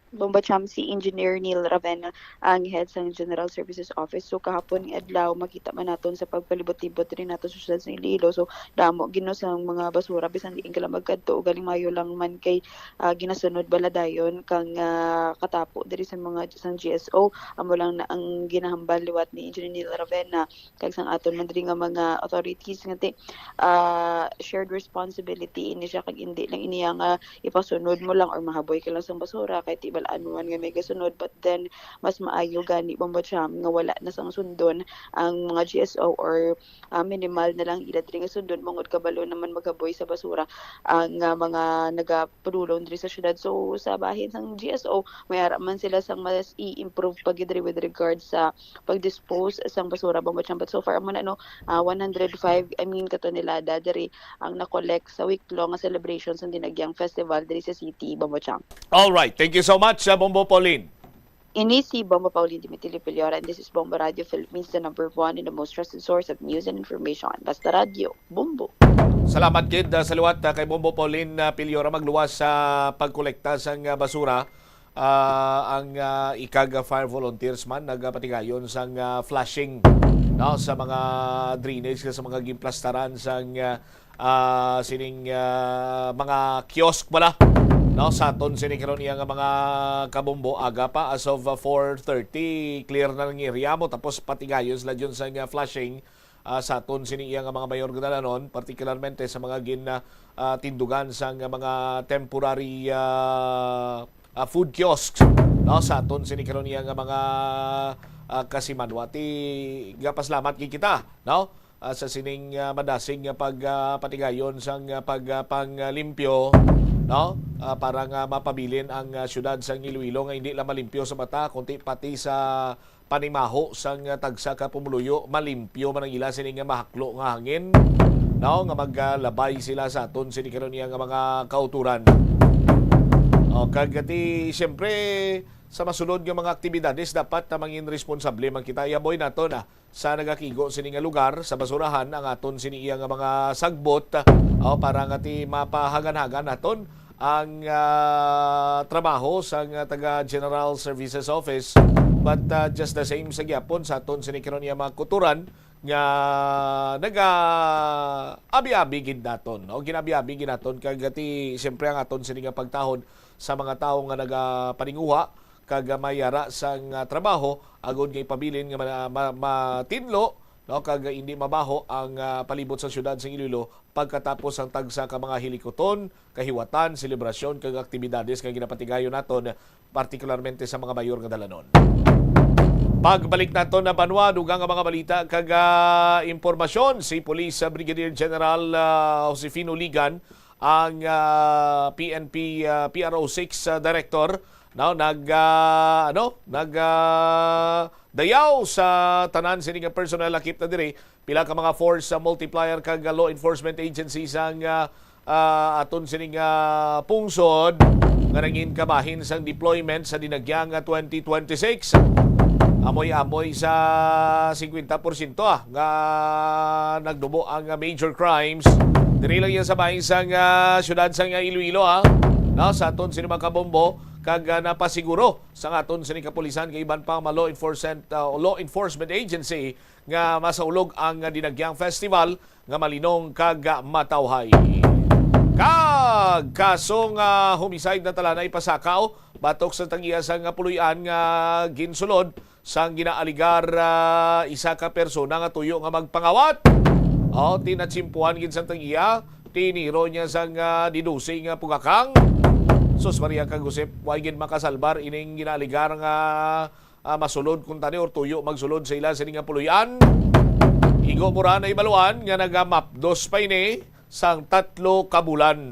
Bombo Cham, si Engineer Neil Ravenna ang head sang General Services Office. So, kahapon nga adlaw, makita man naton sa pagpalibot-libot diri nato sa siyudad sa Iloilo. So, damo gid, no, sang mga basura, bisan diin ka lang magkadto, ugaling maayo lang man kay, ah, ginasunod bala dayon kang, ah, katapo diri sa mga, sang G S O. Amo lang na ang ginahambal liwat ni Engineer Neil Ravenna kag sang aton man diri nga mga authorities nga ti-, ah, shared responsibility ini siya, kag indi lang ini nga ipasunod mo lang or mahaboy ka lang sang basura kay ti bal-an mo man nga may gasunod. But then, mas maayo gani, Bombo Cham, nga wala na sang sundon ang mga G S O or, ah, minimal na lang ila diri nga sundon, bangod kabalo naman maghaboy sa basura ang, ah, mga nagapadulong diri sa syudad. So, sa bahin sang G S O, may ara man sila sang mas i-improve pa gid diri with regards sa pag-dispose sang basura, Bombo Cham. But so far, amo na, no, ah, one hundred five, I mean, ka tonelada diri ang na-collect sa week-long nga celebration sang Dinagyang Festival diri sa city, Bombo Cham. All right. Thank you so much, uh, Bombo Pauline. Ini si Bombo Pauline Dimitri Piliora, and this is Bombo Radio Philippines, the number one and the most trusted source of news and information. Basta Radyo, Bombo. Salamat gid, uh, sa liwat, uh, kay Bombo Pauline, uh, Piliora, magluwas sa pagkolekta sang, uh, basura. Ah, ang, ah, ikag fire volunteers man nagapatigayon sang, ah, flushing, no, sa mga drainage, sa mga ginplastaran sang, ah, ah, sining, ah, mga kiosk pala, no, sa aton sini karon iya nga mga kabombo. Aga pa, as of, ah, four thirty, clear na ang area mo, tapos patigayon sila dyan sa, ah, flushing, ah, sa aton sini iya nga mga mayor nga dalanon, partikularmente sa mga gin, ah, ah, tindugan sang mga temporary, ah, ah, food kiosks, no, sa aton sini karon iya nga mga, ah, kasimanwa. Ti gapasalamat gid kita, no, ah, sa sining, ah, madasig nga pag, ah, patigayon sang, ah, pag, ah, panglimpyo, no, ah, para nga mapabilin ang, ah, siyudad sang Iloilo nga hindi lang malimpyo sa mata, kundi pati sa panimaho sang tagsa ka pumuluyo, malimpyo man ang ila sini nga mahaklo nga hangin, no, nga maglabay sila sa aton sini karon iya nga mga kauturan. O, kag ti, siyempre, sa masunod nga mga aktibidades, dapat na mangin responsable man kita. Ihaboy nato na sa nagakigo sini nga lugar sa basurahan ang aton sini iya nga mga sagbot, o, para nga ti mapahagan-hagan naton ang, ah, trabaho sang, ah, taga General Services Office. But, ah, just the same sa gyapon sa aton sini karon iya mga kuturan nga naga-abi-abi gid naton, no? Ginabi-abi gid naton kag ti siyempre ang aton sini nga pagtahod sa mga tawo nga nagapaninguha kag may yara sang, ah, trabaho agod nga ipabilin nga ma-, ma-, matinlo, no, kag hindi mabaho ang, ah, palibot sa siyudad sang Iloilo pagkatapos ang tagsa ka mga hilikuton, kahiwatan, selebrasyon kag aktibidades nga ginapatigayon naton, partikularmente sa mga mayor nga dalanon. Pagbalik naton na banwa, dugang nga mga balita kag, ah, impormasyon, si Police Brigadier General, ah, Josefino Ligan, ang, ah, P N P, ah, P R O six, ah, Director, no, nag, ah, ano, nag, ah, dayaw sa tanan sini nga personnel, lakip na diri pila ka mga force, ah, multiplier kag, ah, law enforcement agency sang, ah, ah, aton sining, ah, pungsod nga nangin kabahin sang deployment sa dinagyang nga twenty twenty-six. Amoy-amoy sa singkwenta porsyento, ah, nga nagdumo ang, ah, major crimes. Diri lang yan sa bahin sang, ah, siyudad sang, ah, Iloilo, ah. No, sa aton sini mga kabombo, kag, ah, napasiguro sa aton sini kapulisan kag iban pang mga law enforcement, ah, law enforcement agency nga masaulog ang, ah, Dinagyang Festival nga malinong kag, ah, matawhay. Kag kaso nga homicide na tala na ipasakaw batok sa tag-iya sang, ah, puloy-an nga ginsulod sang ginaaligar, ah, isa ka persona nga tuyo nga magpangawat. O, tinatsimpuhan gid sang tag-iya, tiniro niya sang, ah, didusi nga pugakang. Sus Maria kag Josep, way gid makasalbar ining ginaaligar nga, ah, masulod kuntani or tuyo magsulod sa ila sini nga puloy-an. Igo mo ra nahibaluan nga nagamapdos pa ini sang tatlo ka bulan.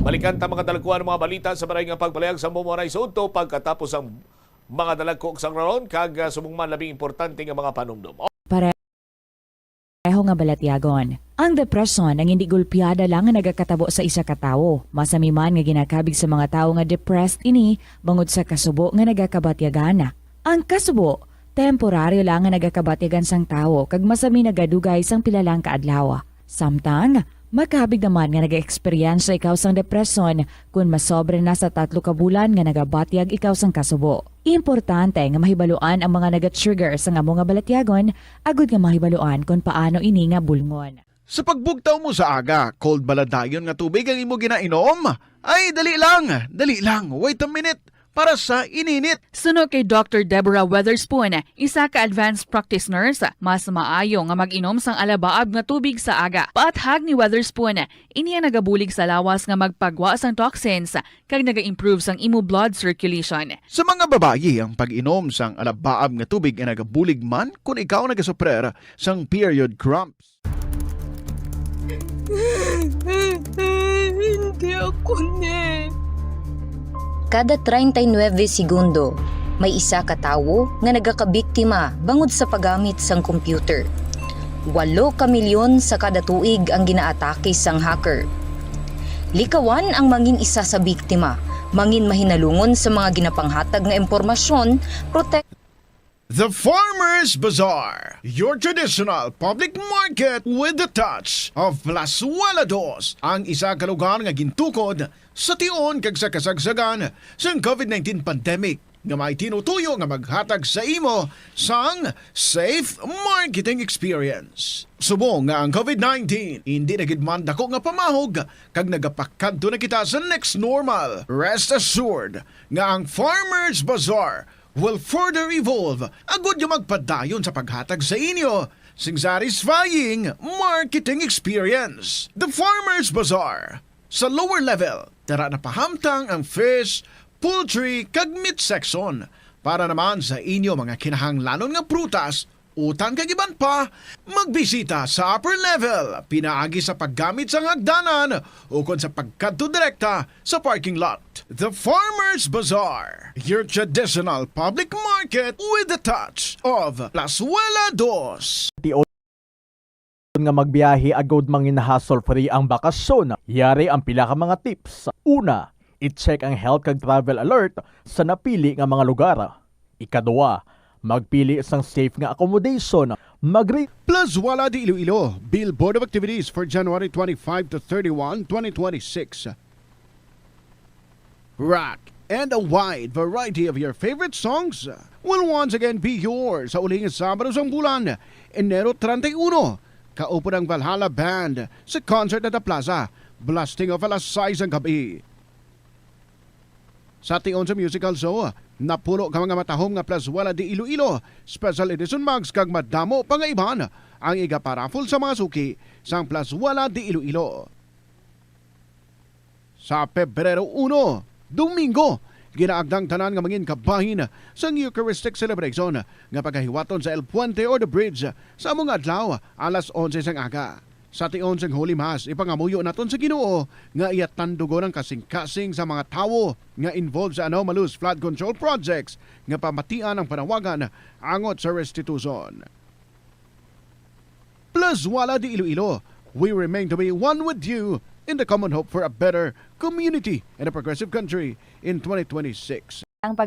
Balikan ta mga dalagkuan, mga balita sa maray nga pagpalayag sa Momoray sa udto pagkatapos ang mga dalagko sang ranon kag, ah, subong man labing importante nga mga panumdom. Pareho nga balatyagon. Ang depresyon ang hindi gulpiada lang nga nagakatabo sa isa ka tawo. Masami man nga ginakabig sa mga tawo nga depressed ini bangod sa kasubo nga nagakabatyagan. Ang kasubo, temporaryo lang nga nagakabatyagan sang tawo kag masami nagadugay sang pila lang ka adlaw. Samtang, makabig naman nga nag-eksperyensya ikaw sang depresyon kon masobra na sa tatlo ka bulan nga nagabatyag ikaw sang kasubo. Importante nga mahibaluan ang mga naga-trigger sang amo nga balatyagon agud nga mahibaluan kon paano ini nga bulngon. Sa pagbugtaw mo sa aga, cold bala dayon nga tubig ang imo ginainom? Ay, dali lang, dali lang, wait a minute, para sa ininit. Suno kay Doctor Deborah Weatherspoon, isa ka advanced practice nurse, mas maayo nga mag-inom sang alabaab nga tubig sa aga. Paathag ni Weatherspoon, ini ang nagabulig sa lawas nga magpagwa sang toxins kag naga-improve sang imo blood circulation. Sa mga babayi, ang pag-inom sang alabaab nga tubig ay nagabulig man kon ikaw nagasuprer sang period cramps. Hindi ako ni. Kada treinta y nueve segundo, may isa ka tawo nga nagakabiktima bangod sa paggamit sang computer. Walo ka milyon sa kada tuig ang ginaatake sang hacker. Likawan ang mangin isa sa biktima, mangin mahinalungon sa mga ginapanghatag nga impormasyon, protek- The Farmers Bazaar, your traditional public market with the touch of Plazuela Dos, ang isa ka lugar nga gintukod sa tion kag sa kasagsagan sang covid nineteen pandemic, nga may tinutuyo nga maghatag sa imo sang safe marketing experience. Subong nga ang covid nineteen hindi na gid man dako nga pamahog kag nagapakadto na kita sa next normal, rest assured nga ang Farmers Bazaar will further evolve agud nga magpadayon sa paghatag sa inyo sing satisfying marketing experience. The Farmers Bazaar. Sa lower level, tara na pahamtang ang fish, poultry, kag meat section para naman sa inyo mga kinahanglanon nga prutas Utan kag iban pa, magbisita sa upper level pinaagi sa paggamit sang hagdanan ukon sa pagkadto direkta sa parking lot. The Farmers Bazaar, your traditional public market with the touch of Plazuela Dos. Tion nga magbiyahe agud mangin hassle-free ang bakasyon, yari ang pila ka mga tips. Una, i-check ang health kag travel alert sa napili nga mga lugar. Ikaduha, magpili sang safe nga accommodation. Magre- Plazuela de Iloilo, Billboard of Activities for January twenty-five to thirty-one, twenty twenty-six. Rock and a wide variety of your favorite songs will once again be yours sa uling Sabado sang bulan, Enero treinta y uno. Kaupod ang Valhalla Band sa concert at the plaza, blasting off alas sais ang gabi. Sa tion sa musical show, napulo ka mga matahom nga Plazuela de Iloilo, special edition mugs kag madamo pa nga iban ang igaparaffle sa mga suki sang Plazuela de Iloilo. Sa Pebrero uno, Domingo, ginaagdang tanan nga mangin kabahin sang Eucharistic celebration nga pagahiwaton sa El Puente or the Bridge sa amo nga adlaw, alas onse sang aga. Sa tion sang Holy Mass, ipangamuyo naton sa Ginoo nga iya tandugon ang kasingkasing sa mga tawo nga involved sa anomalous flood control projects nga pamatian ang panawagan angot sa restitution. Plazuela de Iloilo, we remain to be one with you in the common hope for a better community and a progressive country in twenty twenty-six. Ang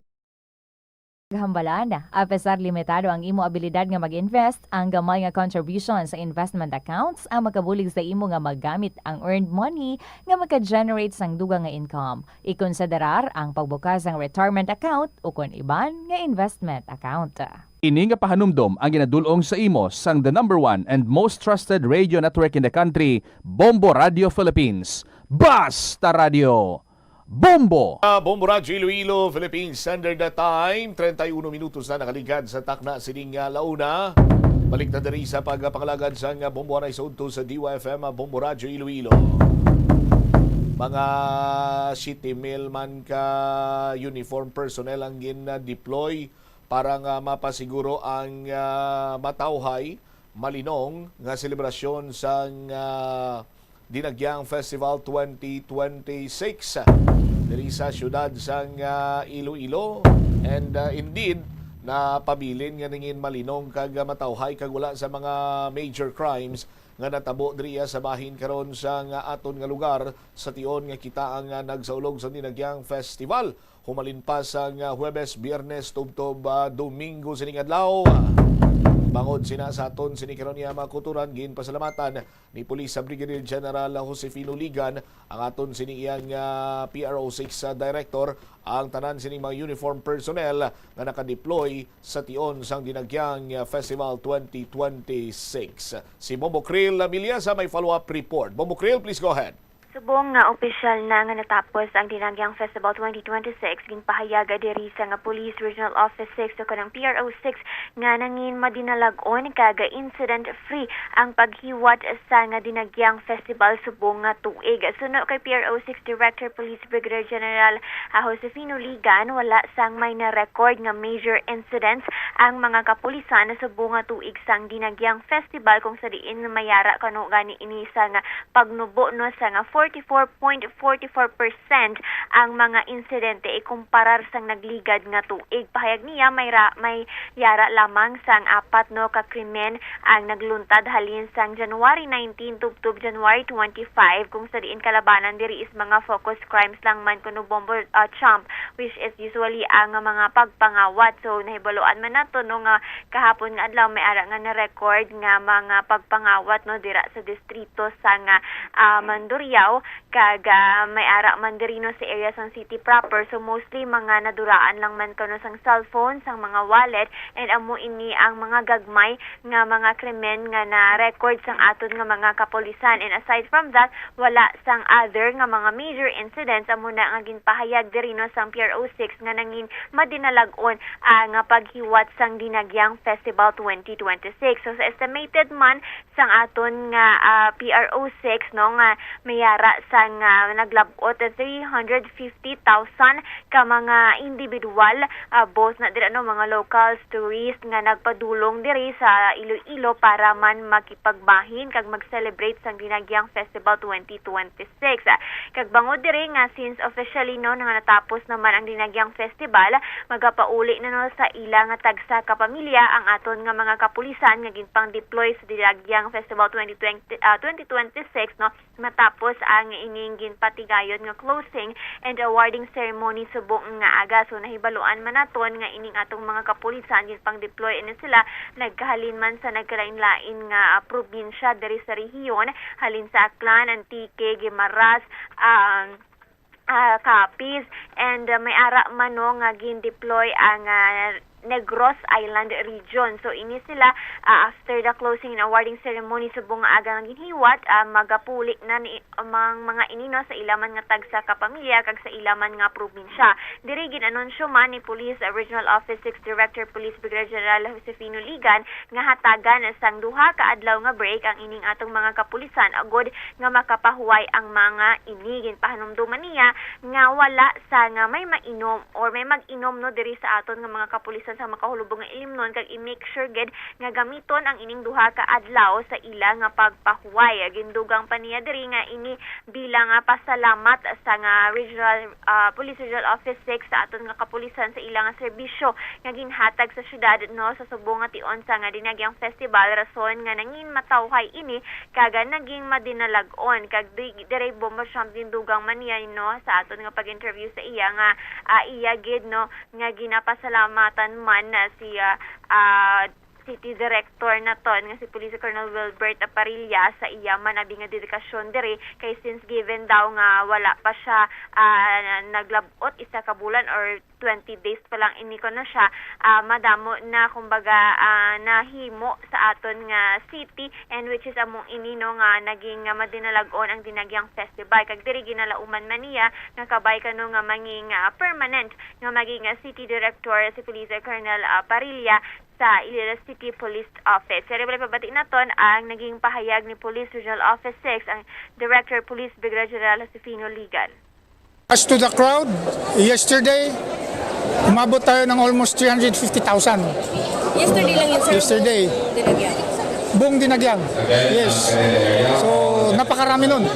paghambalan, apesar limitado ang imo abilidad nga mag-invest, ang gamay nga contribution sa investment accounts ang makabulig sa imo nga magamit ang earned money nga maka-generate sang dugang nga income. Ikonsiderar ang pagbukas sang retirement account ukon iban nga investment account. Ini nga pahanumdom ang ginadul-ong sa imo sang the number one and most trusted radio network in the country, Bombo Radio Philippines. Basta Radio, Bombo! Ah, Bombo Radyo Iloilo, Philippines Standard Time, treinta y uno minutos na nakaligad sa takna sining, ah, launa. Balik ta diri sa pagpangalagad sang, ah, Bombo Anay sa udto sa D Y F M, ah, Bombo Radyo Iloilo. Mga siyete mil man ka uniform personnel ang gin-deploy para nga mapasiguro ang, ah, matawhay, malinong nga selebrasyon sang, ah, Dinagyang Festival twenty twenty-six diri sa siyudad sang, ah, Iloilo. And, ah, indeed, napabilin nga nangin malinong kag, ah, matawhay kag wala sa mga major crimes nga natabo diri, ah, sa bahin karon sang, ah, aton nga lugar sa tion nga kita ang, ah, nagsaulog sa Dinagyang Festival. Humalin pa sang, ah, Huwebes, Biyernes, tubtob, ah, Domingo sining adlaw. Bangod sina sa aton sini karon nga mga kutoran, ginpasalamatan ni Police Brigadier General Josefino Ligan ang aton sini iyang, ah, P R O six, ah, Director, ang tanan sining mga uniform personnel nga nakadeploy sa tion sang Dinagyang, ah, Festival twenty twenty-six. Si Bombo Krill Lamilla sa may follow-up report. Bombo Krill, please go ahead. Subong nga opisyal na nga natapos ang Dinagyang Festival twenty twenty-six, ginpahayag diri sa nga Police Regional Office six o kanang P R O six nga nangin madinalag-on kag incident-free ang paghiwat sa nga Dinagyang Festival subong nga tuig. Suno kay P R O six Director Police Brigadier General, ah, Josefino Ligan, wala sang may na-record nga major incidents ang mga kapulisan subong nga tuig sang Dinagyang Festival, kung sa diin mayara kano gani ini sa nga pagnubo, no, sa nga forty-four point forty-four percent ang mga insidente ikumparar sang nagligad nga tuig. Pahayag niya, may ra-, may yara lamang sang apat, no, ka krimen ang nagluntad halin sang January nineteen tubtob January twenty-five, kung sa diin kalabanan diri is mga focus crimes lang man kuno bombo, ah, chomp, which is usually ang mga pagpangawat. So, nahibaluan man nato, no, nga kahapon nga adlaw may ara nga na-record nga mga pagpangawat, no, dira sa distrito sa nga, ah, Mandurriao, kag, ah, may ara man diri, no, sa area sang city proper. So, mostly mga naduraan lang man kuno sang cellphone, sang mga wallet, and amo ini ang mga gagmay nga mga krimen nga na-record sang aton nga mga kapulisan. And aside from that, wala sang other nga mga major incidents, amo na nga ginpahayag diri, no, sang P R O six nga nangin madinalag-on ang paghiwat sang Dinagyang Festival twenty twenty-six. So, sa estimated man sang aton nga, ah, P R O six, no, nga may ara sang, ah, naglab-ot three hundred fifty thousand ka mga individual, ah, both na dira, no, mga locals, tourist nga nagpadulong diri sa Iloilo para man makipagbahin kag mag-celebrate sang Dinagyang Festival twenty twenty-six. Kag bangod diri nga since officially, no, nga natapos naman ang Dinagyang Festival, magapauli na, no, sa ila nga tagsa ka pamilya ang aton nga mga kapulisan nga ginpang-deploy sa Dinagyang Festival twenty twenty, ah, twenty twenty-six, no, matapos ang ining ginpatigayon nga closing and awarding ceremony subong nga aga. So, nahibaluan man naton nga ining atong mga kapulisan ginpang-deploy ini sila nagkahalin man sa nagkalain-lain nga, ah, probinsya diri sa rehiyon, halin sa Aklan, Antique, Guimaras, um, ah, Capiz, and, ah, may ara man, no, nga gin-deploy ang, ah, Negros Island region. So, ini sila, ah, after the closing and awarding ceremony subong nga aga nga ginhiwat, ah, magapuli na ni ang mga ini, no, sa ila man nga tagsa ka pamilya kag sa ila man nga probinsya. Diri gin-anunsyo man ni Police, ah, Regional Office six Director Police Brigadier General Josefino Ligan nga hatagan sang duha ka adlaw nga break ang ining atong mga kapulisan agod nga makapahuway ang mga ini. Ginpahanumdom man niya nga wala sa nga may mainom or may mag-inom, no, diri sa aton nga mga kapulisan sa makahulubong nga ilimnon, kag i-make sure gid nga gamiton ang ining duha ka adlaw sa ila nga pagpahuway. Gindugang pa niya diri nga ini bilang, ah, pasalamat sa nga Regional, ah, Police Regional Office six sa aton nga kapulisan sa ila nga serbisyo nga ginhatag sa syudad, no, sa subong nga tion sa nga Dinagyang Festival, rason nga nangin matawhay ini kag naging madinalag-on. Kag di, diri bomba siyang gindugang man niya, no, sa aton nga pag-interview sa iya nga, ah, iya gid, no, nga ginapasalamatan man na si, ah, ah, City Director naton nga si Police Colonel Wilbert Aparilla sa iya man abi nga dedikasyon diri, kay since given daw nga wala pa siya, ah, naglab-ot isa ka bulan or twenty days pa lang ini, kuno siya, ah, madamo na, kumbaga, ah, nahimo sa aton nga city, and which is among ini, no, nga naging, ah, madinalag-on ang Dinagyang Festival. Kag diri ginalauman man niya nga kabay kano nga manging, ah, permanent nga maging, ah, city director si Police Colonel, ah, Parilla sa Iloilo City Police Office. Kaya wala pabati naton ang naging pahayag ni Police Regional Office six, ang Director Police Brigadier General Josefino Ligan. As to the crowd, yesterday, umabot tayo ng almost three hundred fifty thousand. Yesterday lang yun, sir? Yesterday. Dinagyang. Buong Dinagyang. Yes. So, napakarami nun.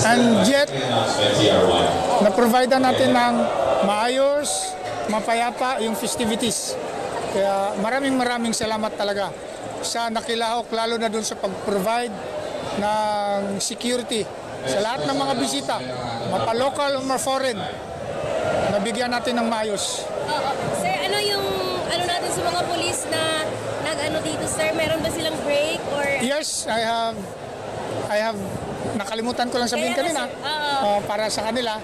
And yet, na-provide natin ng maayos, mapayapa yung festivities. Kaya maraming maraming salamat talaga sa nakilahok, lalo na dun sa pag-provide ng security sa lahat ng mga bisita, mapa-local o ma-foreign, nabigyan natin ng maayos. Oo. Sir, ano yung ano natin sa mga pulis na nag-ano dito, sir? Meron ba silang break or Yes, I have, I have, nakalimutan ko lang sabihin Kaya nga, kanina. sir. Oo. Ah, para sa kanila,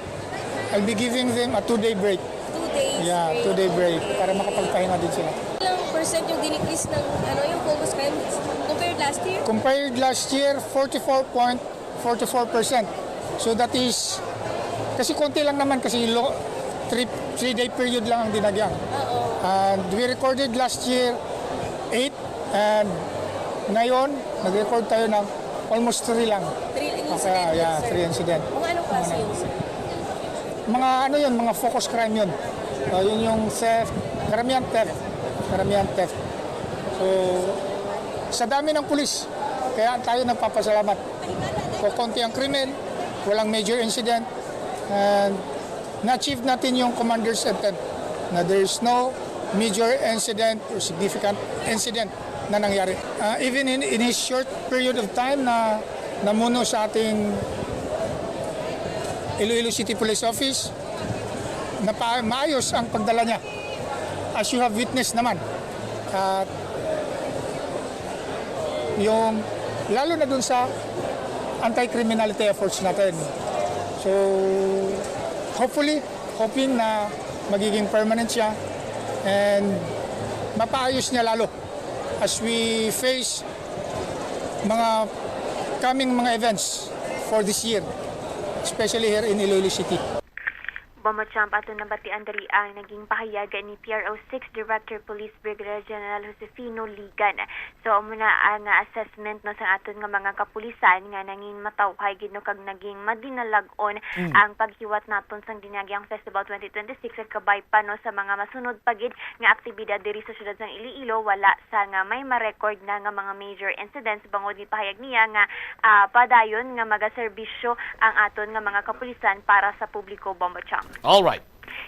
I'll be giving them a two-day break. Two days Yeah, break. two-day break Okay. para makapagpahinga din sila. Ilang percent yung dinikis ng, ano, yung focus crime compared last year? Compared last year, forty-four point forty-four percent. So that is, kasi konti lang naman kasi lo, three, three-day period lang ang Dinagyang. Oo. And we recorded last year eight, and ngayon, nag-record tayo ng almost three lang. Three incident, Okay, yeah, sir. three incident. Mga anong klase Ano? yun, sir? Mga ano yun, mga focus crime yun. Uh, yun yung theft, karamihan theft. Karamihan theft. So, sa dami ng pulis, kaya tayo nagpapasalamat. Kukunti ang krimen, walang major incident, and na-achieve natin yung commander's intent na there is no major incident or significant incident na nangyari. Uh, even in, in his short period of time na namuno sa ating Iloilo City Police Office, napa-, maayos ang pagdala niya. As you have witnessed naman, at yung, lalo na dun sa anti-criminality efforts natin. So, hopefully, hoping na magiging permanent siya and mapaayos niya lalo as we face mga coming mga events for this year, especially here in Iloilo City. Bombo Champ, aton nabatian diri ang naging pahayag ni P R O six Director Police Brigadier General Josefino Ligan. So, amo na ang, ah, assessment, no, sa aton nga mga kapulisan nga nangin matawhay gid, no, kag naging madinalag-on Mm. ang paghiwat naton sang Dinagyang Festival twenty twenty-six, ug kabay pa, no, sa mga masunod pa gid nga aktibidad diri sa siyudad sang Iloilo. Wala sa nga may ma-record na nga mga major incidents, bangod ni pahayag niya nga, ah, padayon nga magaserbisyo ang aton nga mga kapulisan para sa publiko, Bombo Champ. All right.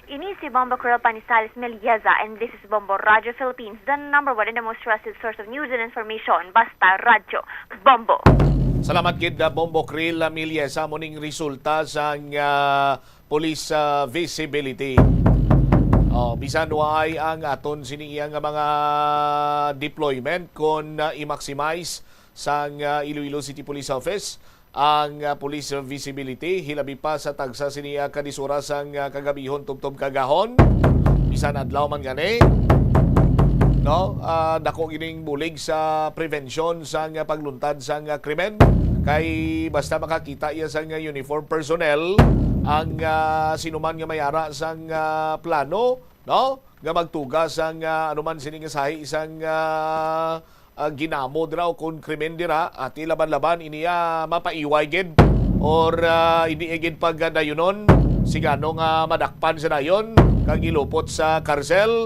Ini si Bombo Cruel Panizales Melieza, and this is Bombo Radio Philippines, the number one and the most trusted source of news and information. Basta Radyo Bombo. Salamat gid, uh, Bombo Krill, uh, Melieza, mo ning resulta sang, uh, police, uh, visibility. Oh, bisan waay ang aton sini iya nga mga deployment, kon, uh, i-maximize sang, uh, Iloilo City Police Office ang, ah, police visibility, hilabi pa sa tagsa sini, ah, ka disoras sang, ah, kagabihon tubtob kagahon, bisan adlaw man gani, no? Ah, dako gining bulig sa prevention sang, ah, pagluntad sang, ah, krimen, kay basta makakita iya sang, ah, uniform personnel ang, ah, sinuman nga may ara sang, ah, plano, no, nga magtuga sang, ah, anuman sini nga sahi sang, ah, ah, ginamo dira o kon krimen dira, ati laban-laban ini, ah, mapaiway gid or, ah, hindi gid pagdayunon, sigano nga madakpan sa dayon kag ilupot sa karsel.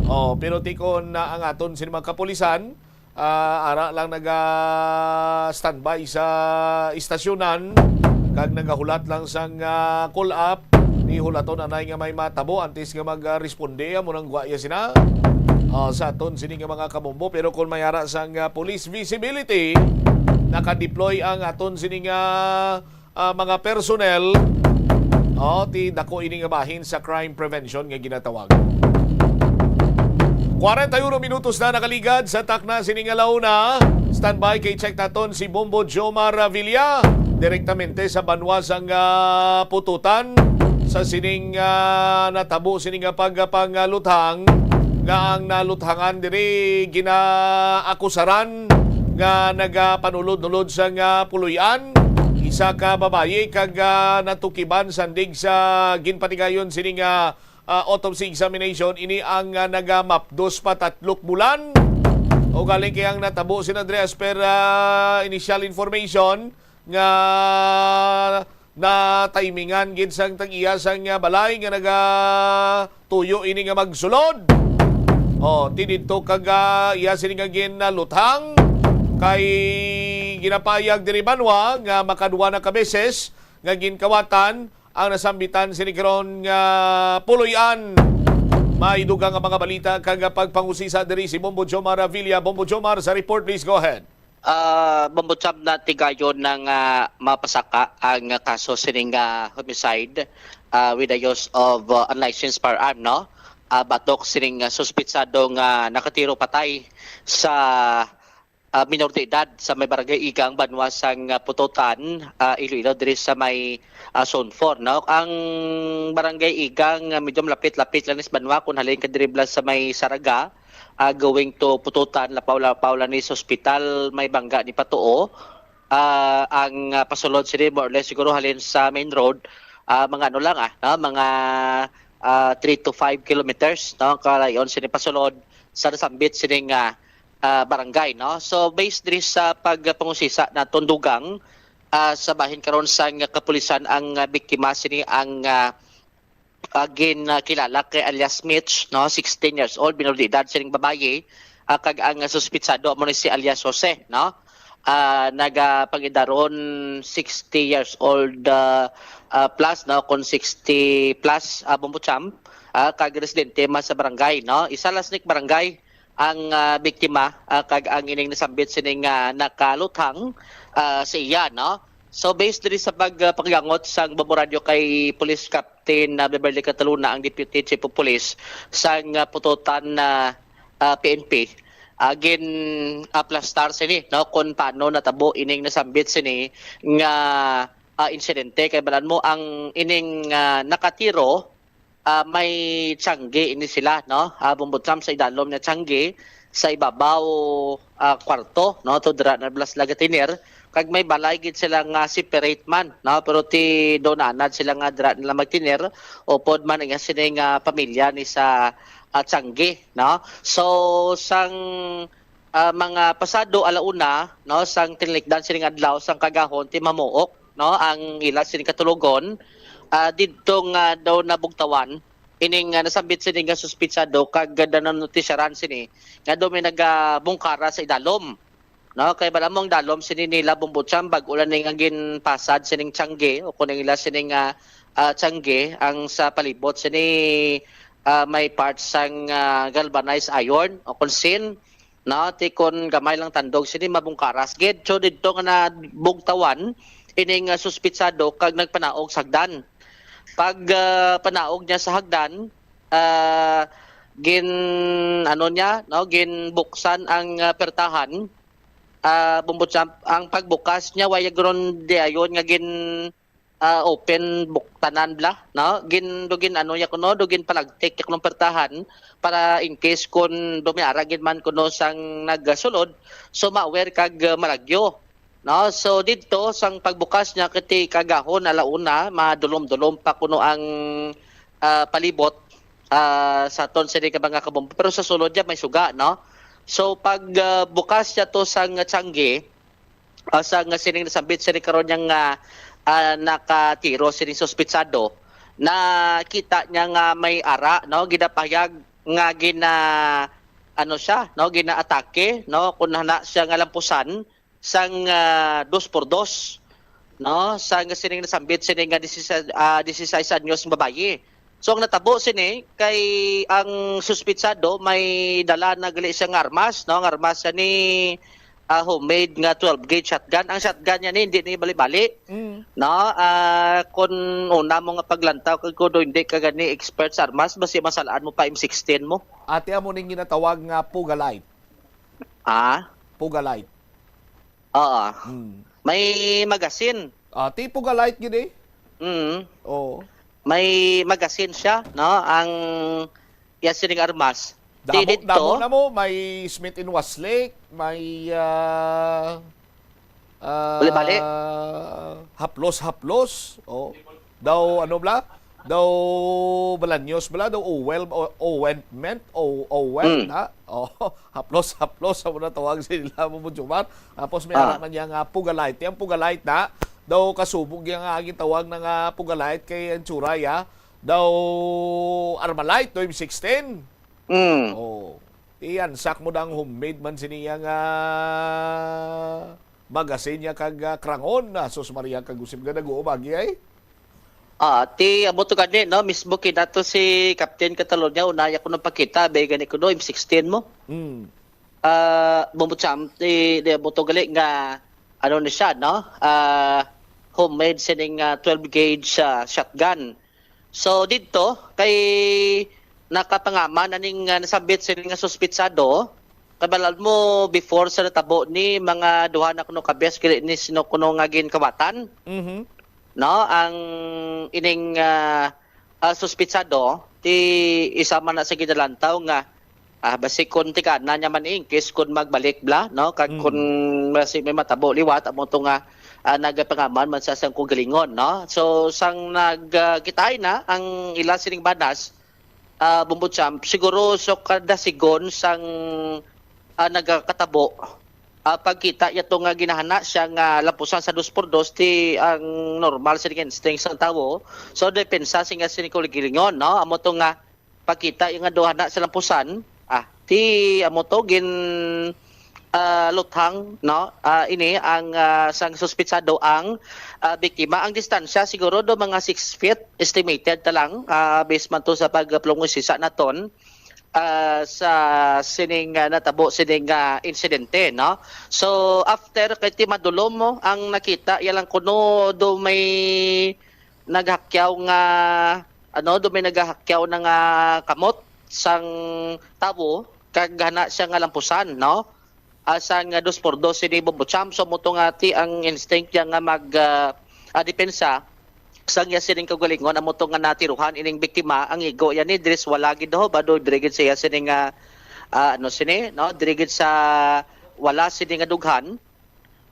Oh, pero ti kon, ah, ang aton sini mga kapulisan, ah, ara lang naga-standby sa istasyonan kag nagahulat lang sang, ah, call up, ni hulaton anay nga may matabo antes nga mag-responde, amo nang gwaya sina, ah, sa aton sini nga mga kabombo. Pero kung may ara sang, ah, police visibility, naka-deploy ang aton sini nga, ah, mga personnel. Oh, ti dako ini nga bahin sa crime prevention nga ginatawag. Kwarenta y uno minutos na nakaligad sa takna sini nga launa. Standby kay check naton si Bombo Jomar Villa direktamente sa banwa sang, ah, Pututan sa sining, ah, natabo sini nga pagpangaluthang nga ang naluthangan diri ginaakusaran nga nagapanulod-nulod sang, ah, puloy-an, isa ka babayi kag, ah, natukiban sandig sa ginpatigayon sini nga, ah, autopsy examination. Ini ang, ah, nagamapdos pa tatlok bulan. O galing kay ang natabo sin Andreas per, ah, initial information nga natimingan gid sang tag-iya sang, ah, balay nga nagatuyo ini nga magsulod. Oh, ti didto kag, ah, iya sini nga ginaluthang kay ginapayag diri banwa nga makaduwa na ka beses nga ginkawatan ang nasambitan sini karon nga puloy-an. May dugang nga mga balita kag pagpangusisa diri si Bombo Jomar Avila. Bombo Jomar, sa report, please go ahead. Ah, Bombo Cham, natigayon na nga mapasaka ang kaso sining, ah, homicide, ah, with the use of, ah, unlicensed firearm, no? Ah, batok sining, ah, suspitsado nga nakatiro patay sa, ah, minor de edad sa may barangay Igang, banwa sang, ah, Pututan, ah, Iloilo, diri sa may, ah, Zone four, no? Ang barangay Igang, ah, medyo malapit-lapit lang ni sa banwa kung halin ka diri bala sa may Saraga, ah, going to Pututan, lapaw-lapaw lang ni sa ospital, may bangga ni patuo. Ah, ang, ah, pasulod sini, more or less, siguro halin sa main road, ah, mga ano lang, ah, no? Mga, ah, three to five kilometers, no? Kalayon sini pasulod sa nasambit sining, ah, ah, barangay, no? So, based diri sa pagpangusisa naton, dugang, ah, sa bahin karon sang kapulisan ang, ah, biktima sini ang, ah, ah, gin, ah, kilala kay alias Mitch, no, sixteen years old, minor de edad sining babayi, ah, kag ang suspitsado amo ni si alias Jose, no? Ah, nagapang-edad ron sixty years old, ah, ah, plus, no, kon sixty plus, ah, Bombo Cham, ah, kag residente man sa barangay, no? Isa lang sini ka barangay ang, ah, biktima, ah, kag ang ining nasambit sining, ah, nakaluthang, ah, sa iya, no? So, based diri sa pag, ah, pagyangot sang Bombo Radyo kay Police Captain, ah, Beverly Cataluna, ang Deputy Chief of Police sang, ah, Pututan, ah, ah, P N P, ah, gin-aplastar sini, no, kung paano natabo ining nasambit sini nga, ah, insidente. Kay balan mo, ang ining, ah, nakatiro, ah, may tiyangge ini sila, no? Ah, Bombo Cham, sa idalom nga tiyangge, sa ibabaw, ah, kwarto, no, to dira na bala sila gatiner, kag may balay gid sila nga separate man, no, pero ti do naanad sila nga dira nila magtiner upod man ang sini nga pamilya ni sa, ah, Tiangge, no. So sang, ah, mga pasado ala una, no, sang tinilikdan sining adlaw sang kagahon ti mamuok, no, ang ila sini katulogon, ah, didto nga daw nabugtawan ining, ah, nasambit sini nga suspitsado kag gada na notisyaran sini nga daw may nagabungkara sa idalom. No, kay bala mo ang dalom sini nila Bumbucham bag-o lang ni nga ginpasad sining Tiangge o kung ila sining, ah, ah, Tiangge ang sa palibot sini, ah, may part sang, ah, galvanized iron o kung sin, no, ti kon gamay lang tandog sini mabungkaras gid. So didto nga nabugtawan ining, ah, suspitsado kag nagpanaog sa hagdan. Pag, ah, panaog niya sa hagdan, ah, gin ano niya, no, ginbuksan ang, ah, pertahan, ah, Bumbucham, ang pagbukas niya, waya gron di ayon nga gin, ah, open buktanan bla, no? Gin, do gin ano niya kuno, do gin palagtik niya kuno pertahan para in case kun dumiara gid man kuno sang nagasulod, so ma-aware kag, ah, malagyo, no? So didto sang pagbukas niya kiti kagahon ala una, madulom-dulom pa kuno ang, ah, palibot, ah, sa aton sini ka mga kabombo. Pero sa sulod niya may suga, no? So pag, ah, bukas niya to sang Tiangge, ah, sa nga sining nasambit sini karon niya nga, ah, nakatiro sining suspitsado, nakita niya nga may ara, no, ginapahayag nga gina ano siya, no, ginaatake, no, kun hana siya nga lampusan sang, ah, dos por dos, no, sang sining nasambit sini nga dieciséis, ah, dieciséis anyos nga babayi. So ang natabo sini kay ang suspitsado may dala na gali siya nga armas, no, nga armas siya ni, ah, homemade nga twelve gauge shotgun. Ang shotgun niya ni hindi ni bali-bali, Mm. no? Ah, kun una mo nga paglantaw kag kuno hindi ka gani expert sa armas, basi masalaan mo pa M sixteen mo. Ate, amo ning ginatawag nga Pugalite. Ah, Pugalite. Oo. Mm. May magasin. Ate, Pugalite gid eh. Mm. Oo. May magasin siya, no? Ang iya sining armas. Ti Damo, didto, damo na mo, may Smith and Wesson, may ah, ah, Bali-bali. haplos-haplos. Oh. Daw ano bla? Daw balanyos bla, daw oil, o- ointment, o oil Mm. na. Oh, haplos-haplos ang muna tawag sa ila mo Jomar. Tapos may Ah. ara man niya nga Pugalite. Ang Pugalite na, daw kasubog yang agi tawag na nga Pugalite kay ang tsuray ah. Daw Armalite, daw M sixteen. Mm. Oh. Iyan, sak mo dang homemade man siniya nga magasin niya kag ah, krangon na sus Maria kag usib nga nag-uumagi ay. Ah, ti amo to gani, no, mismo kinato si Captain Catalonia, unaya ko nang pakita, be gani ko no, M sixteen mo. Mm. Ah, Bumbucham, ti di amo to gali nga ano ni siya, no? Ah, homemade sining ah, twelve gauge ah, shotgun. So didto kay nakapangaman aning ah, nasambit sini nga suspitsado. Kabalal mo before sa natabo ni mga duha na kuno ka beses gali ni sino kuno nga ginkawatan, Mhm. no? Ang ining ah, ah, suspitsado ti isa man na sa ginalantaw nga ah, basi kun tikana niya man in case kun magbalik bla, no? Kag Mm. kun basi may matabo liwat amo to nga ah, nagapangaman man sa sang kugalingon, no? So sang nagkitay na ang ila sining banas, ah, Bumbo Champ, siguro so kada sigon sang ah, nagakatabo, ah, pagkita yato nga ginahana siya nga lapusan sa dos por dos ti ang normal sining instinct sang tawo. So depensa siya sining kugalingon, no? Amo to nga pagkita iya nga duha na sa lampusan, ah, ti amo to gin ah, luthang, no? Ah, ini ang ah, sang suspitsado ang ah, biktima. Ang distansya siguro do mga six feet estimated ta lang, ah, based man to sa pagplungusisa naton ah, sa sining ah, natabo sining ah, insidente, no? So after kay ti madulom mo ang nakita, iya lang kuno do may naghakyaw nga ano, do may nagahakyaw na nga kamot sang tawo kag hana siya nga lampusan, no? Asa nga dos por dos sini Bumbo Champ, so mo to nga ti ang instinct niya nga mag ah, ah, depensa sang iya sining kaugalingon, amo to nga natiruhan ining biktima, ang igo yan ni dres wala gid ho, bado dre gid siya sining nga ah, ano sini, no, diri gid sa wala sini nga dughan,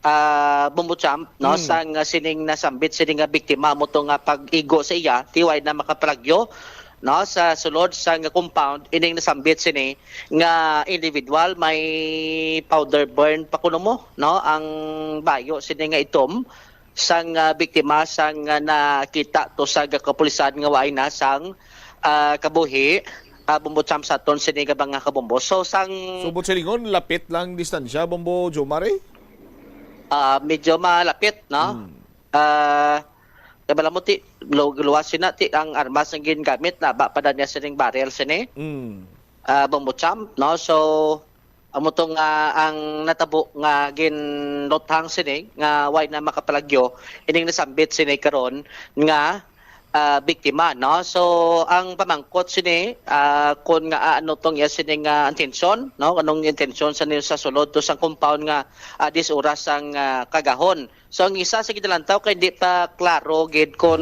ah, Bombo Champ, no, Mm. sang, ah, sining nasambit sini nga biktima, amo to nga pag-igo sa iya, ti way na makapalagyo, no, sa sulod sang compound ining nasambit sini nga individual. May powder burn pa kuno mo, no, ang bayo sini nga itom sang, ah, biktima sang, ah, nakita to sa kapulisan nga waay na sang, ah, kabuhi, ah, Bombo Champ, sa aton sini nga mga kabombo. So sang Subot silingon, lapit lang distansya, Bombo Jomar, eh? Ah, medyo malapit, no? Hmm. Ah, kay bala mo ti, lu-, luwas sina ti ang armas ang gingamit na ba pa niya sining barrel sini? Hmm. Ah, Bombo Champ, no? So, amo to nga ang natabo nga ginluthang sini nga way na makapalagyo ining nasambit sini karon nga, ah, biktima, no? So, ang pamangkot sini, ah, kun nga, ah, ano tong iya sini nga intensyon, no? Anong intensyon sa niyo sa sulod to sang compound nga, ah, dis oras ang, ah, kagahon? So, ang isa sa ginalantaw kay di pa klaro gid kun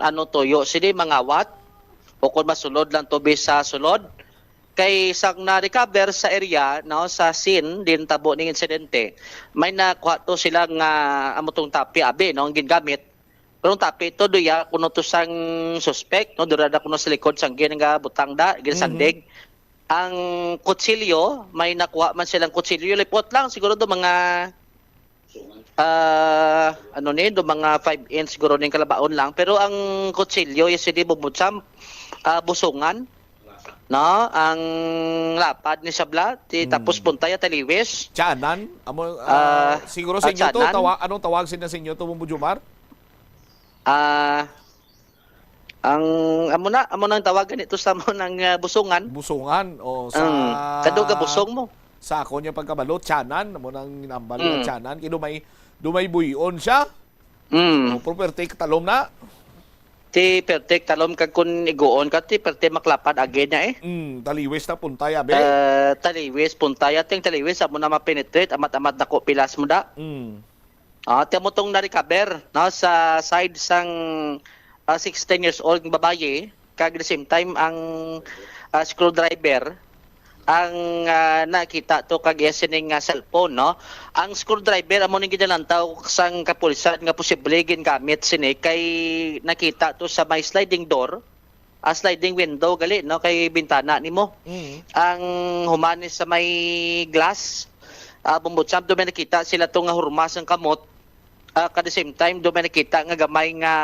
ano tuyo sini, mangawat o kun masulod lang to bi sa sulod. Kay sang na-recover sa area, no, sa scene din tabo ning insidente, may nakuha to sila nga amo tong tapi abi, no, ang gingamit. Pero ang tapi to duya kuno to sang suspect, no, dura na kuno sa likod sang gin nga butang da, ginasandig. Mhm. Ang kutsilyo, may nakuha man silang kutsilyo, lipot lang siguro do mga, ah, ano ni, do mga five inch siguro ning kalabaon lang. Pero ang kutsilyo, yes, hindi bubutsa, ah, busungan. No, ang lapad ni sabla, ti, Mm. tapos puntaya taliwis. Tiyanan? Amo, ah, Ah, siguro sa ah, inyo to, tiyanan. Tawa-, anong tawag sa inyo, sa inyo to, Bombo Jomar? Ah, ang, amo na, amo nang tawagan ito sa amo ng, ah, busungan. Busungan, o sa Mm, kadto ka busong mo. Sa ako niya pagkabalo, tiyanan, amo nang inambal nga Mm. tiyanan. Kay dumay, dumay buyon siya. Mm. O, pero perti katalom na. Ti perti talom kag kun iguon ka, ti perti maklapad agi niya eh. Mm, taliwis na puntay, abi. Eh, taliwis, puntay. Ating taliwis, amo na mapenetrate, amat-amat dako pilas mo da. Mm. Ah, ti amo tong na-recover, no, sa side sang, ah, sixteen years old nga babayi, kag the same time ang, ah, screwdriver ang, ah, nakita to kag iya sining, ah, cellphone, no. Ang screwdriver amo ning ginalantaw sang kapulisan nga posible gingamit sini kay nakita to sa may sliding door, ah, sliding window gali, no, kay bintana nimo. Mm. Ang humani sa may glass, ah, bumbutsam, do may nakita sila to nga hurmas ang kamot. Ah, at the same time, do may nakita nga gamay nga,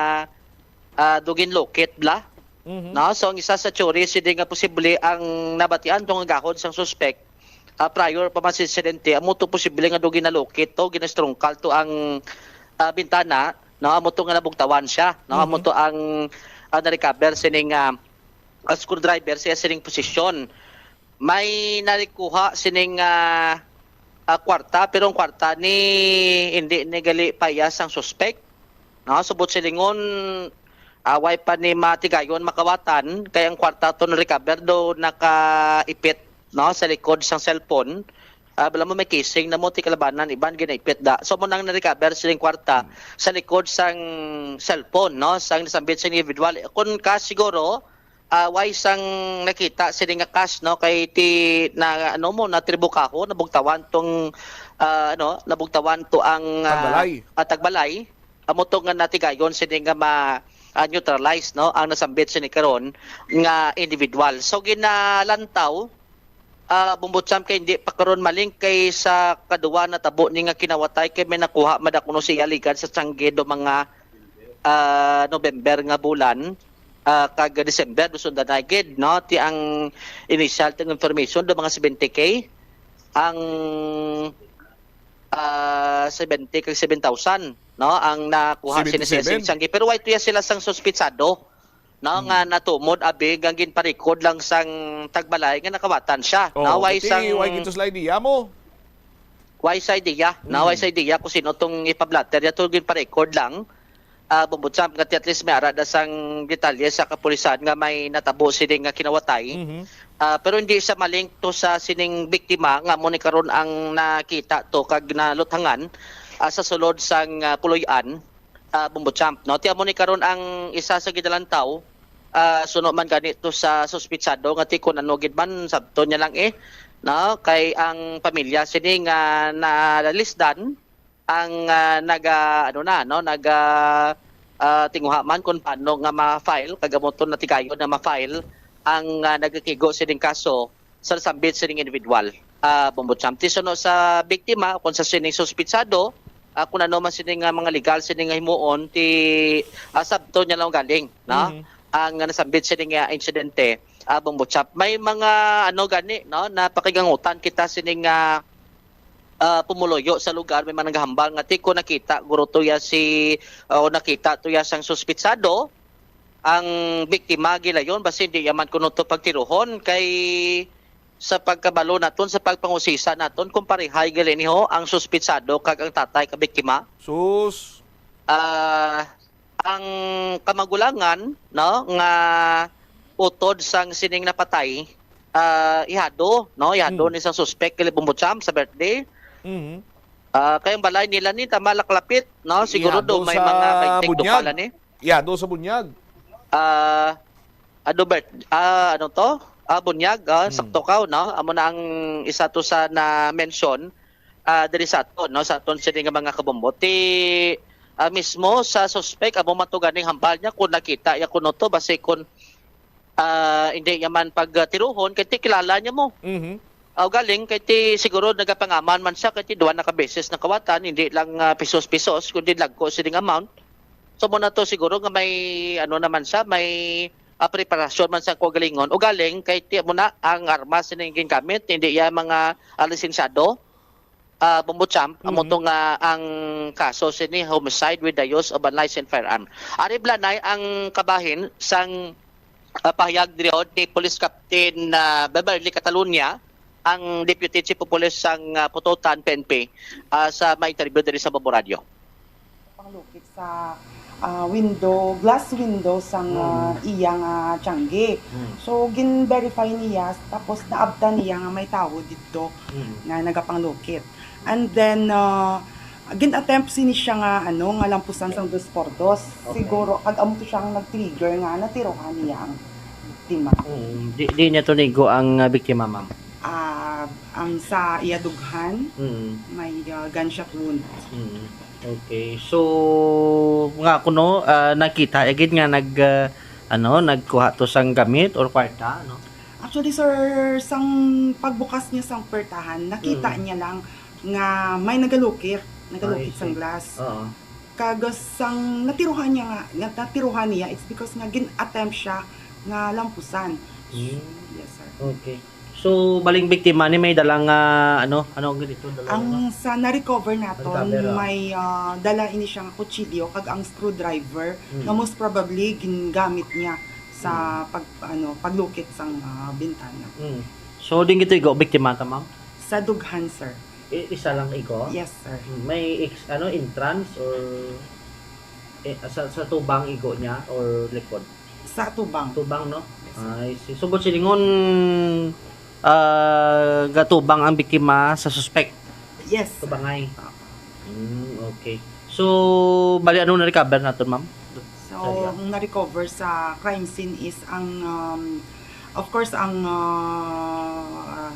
ah, do ginlukit bala. Mhm. No? So, ang isa sa theory, sini nga posible ang nabatian to nga gahod sang suspect, ah, prior pa man sa insidente, amo to posible nga do ginalukit to, ginastrungkal to ang, ah, bintana, no? Amo to nga nabugtawan siya, no? Amo Mhm. to ang, ah, na-recover sining, ah, ah, screwdriver sa iya sining posisyon. May narikuha sining, ah, ah, kwarta, pero ang kwarta ni hindi ni gali payas ang suspect. No, subot silingon, ah, way pa ni matigayon makawatan, kay ang kwarta to na-recover do nakaipit, no, sa likod sang cellphone. Ah, bala mo may casing na mo, ti kalabanan, iban ginaipit da. So, mo nang na-recover sining kwarta Hmm. sa likod sang cellphone, no, sang nasambit sa individual. Kung ka siguro, ah, way sang nakita sini nga cash, no, kay ti na, ano mo, natribukaho, nabugtawan tong, ah, ano, nabugtawan to ang, ah, Tagbalay. ah, tagbalay. Amo to nga natigayon sini nga ma, ah, neutralize, no, ang nasambit sini karon nga individual. So, ginalantaw, ah, bumbutsam kay hindi pa karon malink kay sa kaduwa natabo ni nga kinawatay kay may nakuha mada kuno siya likan sa tiyangge do mga, ah, November nga bulan, ah, kag December, do sundanay gid, no? Ti ang initial ting information do mga seventy K ang, ah, seventy kag seven thousand, no, ang nakuha sila sa Seventy-seven? Singsangi. Pero way tuya sila sang suspitsado, no, Mm. nga natumod abi nga ginparikod lang sang tagbalay nga nakawatan siya. Oh, no, way ti sang way gito sa idea mo. Way sa idea, no, way Mm. sa idea kung sino tong ipablatter niya to, ginparikod lang. Ah, bumbutsam nga ti at least may ara na sang detalye sa kapulisan nga may natabo sini nga kinawatay. Mhm. Ah, pero hindi siya malink to sa sining biktima nga mo ni karon ang nakita to kag naluthangan, ah, sa sulod sang, ah, Puloy-an, ah, Bombo Champ, no? Ti amo ni karon ang isa sa ginalantaw, ah, suno man gani to sa suspitsado nga ti kun ano gid man, sabton niya lang eh. no? Kay ang pamilya sini nga nalalisdan ang, ah, naga-, ano na, no? Naga, ah, tinguha man kung paano nga ma-file, kag amo to natigayon na ma-file ang, ah, nagakigo sining kaso sa nasambit sining individual. Ah, Bombo Champ, ti suno sa biktima o kung sa sining suspitsado, ah, kung ano man sini nga mga legal sini nga himuon, ti, ah, sabton niya lang galing, no? Mhm. Ang nasambit sini nga insidente, ah, Bombo Champ. May mga, ano, gani, no, napakigangutan kita sini nga, ah, pumuluyo sa lugar, may mga naghambal nga, "Ti, kung nakita guro to ya si, o nakita to ya sang suspitsado, ang biktima gilayon, basi hindi yaman kuno to pagtiruhon." Kay sa pagkabalo naton, sa pagpangusisa naton, kung parehay gali niho ang suspitsado kag ang tatay ka biktima. Sus! Ah, ang kamagulangan, no, nga utod sang sining napatay, ah, ihado, no, ihado Mhm. ni sa suspek kay Bombo Champ sa birthday. Mhm. Ah, kay ang balay nila ni tama laklapit, no, siguro Ihado do may sa mga twenty bunyag. Pala ni. Ihado sa bunyag. Ah, ano, Bert? Ah, ano to? Ah, bunyag, ah, Hmm. Sakto ka, no? Amo na ang isa to sa na-mention, ah, diri sa aton, no? Sa aton sini nga mga kabombo. Ti, ah, mismo sa suspek, amo man to ganing hambal niya kung nakita niya kuno to, basi kung, ah, hindi niya man pagtiruhon, kay ti kilala niya mo. Mhm. Aw, galing, kay ti siguro nagapangaman man siya, kay ti duha na ka beses nakawatan, hindi lang, ah, pisos-pisos, kundi dagko sining amount. So, mo na to siguro nga may, ano naman siya, may, ah, preparasyon man sa kaugalingon. Ugaling, kay ti mo na ang armas sining gingamit, hindi ya mga, ah, lisensyado. Ah, Bombo Champ, amo Mhm. to nga ang kaso sini, homicide with the use of unlicensed firearm. Ari blanay ang kabahin sang, ah, pahayag diri ni Police Captain, ah, Beverly Catalunya, ang Deputy Chief of Police sang, ah, Pototan, P N P, ah, sa may interview diri sa Bombo Radio. Panglukit sa, ah, window, glass window sang, ah, Mm. iya nga tiyangge. Mm. So, gin-verify niya, tapos naabtan niya nga may tawo didto Mm. nga nagapanglukit. And then, ah, gin-attempt sini siya nga, ano, nga lampusan sang dos por dos. Okay. Siguro, kag amo to siya ang nag-trigger nga natirohan niya ang biktima. Mm. Di, di niya to nigo ang, ah, biktima, ma'am? Ah, ang sa iya dughan, Mm. may, ah, gunshot wound. Mm. Okay. So, nga kuno, ah, nakita ya gid nga nag, ah, ano, nagkuha to sang gamit or kwarta, no? Actually, sir, sang pagbukas niya sang pwertahan, nakita Mm. niya lang nga may nagalukit, nagalukit I sang see. Glass. Oo. Kag sang natiruhan niya nga, nga natiruhan niya, it's because nga gin-attempt siya nga lampusan. Mm. Yes, sir. Okay. So, baling biktima ni may dala nga, ano, ano ang ganito? Dala Ang nga sa na-recover naton, Na-recover, ah. may, ah, dala ini siya nga kutsilyo kag ang screwdriver Mm. nga most probably gingamit niya sa Mm. pag, ano, paglukit sang, ah, bintana. Mm. So, din gito igo, biktima ta, ma'am? Sa dughan, sir. I-, isa lang igo? Yes, sir. Mm, may ex-, ano, entrance or, eh, sa, sa tubang igo niya or likod? Sa tubang. Tubang, no? Yes, sir. I see. So, buot silingon, ah, gatubang ang biktima sa suspek? Yes, sir. Tubangay? Opo. Mm, okay. So, bali, ano na-recover naton, ma'am? So, Sa iya? ang na-recover sa crime scene is ang, um, of course, ang, ah,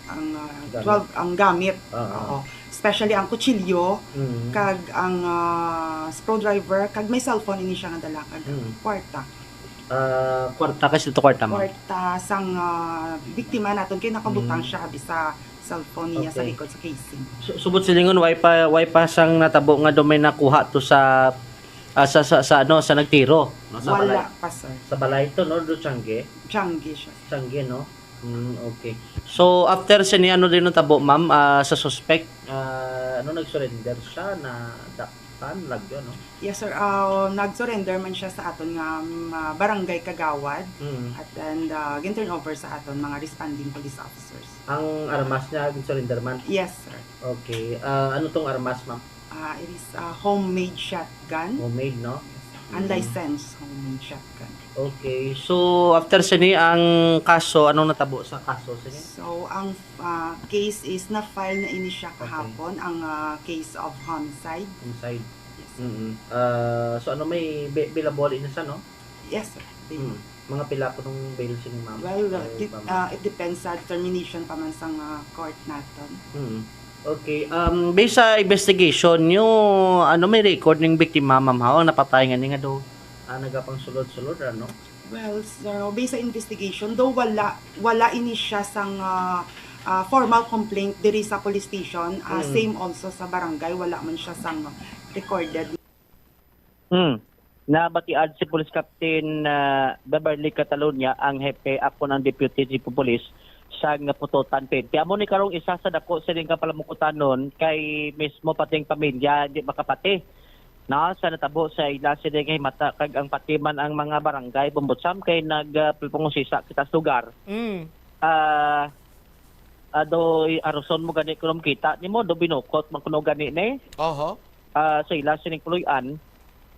ang, ah, Gamit. twelve, ang gamit. Ah, ah. Oo. Especially ang kutsilyo, Mm. kag ang, ah, screwdriver, kag may cellphone ini siya nga dala, kag Mm. kwarta. Ah, kwarta, kasi ito kwarta, ma'am? Kwarta sang, ah, biktima naton, kay nakabutang Mm. siya abi sa cellphone niya sa Okay. likod sa casing. So, buot silingon, way pa, way pa sang natabo nga do may nakuha to sa, ah, sa, sa, sa, ano, sa nagtiro, no? Sa Wala balay. pa, sir. Sa balay to, no? Do tiyangge? Tiyangge siya. Tiyangge, no? Mm, okay. So, after sini, ano din natabo, ma'am, ah, sa suspect? Ah, ano, nag-surrender siya, nadakpan, lagyo, no? Yes, sir. Ah, nag-surrender man siya sa aton nga, um, ah, barangay kagawad. Mm. At then, ah, gin-turn over sa aton mga responding police officers. Ang armas niya, gin-surrender man? Yes, sir. Okay. Ah, ano tong armas, ma'am? Ah, it is a homemade shotgun. Homemade, no? Yes, sir. Mm. Unlicensed homemade shotgun. Okay. So, after sini, ang kaso, anong natabo sa kaso sini? So, ang, ah, case is na-file na ini siya Okay. kahapon, ang, ah, case of homicide. Homicide. Yes, sir. Mm-mm. Ah, so, ano, may bi-, bailable ini siya, no? Yes, sir. Bail. Mm. Mga pila kuno ang bail sini, ma'am? Well, uh, Ay, di- ma'am. Uh, it depends sa determination pa man sang uh, court naton. Hmm. Okay. Um, based sa investigation niyo, ano may record ning biktima, ma'am, ha? Ang napatay nga ni nga do, ah, nagapang sulod-sulod, ano? Well, so based sa investigation, though wala wala ini siya sang uh, uh, formal complaint diri sa police station, uh, Mm. Same also sa barangay, wala man siya sang recorded. Hmm. Nabatian si Police Captain uh, Beverly Catalonia, ang hepe, ako ng Deputy Chief of Police sa nga Pututan Pente. Amo ni karong isa sa dako sining kapalamukutanon kay mismo pating pamilya di makapati na sa natabo sa ila sini nga himata, kag ang pati man ang mga barangay Bumbutsam kay nagpulpungusisa kita sa lugar. Mm. Ah, ado aruson mo gani kuno kita nimo do binukot man kuno gani ni Oho. ah, sa ila sining puloy-an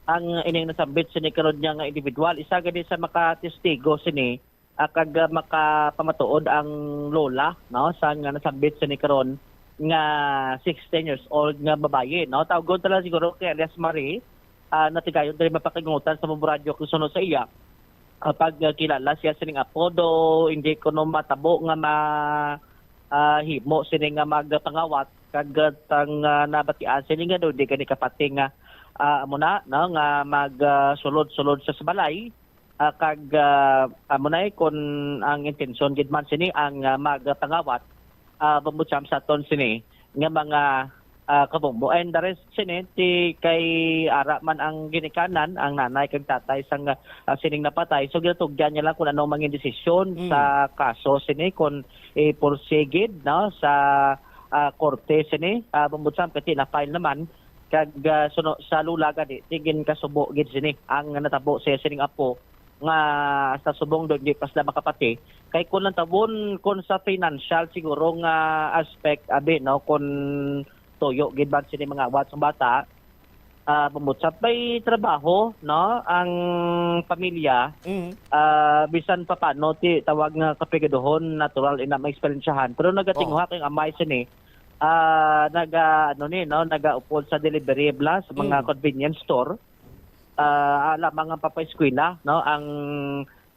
ang ining nasambit sini karon niya nga individual. Isa gani sa makatestigo sini, ah, kag ah, makapamatuod ang lola, no, sa nga nasambit sini karon nga sixteen years old nga babayi, no. Tawgon ta lang siguro kay alias Marie, ah, natigayon diri mapakigungutan sa Mumbo Radio kung suno sa iya. Ah, pag ah, kilala siya sining apodo, hindi kuno matabo nga ma ah, himo sini nga magpangawat kag ah, tang ah, nabatian sini nga do di gani kapati nga ah, amo na, no, nga mag ah, sulod-sulod sa, sa balay, ah, kag ah, amo na eh, kun ang intensyon gid man sini ang ah, magpangawat, ah, Bumbutsam, sa aton sini nga mga ah, kabombo. And the rest sini ti kay ara man ang ginikanan, ang nanay kag tatay sang ah, sining napatay. So ginatugyan niya lang kung ano mangin desisyon Mm. sa kaso sini, kung ipursigid, no, sa ah, korte sini, ah, Bumbutsam, kay na-file naman kag ah, suno sa lula gani ti ginkasubo gid sini ang natabo sa sining apo nga sa subong do hindi pa sila makapati. Kay kung lang tawon, kung sa financial siguro nga aspect, abi, no, kung tuyo gid ba sini mangawat sa bata, ah, Bumbutsam, may trabaho, no, ang pamilya, Mm. ah, bisan pa paano ti tawag nga kapigaduhon, natural ina maeksperiensyahan. Pero nagatinguha kay ang amay sini, ah, naga ano ni, no, nagaupod sa delivery bla sa mga Mm. convenience store. Ah, lamang ang papaeskwela, no, ang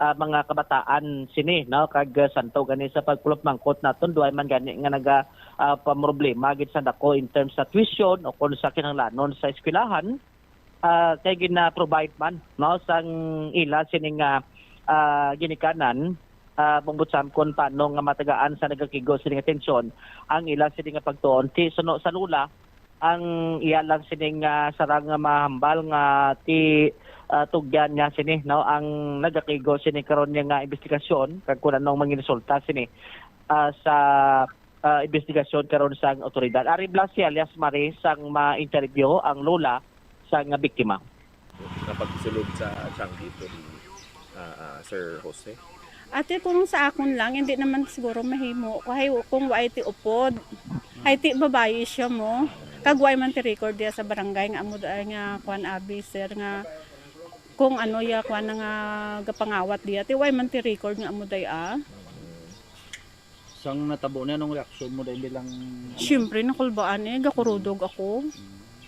ah, mga kabataan sini, no, kag ah, santo gani sa pagpulop mangkot naton, duay man gani nga naga ah, pamroblema gid sa dako in terms sa tuition o kon sa kinahanglanon sa eskwelahan, ah, kay gina-provide man, no, sang ila sini nga ah, ginikanan, ah, Bumbutsam, kon paano nga matagaan sa nagakigo sini nga atensyon ang ila sini nga pagtuon. Ti suno sa lula, ang iya lang sining ah, sarang nga mahambal nga ti ah, tugyan niya sini, no, ang nagakigo sini karon niya nga investigasyon kag kung anong mangin resulta sini ah, sa ah, investigasyon karon sang otoridad. Ari bla si alias Marie sang ma-interview ang lola sang biktima. Kapagsulod sa Changi to ni ah, ah, Sir Jose? Ate, kung sa akon lang, hindi naman siguro mahimo. Kay kung wa ti upod, hay ti babayi siya mo. Kag wa man ti record diya sa barangay nga amo da nga kuan abi, sir, nga kung ano ya kuan na nga gapangawat diya. Ti wa man ti record nga amo day ah. Sang natabo na, anong reaksyon mo dahil bilang ano? Siyempre, nakulbaan eh, gakurudog ako.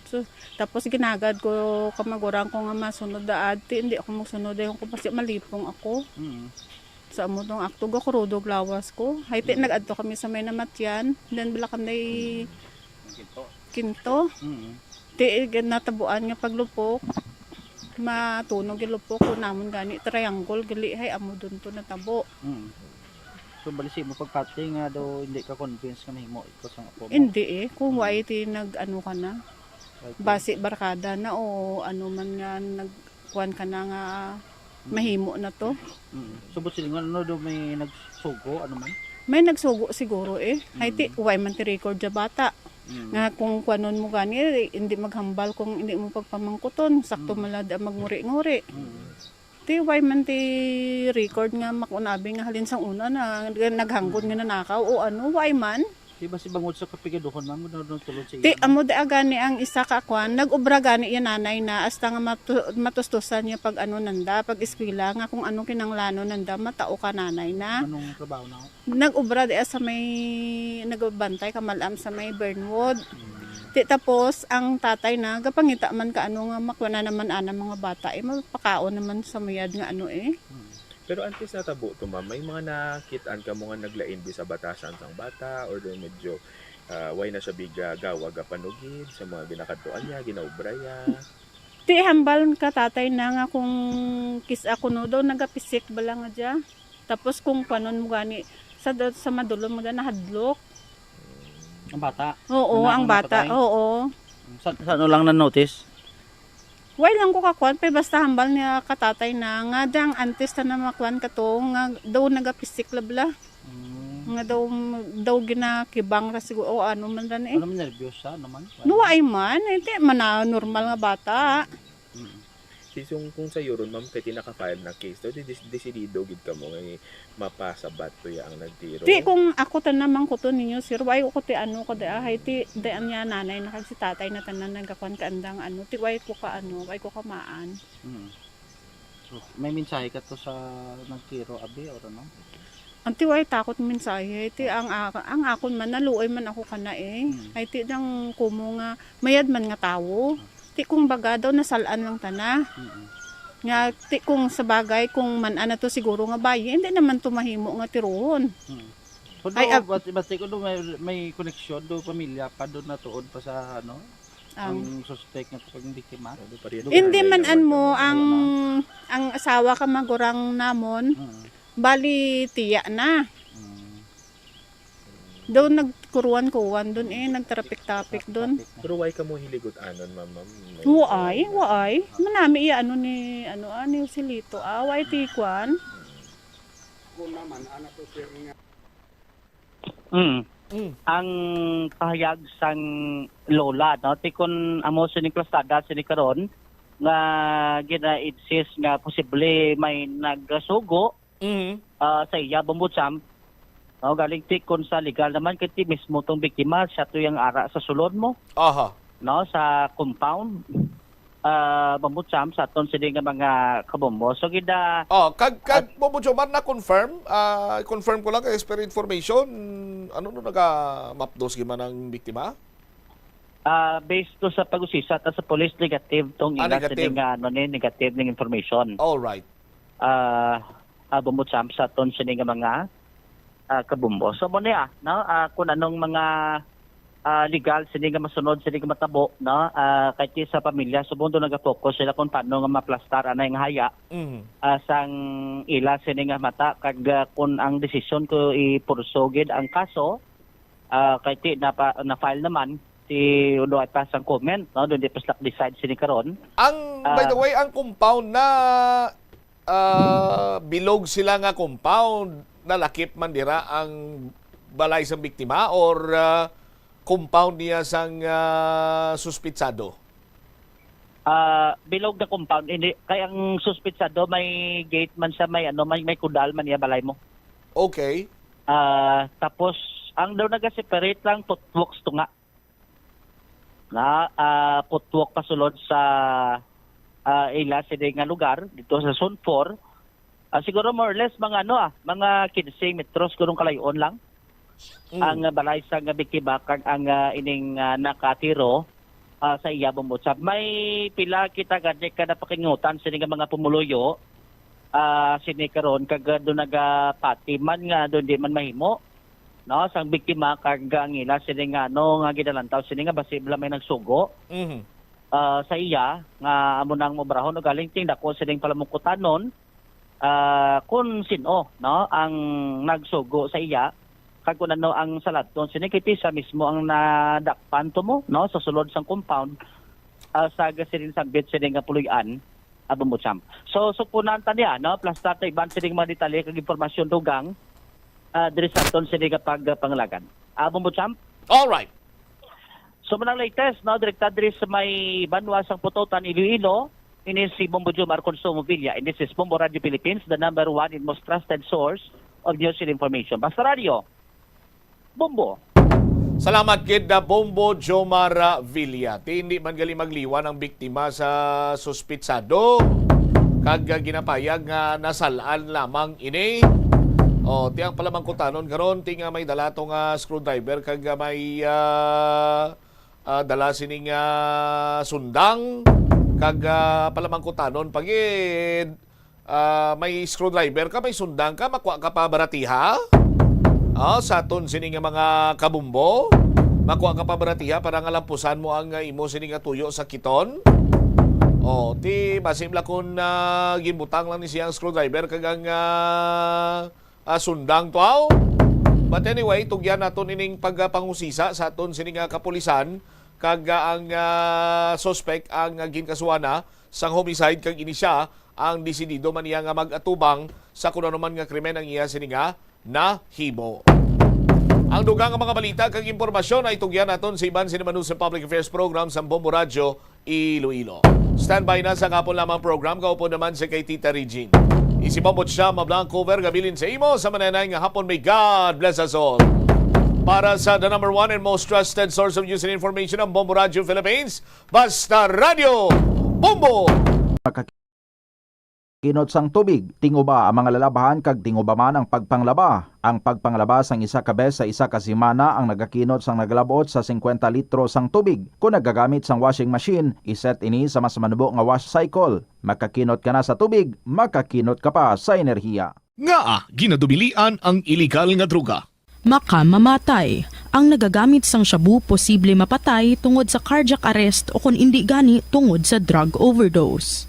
So, tapos ginagad ko kamagurang ko nga masunod daad, ti hindi ako magsunod dayon ko kasi malipong ako. Mm. Sa amo tong akto, gakurudog lawas ko. Hay ti, nag-adto kami sa may namatyan. Then, bala kami kinto. Mm. Ti, natabuan nga paglupok. Matunog yung lupok ko namon gani. Triangle, gali, hay, amo dun to natabo. Mm. So, balisi mo pagpati nga daw hindi ka convinced nga mahimo ikaw sang apo mo? Hindi eh. Kung wa ti nag-ano ka na. Okay. Basi barkada na o ano man nga nagkuan ka na nga mahimo na to. Mm. So, but silingon, ano daw may nagsugo, ano man? May nagsugo siguro eh. Hay ti, way man ti record sa bata. Mm. Nga kung kuanon mo gani, eh, hindi maghambal kung hindi mo pagpamangkuton. Sakto malad ang magnguri-nguri. Mm. Ti way man ti record nga makunabi nga halin sang una na nga naghanggod nga nanakaw o ano, way man. Di ba si bangod sa kapigaduhon, ma'am, mo daw tulod sa Ti iya? Amo di gani ang isa ka kwan, nag-ubra gani iya nanay na hasta nga matu- matustusan niya pag ano nanda, pag eskwela nga kung ano kinanglanon nanda, matao ka nanay na. Anong trabaho na? Nag-ubra di sa may nagbabantay ka malam sa may Burnwood. Ti tapos ang tatay na gapangita man ka ano nga makuna naman ana mga bata eh, mapakaon naman sa mayad nga ano eh. Pero antes natabo to, ma'am, may mga nakit-an kamo nga naglain bi sa batasan sang bata, or medyo, ah, way na siya biga gawa gapanugid sa mga ginakadtuan niya, ginaobra niya? Ti hambal ka tatay na nga kung kis-a kuno daw nagapisik bala nga dya. Tapos kung kuanon mo gani sa, sa madulom mo da nahadlok. Ang bata? Oo, Anak ang mo bata. napatay? Oo. Sa, sa ano lang na-notice? Why lang ko kakuan pa basta hambal niya katatay na nga dang antes ta na makuan ka to nga daw nagapisik labla. Mm. Nga daw daw ginakibang ra siguro o ano man ran eh. Ano man, nervous siya naman? Nuwaay man, hindi man na normal nga bata. Mm. Sisong kung sayo ron, ma'am, kay ti naka-file na case, daw di dis- desidido gid kamo nga mapasabat to ya ang nagtiro. Ti kung ako ta namang kuto ninyo sir, why ko ti ano ko di ahay ti di anya nanay na kag si tatay na tanan nagakuan ka andang ano, ti why ko ka ano, why ko ka maan. Mm. So, may mensahe ka to sa nagtiro, abi, or ano? Anti way takot mensahe, ti ang ak- ang akon man naluoy man ako kana eh. Mm. Ay ti dang kumo nga mayad man nga tawo. Ti kung baga daw nasalan lang tana. Mm. Nga ti kung sa bagay kung man-an na to siguro nga bayi, hindi naman to mahimo nga tiruhon. Mm. Kuno, Ay, ab- bati, bati ko do may, may koneksyon do, pamilya pa do, natuod pa sa ano, Ang ang suspect nga pag biktima. Ano pa rin? Hindi man an mo Ano? ang ang asawa ka magurang namon, Mm. bali tiya na. Mm. Doon nagkuruan-kuan doon eh, nagtrapik-tapik doon. Pero why ka mo hiligot anon, ma'am? ma'am? May- Waay, waay. Manami iya ano ni ano ah, ni Joselito. Ah, waay ti kuan. Ko naman, anak ko, sir, nga Mm. Mm. Ang pahayag sang lola, no, ti kun amo sini klasada sini karon nga gina-insist nga posible may nagsugo Mhm. ah, sa iya, Bombo Champ. No, galing ti kun sa legal naman kay ti mismo tong biktima, siya to yung ara sa sulod mo, Aha. no, sa compound. Ah, Bombo Champ, sa aton sini nga mga kabombo. So gida Oh, kag kag Bombo Jomar, na confirm, ah, confirm ko lang kay, as per information, ano no, naga mapdos gid man ang biktima? Ah, based to sa pag-usisa ta sa police, negative tong Ah, ila negative. Sini nga ano ni, negative ning information. All right. Ah, ah, Bombo Champ, sa aton sini nga mga ah, kabombo. So mo niya, no? Ah, kung anong mga ah, legal sini nga masunod sini nga matabo, no? Ah, kay ti sa pamilya subong do nagapokus sila kung paano nga maplastar anay nga haya Mhm. ah, sang ila sini nga mata kag ah, kung ang desisyon ko ipurso gid ang kaso ah, kay ti na, na file naman si Udoy pa sang comment, no? Doon di pa sila decide sini karon. Ang, by Ah. the way, ang compound na ah, bilog sila nga compound, nalakip man dira ang balay sang biktima, or ah, compound niya sang ah, suspitsado? Ah, bilog na compound, hindi kay ang suspitsado may gate man siya, may ano, may, may kudal man iya balay mo. Okay. Ah, tapos ang daw naga-separate lang footwalks to nga. Nga ah, footwalk pasulod sa ah, ila sini nga lugar dito sa Zone four. Ah, siguro more or less mga ano ah, mga quince metros siguro ang kalayon lang. Mm. Ang ah, balay sa nga biktima kag ang ah, ining ah, nakatiro ah, sa iya, Bombo Champ. May pila kita gani ka napakingutan sini nga mga pumuluyo ah, sini karon kag ah, doon nagapati man nga doon di man mahimo, no, sang biktima kag ang ila sini nga ano nga ginalantaw sini nga basi bala may nagsugo Mhm. ah, sa iya nga amo nang mobrahon o galing ting dako sining palamukutanon ah, kun sin-o, no, ang nagsugo sa iya kag kun ano ang saladton sini kay ti siya mismo ang nadakpan to mo, no, sa sulod sang compound ah, sa gasiring sambit sini nga puloy-an, ah, Bombo Champ. So sukunan ta niya, no, plus ta iban sining mga detalye kag impormasyon dugang ah, diri sa aton sini nga pagpangalagan. Ah, Bombo Champ? All right. So, manang latest, no, direkta diri sa may banwa sang Pototan, Iloilo, ini si Bombo Jomar Consumo Villa. And this is Bombo Radio Philippines, the number one and most trusted source of news and information. Basta Radio, Bombo. Salamat gid na Bombo Jomar ah, Villa. Ti hindi man gali magliwan ang biktima sa suspitsado. Kag ah, ginapayag nga nasalan lamang ini. O, ti ang palamangkutanon karon, ti nga may dala to nga screwdriver kag ah, may ah, ah, dala sining ah, sundang kag ah, palamangkutanon pa gid Ah, may screwdriver ka, may sundang ka, makuha ka pa baratiha? Ah, sa aton sini nga mga kabumbo, makuha ka pa baratiha para nga lampusan mo ang, ah, imo sini nga tuyo sa kiton? Oh, ti basi bala kun, ah, ginbutang lang ni siya ang screwdriver kag ang, ah, ah, sundang to, aw? But anyway, tugyan naton ining pagpangusisa sa aton sini nga kapulisan kag, ah, ang, ah, suspect ang, ah, ginkasuhan na sang homicide kag ini siya ang desidido man niya nga mag-atubang sa kun ano man nga krimen ang iya sini nga nahimo. Ang dugang nga mga balita kag impormasyon ay tugyan naton sa iban sini manusa Public Affairs Program sa Bombo Radyo Iloilo. Standby na sa kahapon lamang program, kaupod naman si kay Tita Regine. Isi Bombo siya mablang cover gabilin sa imo sa mananay nga hapon. May God bless us all. Para sa the number one and most trusted source of news and information, ang Bombo Radyo Philippines, Basta Radyo Bombo! Kinot sang tubig, tinguba ang mga lalabahan kag tinguba man ang pagpanglaba. Ang pagpanglaba sang isa ka bes sa isa ka semana ang nagakinot sang nagalab-ot sa singkwenta litro sang tubig. Kon nagagamit sang washing machine, iset ini sa mas manubo nga wash cycle. Makakinot ka na sa tubig, makakinot ka pa sa enerhiya. Ngaa ginadubilian ang iligal nga droga? Makamamatay. Ang nagagamit sang shabu posible mapatay tungod sa cardiac arrest o kon indi gani tungod sa drug overdose.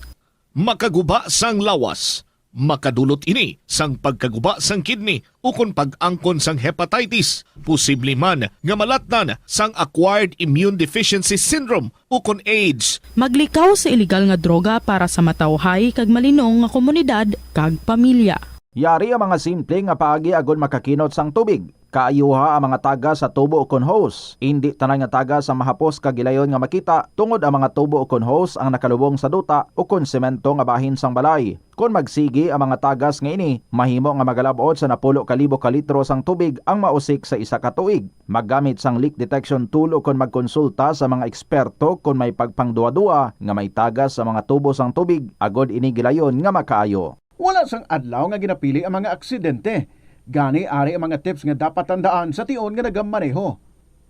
Makaguba sang lawas. Makadulot ini sang pagkaguba sang kidney ukon pag-angkon sang hepatitis. Posible man nga malatnan sang acquired immune deficiency syndrome ukon AIDS. Maglikaw sa iligal nga droga para sa matawhay kag malinong nga komunidad kag pamilya. Yari ang mga simple nga paagi agod makakinot sang tubig. Kaayuha ang mga tagas sa tubo ukon hose. Indi tanan nga tagas ang mahapos kag gilayon nga makita, tungod ang mga tubo ukon hose ang nakalubong sa duta ukon semento nga bahin sang balay. Kon magsigi ang mga tagas nga ini, mahimo nga magalab-ot sa napulo ka libo ka litro sang tubig ang mausik sa isa ka tuig. Maggamit sang leak detection tool ukon magkonsulta sa mga eksperto kon may pagpangduwa-duwa nga may tagas sa mga tubo sang tubig, agod ini gilayon nga makaayo. Wala sang adlaw nga ginapili ang mga aksidente. Gani, ari ang mga tips nga dapat tandaan sa tion nga nagamaneho.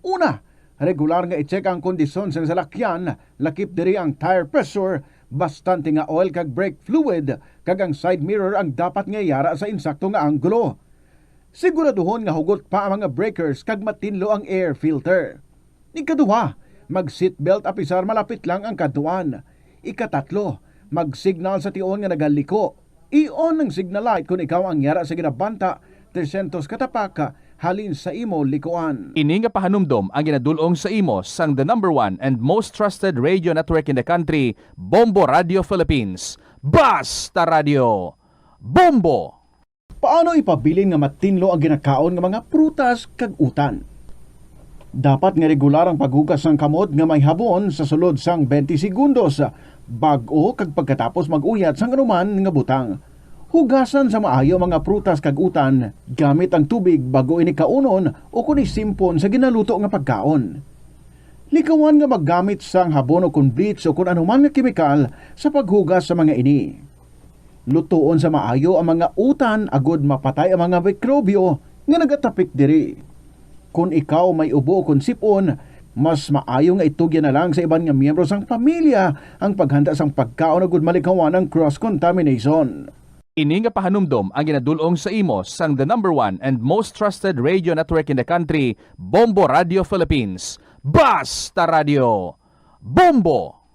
Una, regular nga i-check ang kondisyon sang salakyan, lakip diri ang tire pressure, bastante nga oil kag brake fluid, kag ang side mirror ang dapat nga yara sa insakto nga anggulo. Siguraduhon nga hugot pa ang mga breakers kag matinlo ang air filter. Ikaduha, mag-seatbelt apisar malapit lang ang kadtuan. Ikatatlo, mag-signal sa tion nga nagaliko. I-on ang signal light kon ikaw ang yara sa ginabanta tresyentos ka tapak halin sa imo likuan. Ini nga pahanumdom ang ginadul-ong sa imo sang the number one and most trusted radio network in the country, Bombo Radio Philippines. Basta Radio, Bombo! Paano ipabilin nga matinlo ang ginakaon nga mga prutas kag utan? Dapat nga regular ang paghugas sang kamot nga may habon sa sulod sang twenty segundos, bag-o kag pagkatapos mag-uyat sang anuman nga butang. Hugasan sa maayo ang mga prutas kag utan gamit ang tubig bag-o ini kaunon ukon isimpon sa ginaluto nga pagkaon. Likawan nga maggamit sang habon ukon bleach ukon anuman nga kemikal sa paghugas sa mga ini. Lutoon sa maayo ang mga utan agod mapatay ang mga mikrobyo nga nagatapik diri. Kon ikaw may ubo ukon sip-on, mas maayo nga itugyan na lang sa iban nga miyembro sang pamilya ang paghanda sang pagkaon agod malikawan ang cross-contamination. Ini nga pahanumdom ang ginadul-ong sa imo sang the number one and most trusted radio network in the country, Bombo Radio Philippines. Basta Radio, Bombo!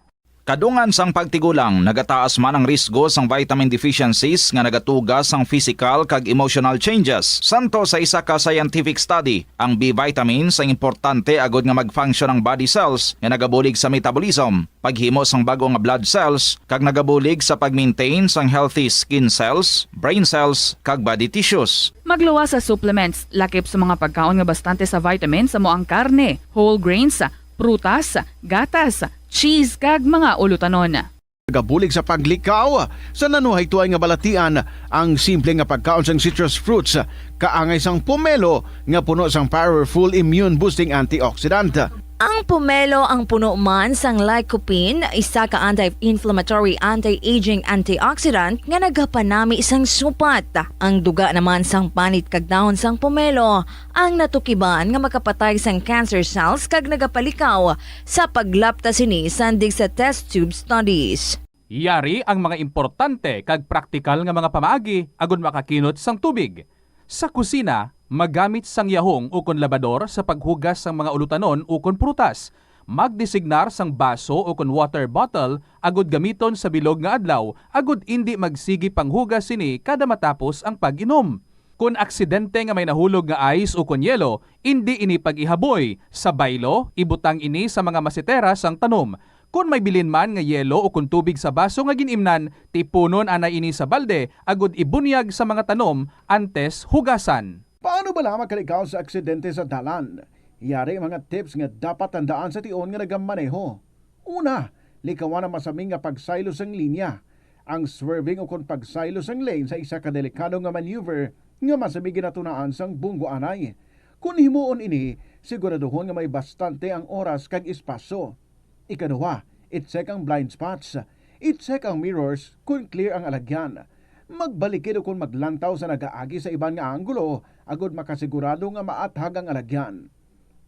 Kadungan sang pagtigulang, nagataas man ang risgo sang vitamin deficiencies nga nagatuga sang physical kag emotional changes. Santo sa isa ka scientific study, ang B vitamins ang importante agud nga mag-function ang body cells nga nagabulig sa metabolism, paghimo sang bag-o nga blood cells, kag nagabulig sa pag-maintain sang healthy skin cells, brain cells, kag body tissues. Magluwas sa supplements, lakip sa mga pagkaon nga bastante sa vitamins, amo ang karne, whole grains, prutas, gatas, cheese, kag mga ulutanon. Nagabulig sa paglikaw sa nanuhaytoay nga balatian ang simple nga pagkaon sang citrus fruits, kaangay sang pomelo nga puno sang powerful immune-boosting antioxidant. Ang pomelo ang puno man sang lycopene, isa ka anti-inflammatory, anti-aging antioxidant nga nagapanami sang supat. Ang duga naman sang panit kag dahon sang pomelo ang natukiban nga makapatay sang cancer cells kag nagapalikaw sa paglapta sini sandig sa test tube studies. Yari ang mga importante kag praktikal nga mga pamaagi agud makakinot sang tubig. Sa kusina, magamit sang yahong ukon labador sa paghugas sang mga ulutanon ukon prutas. Magdesignar sang baso ukon water bottle agud gamiton sa bilog nga adlaw agud indi magsigi panghugas sini kada matapos ang pag-inom. Kon aksidente nga may nahulog nga ice ukon yelo, indi ini pag-ihaboy. Sa baylo, ibutang ini sa mga masitera sang tanom. Kon may bilin man nga yelo ukon tubig sa baso nga gin-imnan, tipunon anay ini sa balde agud ibunyag sa mga tanom antes hugasan. Paano bala makalikaw sa aksidente sa dalan? Yari mga tips nga dapat tandaan sa tion nga nagamaneho. Una, likawan ang masami nga pagsaylo sang linya. Ang swerving ukon pagsaylo sang lane sa isa ka delikado nga maneuver nga masami ginatunaan sang bunggo anay. Kon himuon ini, siguraduhon nga may bastante ang oras kag espasyo. Ikaduha, i-check ang blind spots. I-check ang mirrors kon clear ang alagyan. Magbalikid ukon maglantaw sa nagaagi sa iban nga anggulo agud makasigurado nga maathag ang alagyan.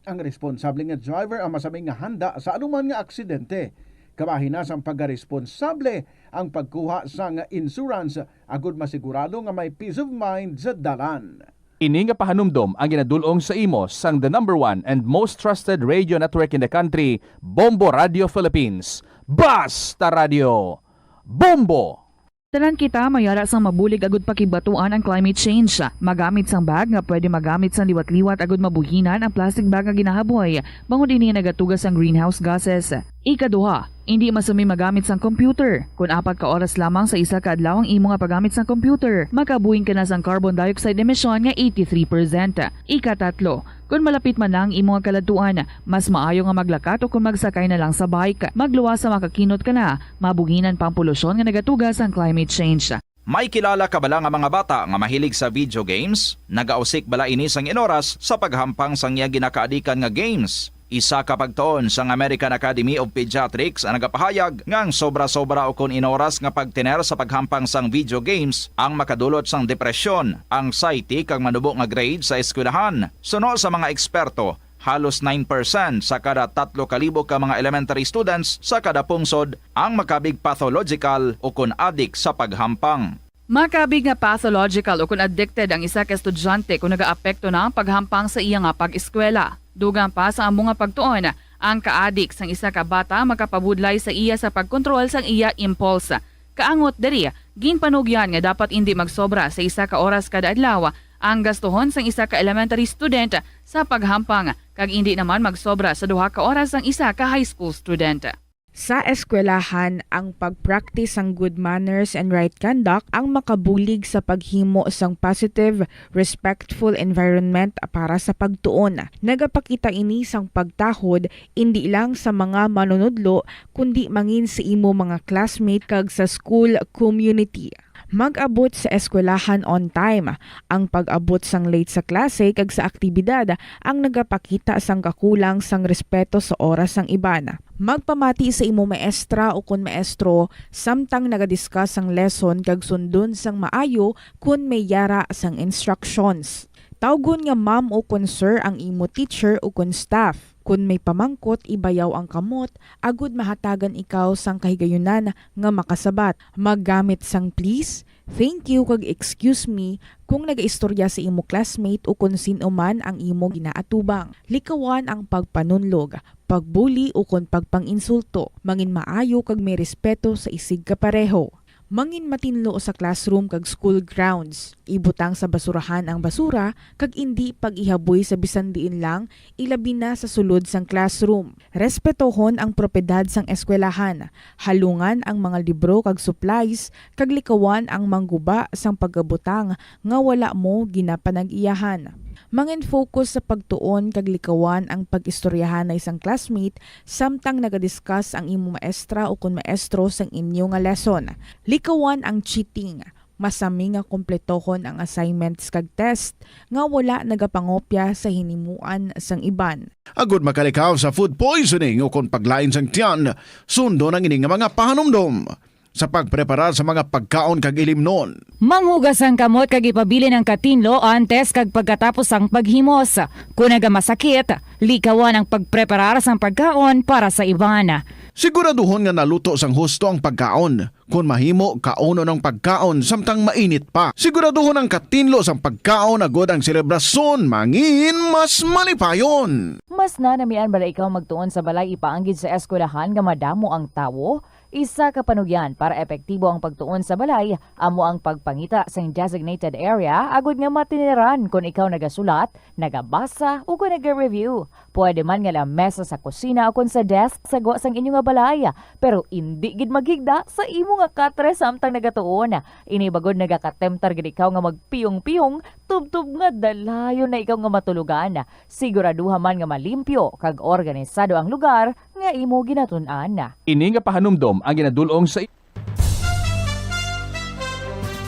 Ang responsable nga driver ang masami nga handa sa anuman nga aksidente. Kabahin na sang pagkaresponsable ang pagkuha sang insurance agud masigurado nga may peace of mind sa dalan. Ini nga pahanumdom ang ginadul-ong sa imo sang the number one and most trusted radio network in the country, Bombo Radio Philippines. Basta Radio, Bombo! Tanan kita mayara sang mabulig agud pakibatuan ang climate change. Magamit sang bag nga pwede magamit sang liwat-liwat agud mabuhinan ang plastic bag nga ginahaboy, bangod ini nagatuga sang greenhouse gases. Ikaduha, indi masami magamit sang computer. Kon apat ka oras lamang sa isa ka adlaw ang imo nga paggamit sang computer, makabuhin ka na sang carbon dioxide emission nga eighty-three percent. Ikatatlo, kon malapit man na ang imo nga kaladtuan, mas maayo nga maglakat o kon magsakay na lang sa bike. Magluwas sa makakinot ka na, mabuhinan pa ang polusyon nga nagatuga sang climate change. May kilala ka bala nga mga bata nga mahilig sa video games? Nagausik bala ini sang inoras sa paghampang sang iya ginakaadikan nga games? Isa ka pagtuon sang American Academy of Pediatrics ang nagapahayag nga ang sobra-sobra ukon inoras nga pagtener sa paghampang sang video games ang makadulot sang depresyon, anxiety, kag manubo nga grade sa eskwelahan. Suno sa mga eksperto, halos nine percent sa kada tatlo ka libo ka mga elementary students sa kada pungsod ang makabig pathological ukon adik sa paghampang. Makabig nga pathological ukon addicted ang isa ka estudyante kon nagaapekto na ang paghampang sa iya nga pag-eskwela. Dugang pa sa amo nga pagtuon, ang kaadik sang isa ka bata makapabudlay sa iya sa pagkontrol sang iya impulse. Kaangot diri, ginpanugyan nga dapat indi magsobra sa isa ka oras kada adlaw ang gastuhon sang isa ka elementary student sa paghampang, kag indi naman magsobra sa duha ka oras ang isa ka high school student. Sa eskwelahan, ang pag-practice sang good manners and right conduct ang makabulig sa paghimo sang positive, respectful environment para sa pagtuon. Nagapakita ini sang pagtahod indi lang sa mga manunudlo, kundi mangin sa imo mga classmate kag sa school community. Mag-abot sa eskwelahan on time. Ang pag-abot sang late sa klase kag sa aktibidad ang nagapakita sang kakulang sang respeto sa oras sang iban. Magpamati sa imo maestra ukon maestro samtang nagadiscuss sang lesson kag sundon sang maayo kon may yara sang instructions. Tawgon nga ma'am ukon sir ang imo teacher ukon staff. Kon may pamangkot, ibayaw ang kamot agud mahatagan ikaw sang kahigayunan nga makasabat. Maggamit sang please, thank you, kag excuse me kung nagaistorya sa imo classmate ukon sin-o man ang imo ginaatubang. Likawan ang pagpanunlog, pagbuli, ukon pagpang-insulto. Mangin maayo kag may respeto sa isig kapareho. Mangin matinlo sa classroom kag school grounds. Ibutang sa basurahan ang basura kag indi pag-ihaboy sa bisan diin lang, ilabi na sa sulod sang classroom. Respetohon ang propiedad sang eskwelahan. Halungan ang mga libro kag supplies, kag likawan ang mangguba sang pagabutang nga wala mo ginapanag-iyahan. Mangin-focus sa pagtuon kag likawan ang pag-istoryahanay sang classmate samtang nagadiscuss ang imo maestra ukon maestro sang inyo nga lesson. Likawan ang cheating. Masami nga kumpletohon ang assignments kag test nga wala nagapangopya sa hinimuan sang iban. Agud makalikaw sa food poisoning ukon paglain sang tiyan, sundon ang ini nga mga pahanumdom. Sa pagpreparar sa mga pagkaon kag ilimnon. Manghugas ang kamot kag ipabilin ang katinlo antes kag pagkatapos sang paghimos. Kon nagamasakit, likawan ang pagpreparar sang pagkaon para sa iban. Siguraduhon nga naluto sang husto ang pagkaon. Kon mahimo, kaunon ang pagkaon samtang mainit pa. Siguraduhon ang katinlo sang pagkaon agod ang selebrasyon mangin mas malipayon. Mas nanamian bala ikaw magtuon sa balay ipaanggid sa eskwelahan nga madamo ang tawo? Isa ka panugyan para epektibo ang pagtuon sa balay amo ang pagpangita sang designated area agod nga matiniran kon ikaw nagasulat, nagabasa, o kon naga-review. Pwede man nga lamesa sa kusina o kon sa desk sa gwa sang inyo nga balay, pero indi gid maghigda sa imo nga katre samtang nagatuon. Ini bagod nagakatemtar gid ikaw nga magpiyong-piyong, tubtob nga dalayon na ikaw nga matulogan. Siguraduha man nga malimpyo kag organisado ang lugar nga imo ginatun-an. Ini nga pahanumdom ang ginadul-ong sa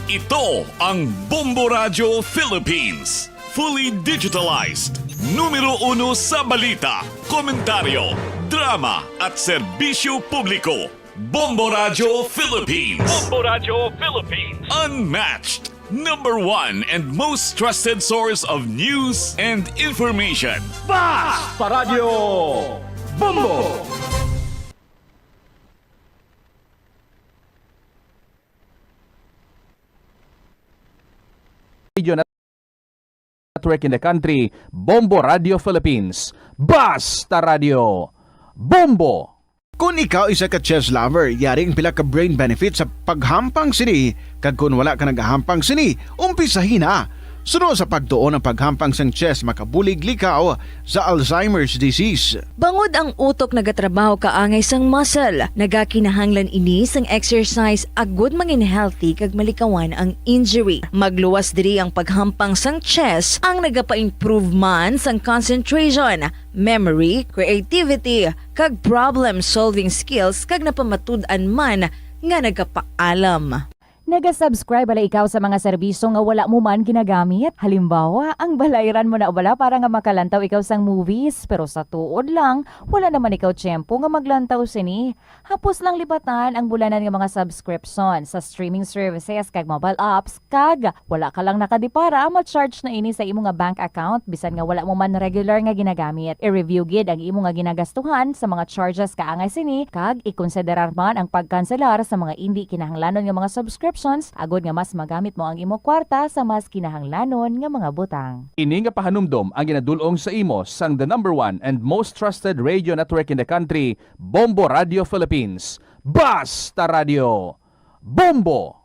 Ito ang Bombo Radyo Philippines. Fully digitalized. Numero uno sa balita, komentaryo, drama, at serbisyo publiko. Bombo Radyo Philippines. Bombo Radyo Philippines. Unmatched. Number one and most trusted source of news and information. Basta Radyo Bombo! Radio Network in the country, Bombo Radio Philippines. Basta Radio Bombo! Kon ikaw isa ka chess lover, yari ang pila ka brain benefits sa paghampang sini, kag kon wala ka nagahampang sini, umpisahi na. Suno sa pagtuon, ang paghampang sang chess makabulig likaw sa Alzheimer's disease. Bangod ang utok nagatrabaho kaangay sang muscle, nagakinahanglan ini sang exercise agud mangin healthy kag malikawan ang injury. Magluwas diri ang paghampang sang chess, ang nagapa-improve man sang concentration, memory, creativity, kag problem-solving skills, kag napamatud-an man nga nagapaalam. Naga-subscribe bala ikaw sa mga serbisyo nga wala mo man ginagamit? Halimbawa, ang balayran mo na bala para nga makalantaw ikaw sang movies, pero sa tuod lang, wala naman ikaw tiyempo nga maglantaw sini. Hapos lang lipatan ang bulanan nga mga subscription sa streaming services kag mobile apps, kag wala ka lang nakadipara, ma-charge na ini sa imo nga bank account bisan nga wala mo man regular nga ginagamit. I-review gid ang imo nga ginagastuhan sa mga charges kaangay sini, kag ikonsiderar man ang pagkanselar sa mga indi kinahanglanon nga mga subscriptions agud nga mas magamit mo ang imo kwarta sa mas kinahanglanon nga mga butang. Ini nga pahanumdom ang ginadul-ong sa imo sang the number one and most trusted radio network in the country, Bombo Radio Philippines. Basta Radio Bombo!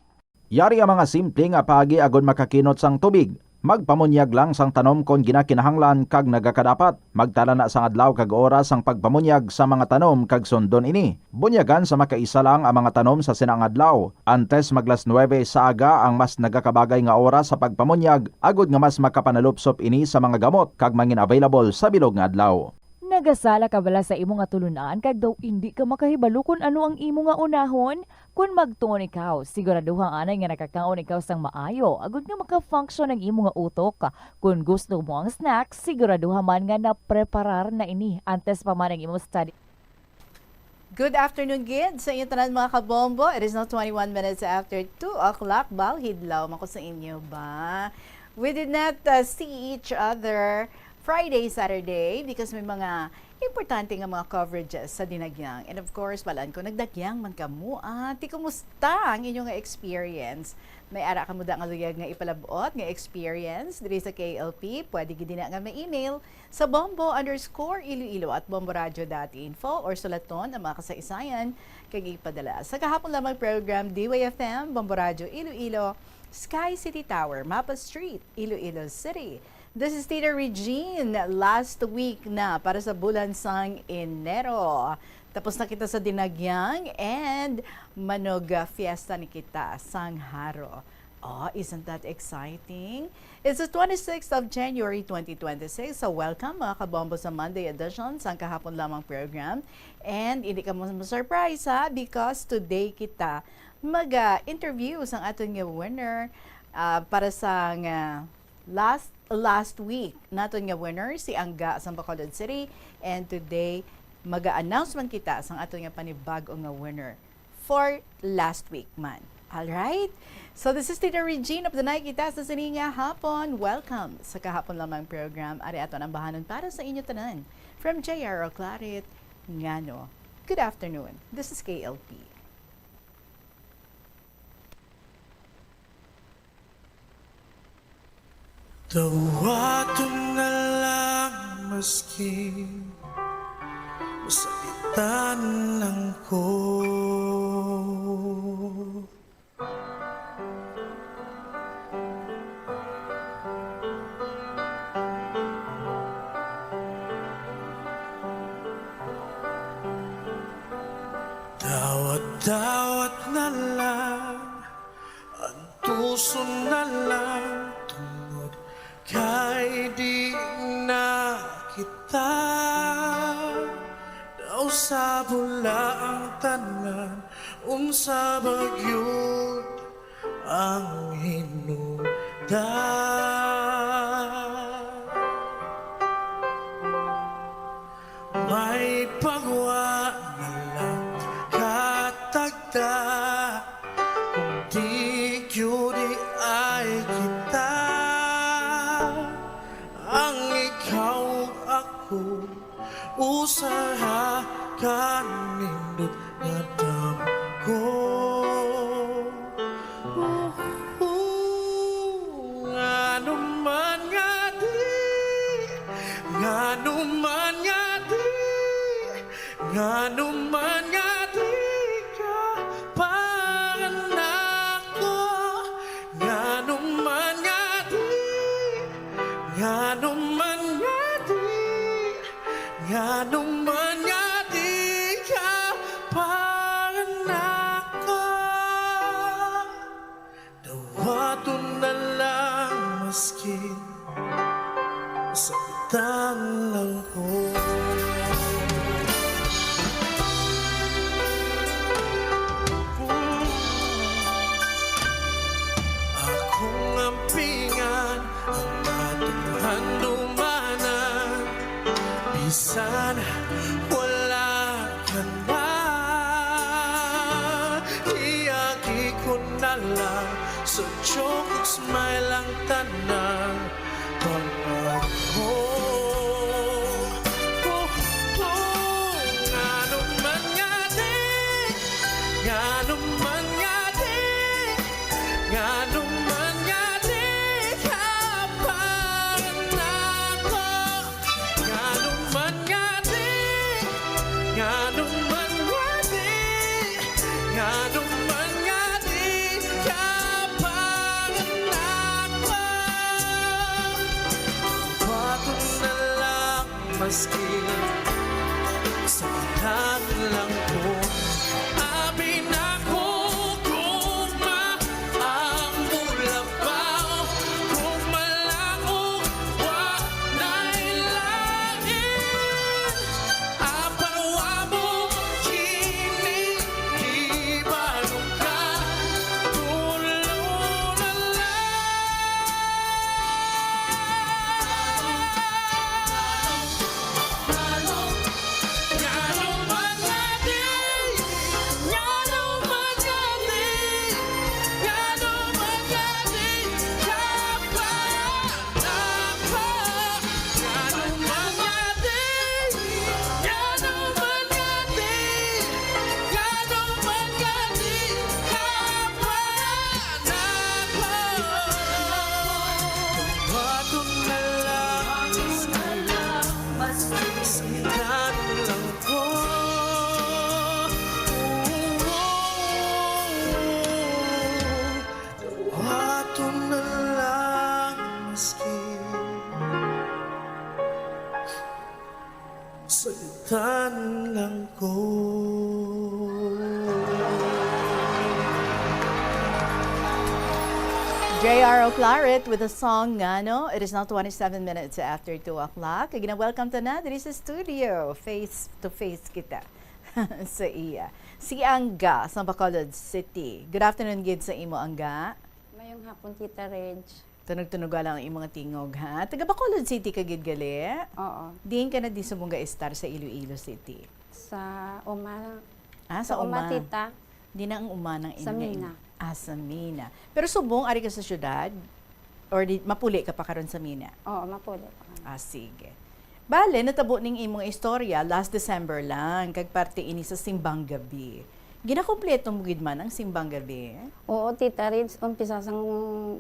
Yari ang mga simple nga paagi agud makakinot sang tubig. Magpamunyag lang sang tanom kon ginakinahanglan kag nagakadapat. Magtala na sang adlaw kag oras sang pagpamunyag sa mga tanom kag sundon ini. Bunyagan sa makaisa lang ang mga tanom sa sina nga adlaw. Antes mag las nuebe sa aga ang mas nagakabagay nga oras sa pagpamunyag, agud nga mas makapanalupsop ini sa mga gamot kag mangin-available sa bilog nga adlaw. Nagasala ka bala sa imo nga tulun-an kag daw indi ka makahibalo kon ano ang imo nga unahon? Kon magtuon ikaw, siguraduha anay nga nakakaon ikaw sang maayo, agud nga maka-function ang imo nga utok. Kon gusto mo ang snack, siguraduha man nga napreparar na ini antes pa man ang imo study. Good afternoon gid sa inyo tanan, mga kabombo. It is now twenty-one minutes after two o'clock. Balhidlaw man ko sa inyo ba? We did not, uh, see each other Friday, Saturday because may mga importante nga mga coverages sa Dinagyang. And of course, balaan ko, nagdagyang man kamo, ah. Ti, kumusta ang inyo nga experience? May ara kamo da nga luyag nga ipalab-ot nga experience diri sa K L P? Pwede gid na nga ma-email sa bombo underscore iloilo at bomboradio dot info or sulaton ang mga kasaysayan kag ipadala sa kahapon lamang program, D Y F M, Bombo Radio Iloilo, Sky City Tower, Mapa Street, Iloilo City. This is Tita Regine. Last week na para sa bulan sang Enero. Tapos na kita sa Dinagyang and manog, ah, fiesta ni kita sang Haro. Oh, isn't that exciting? It's the twenty-sixth of January, twenty twenty-six. So, welcome, mga kabombo, sa Monday edition sang kahapon lamang program. And hindi ka mo ma-surprise, ha? Because today kita mag-, ah, interview sang aton nga winner, ah, para sa nga last, last week naton nga winner, si Angga sang Bacolod City. And today, mag-announce man kita sang aton nga panibag-o nga winner for last week man. All right? So, this is Tita Regine of the Night. Kita sa sini nga hapon. Welcome sa kahapon lamang program. Ari aton ang bahanon para sa inyo tanan. From J R O Claret, ngano Good afternoon. This is K L P. Dawaton na lang maski masakitan lang ko. Dawat-dawat na lang, antuson na lang, tungod kay di na kita. Daw sa bula ang tanan, unsa ba gyud ang hinungdan? May pagwa na lang katagda, kung di gyud ay kita, ang ikaw ug ako, usaha ka nindot nga damgo. Ngano man nga di, ngano man nga di, ngano man nga di ka panganako, ngano man nga di, ngano man nga di, ngano man nga di ka panganako. Dawaton na lang maski masakitan lang ko. Akong ampingan ang atong handumanan, bisan wala ka na. Iagi ko na lang sa joke ug smile ang tanan. Pangako. Oh, oh, ngano man nga di, ngano man nga di, ngano man nga di ka panganako. Ngano man nga di, ngano man nga di, ngano man nga di ka panganako. Baton na lang maski sa lang ko. Abi nako, gugma ang bulabaw, gugma lang ug wa na'y lain. Apan wa mo kini, di ba nung ka, tulo na lang. Mas lang ko. Dawaton na lang maski sakitan lang ko. J R O'Claret with the song Ngano. It is now twenty-seven minutes after two o'clock. Gina-welcome ta na diri sa studio. Face to face kita sa iya. Si Angga sa Bacolod City. Good afternoon gid sa imo, Angga. Mayong hapon, Tita Reg. Tunog-tunog lang ang imong tingog, ha? Taga Bacolod City ka gid gali? Oo. Diin ka na di subong ga-estar sa Iloilo City? Sa Uma. Ah, sa Sa Uma, Uma. Tita. Di na ang Uma ng Sa imo na Mina. Ah, sa Mina. Pero subong, ari ka sa syudad? Or di, mapuli ka pa karon sa Mina? Oo, mapuli pa kami. Ah, sige. Bale, natabo ning imong istorya last December lang, kag parte ini sa Simbang Gabi. Ginakumpleto mo gid man ang Simbang Gabi? Oo, Tita Rids, umpisa sang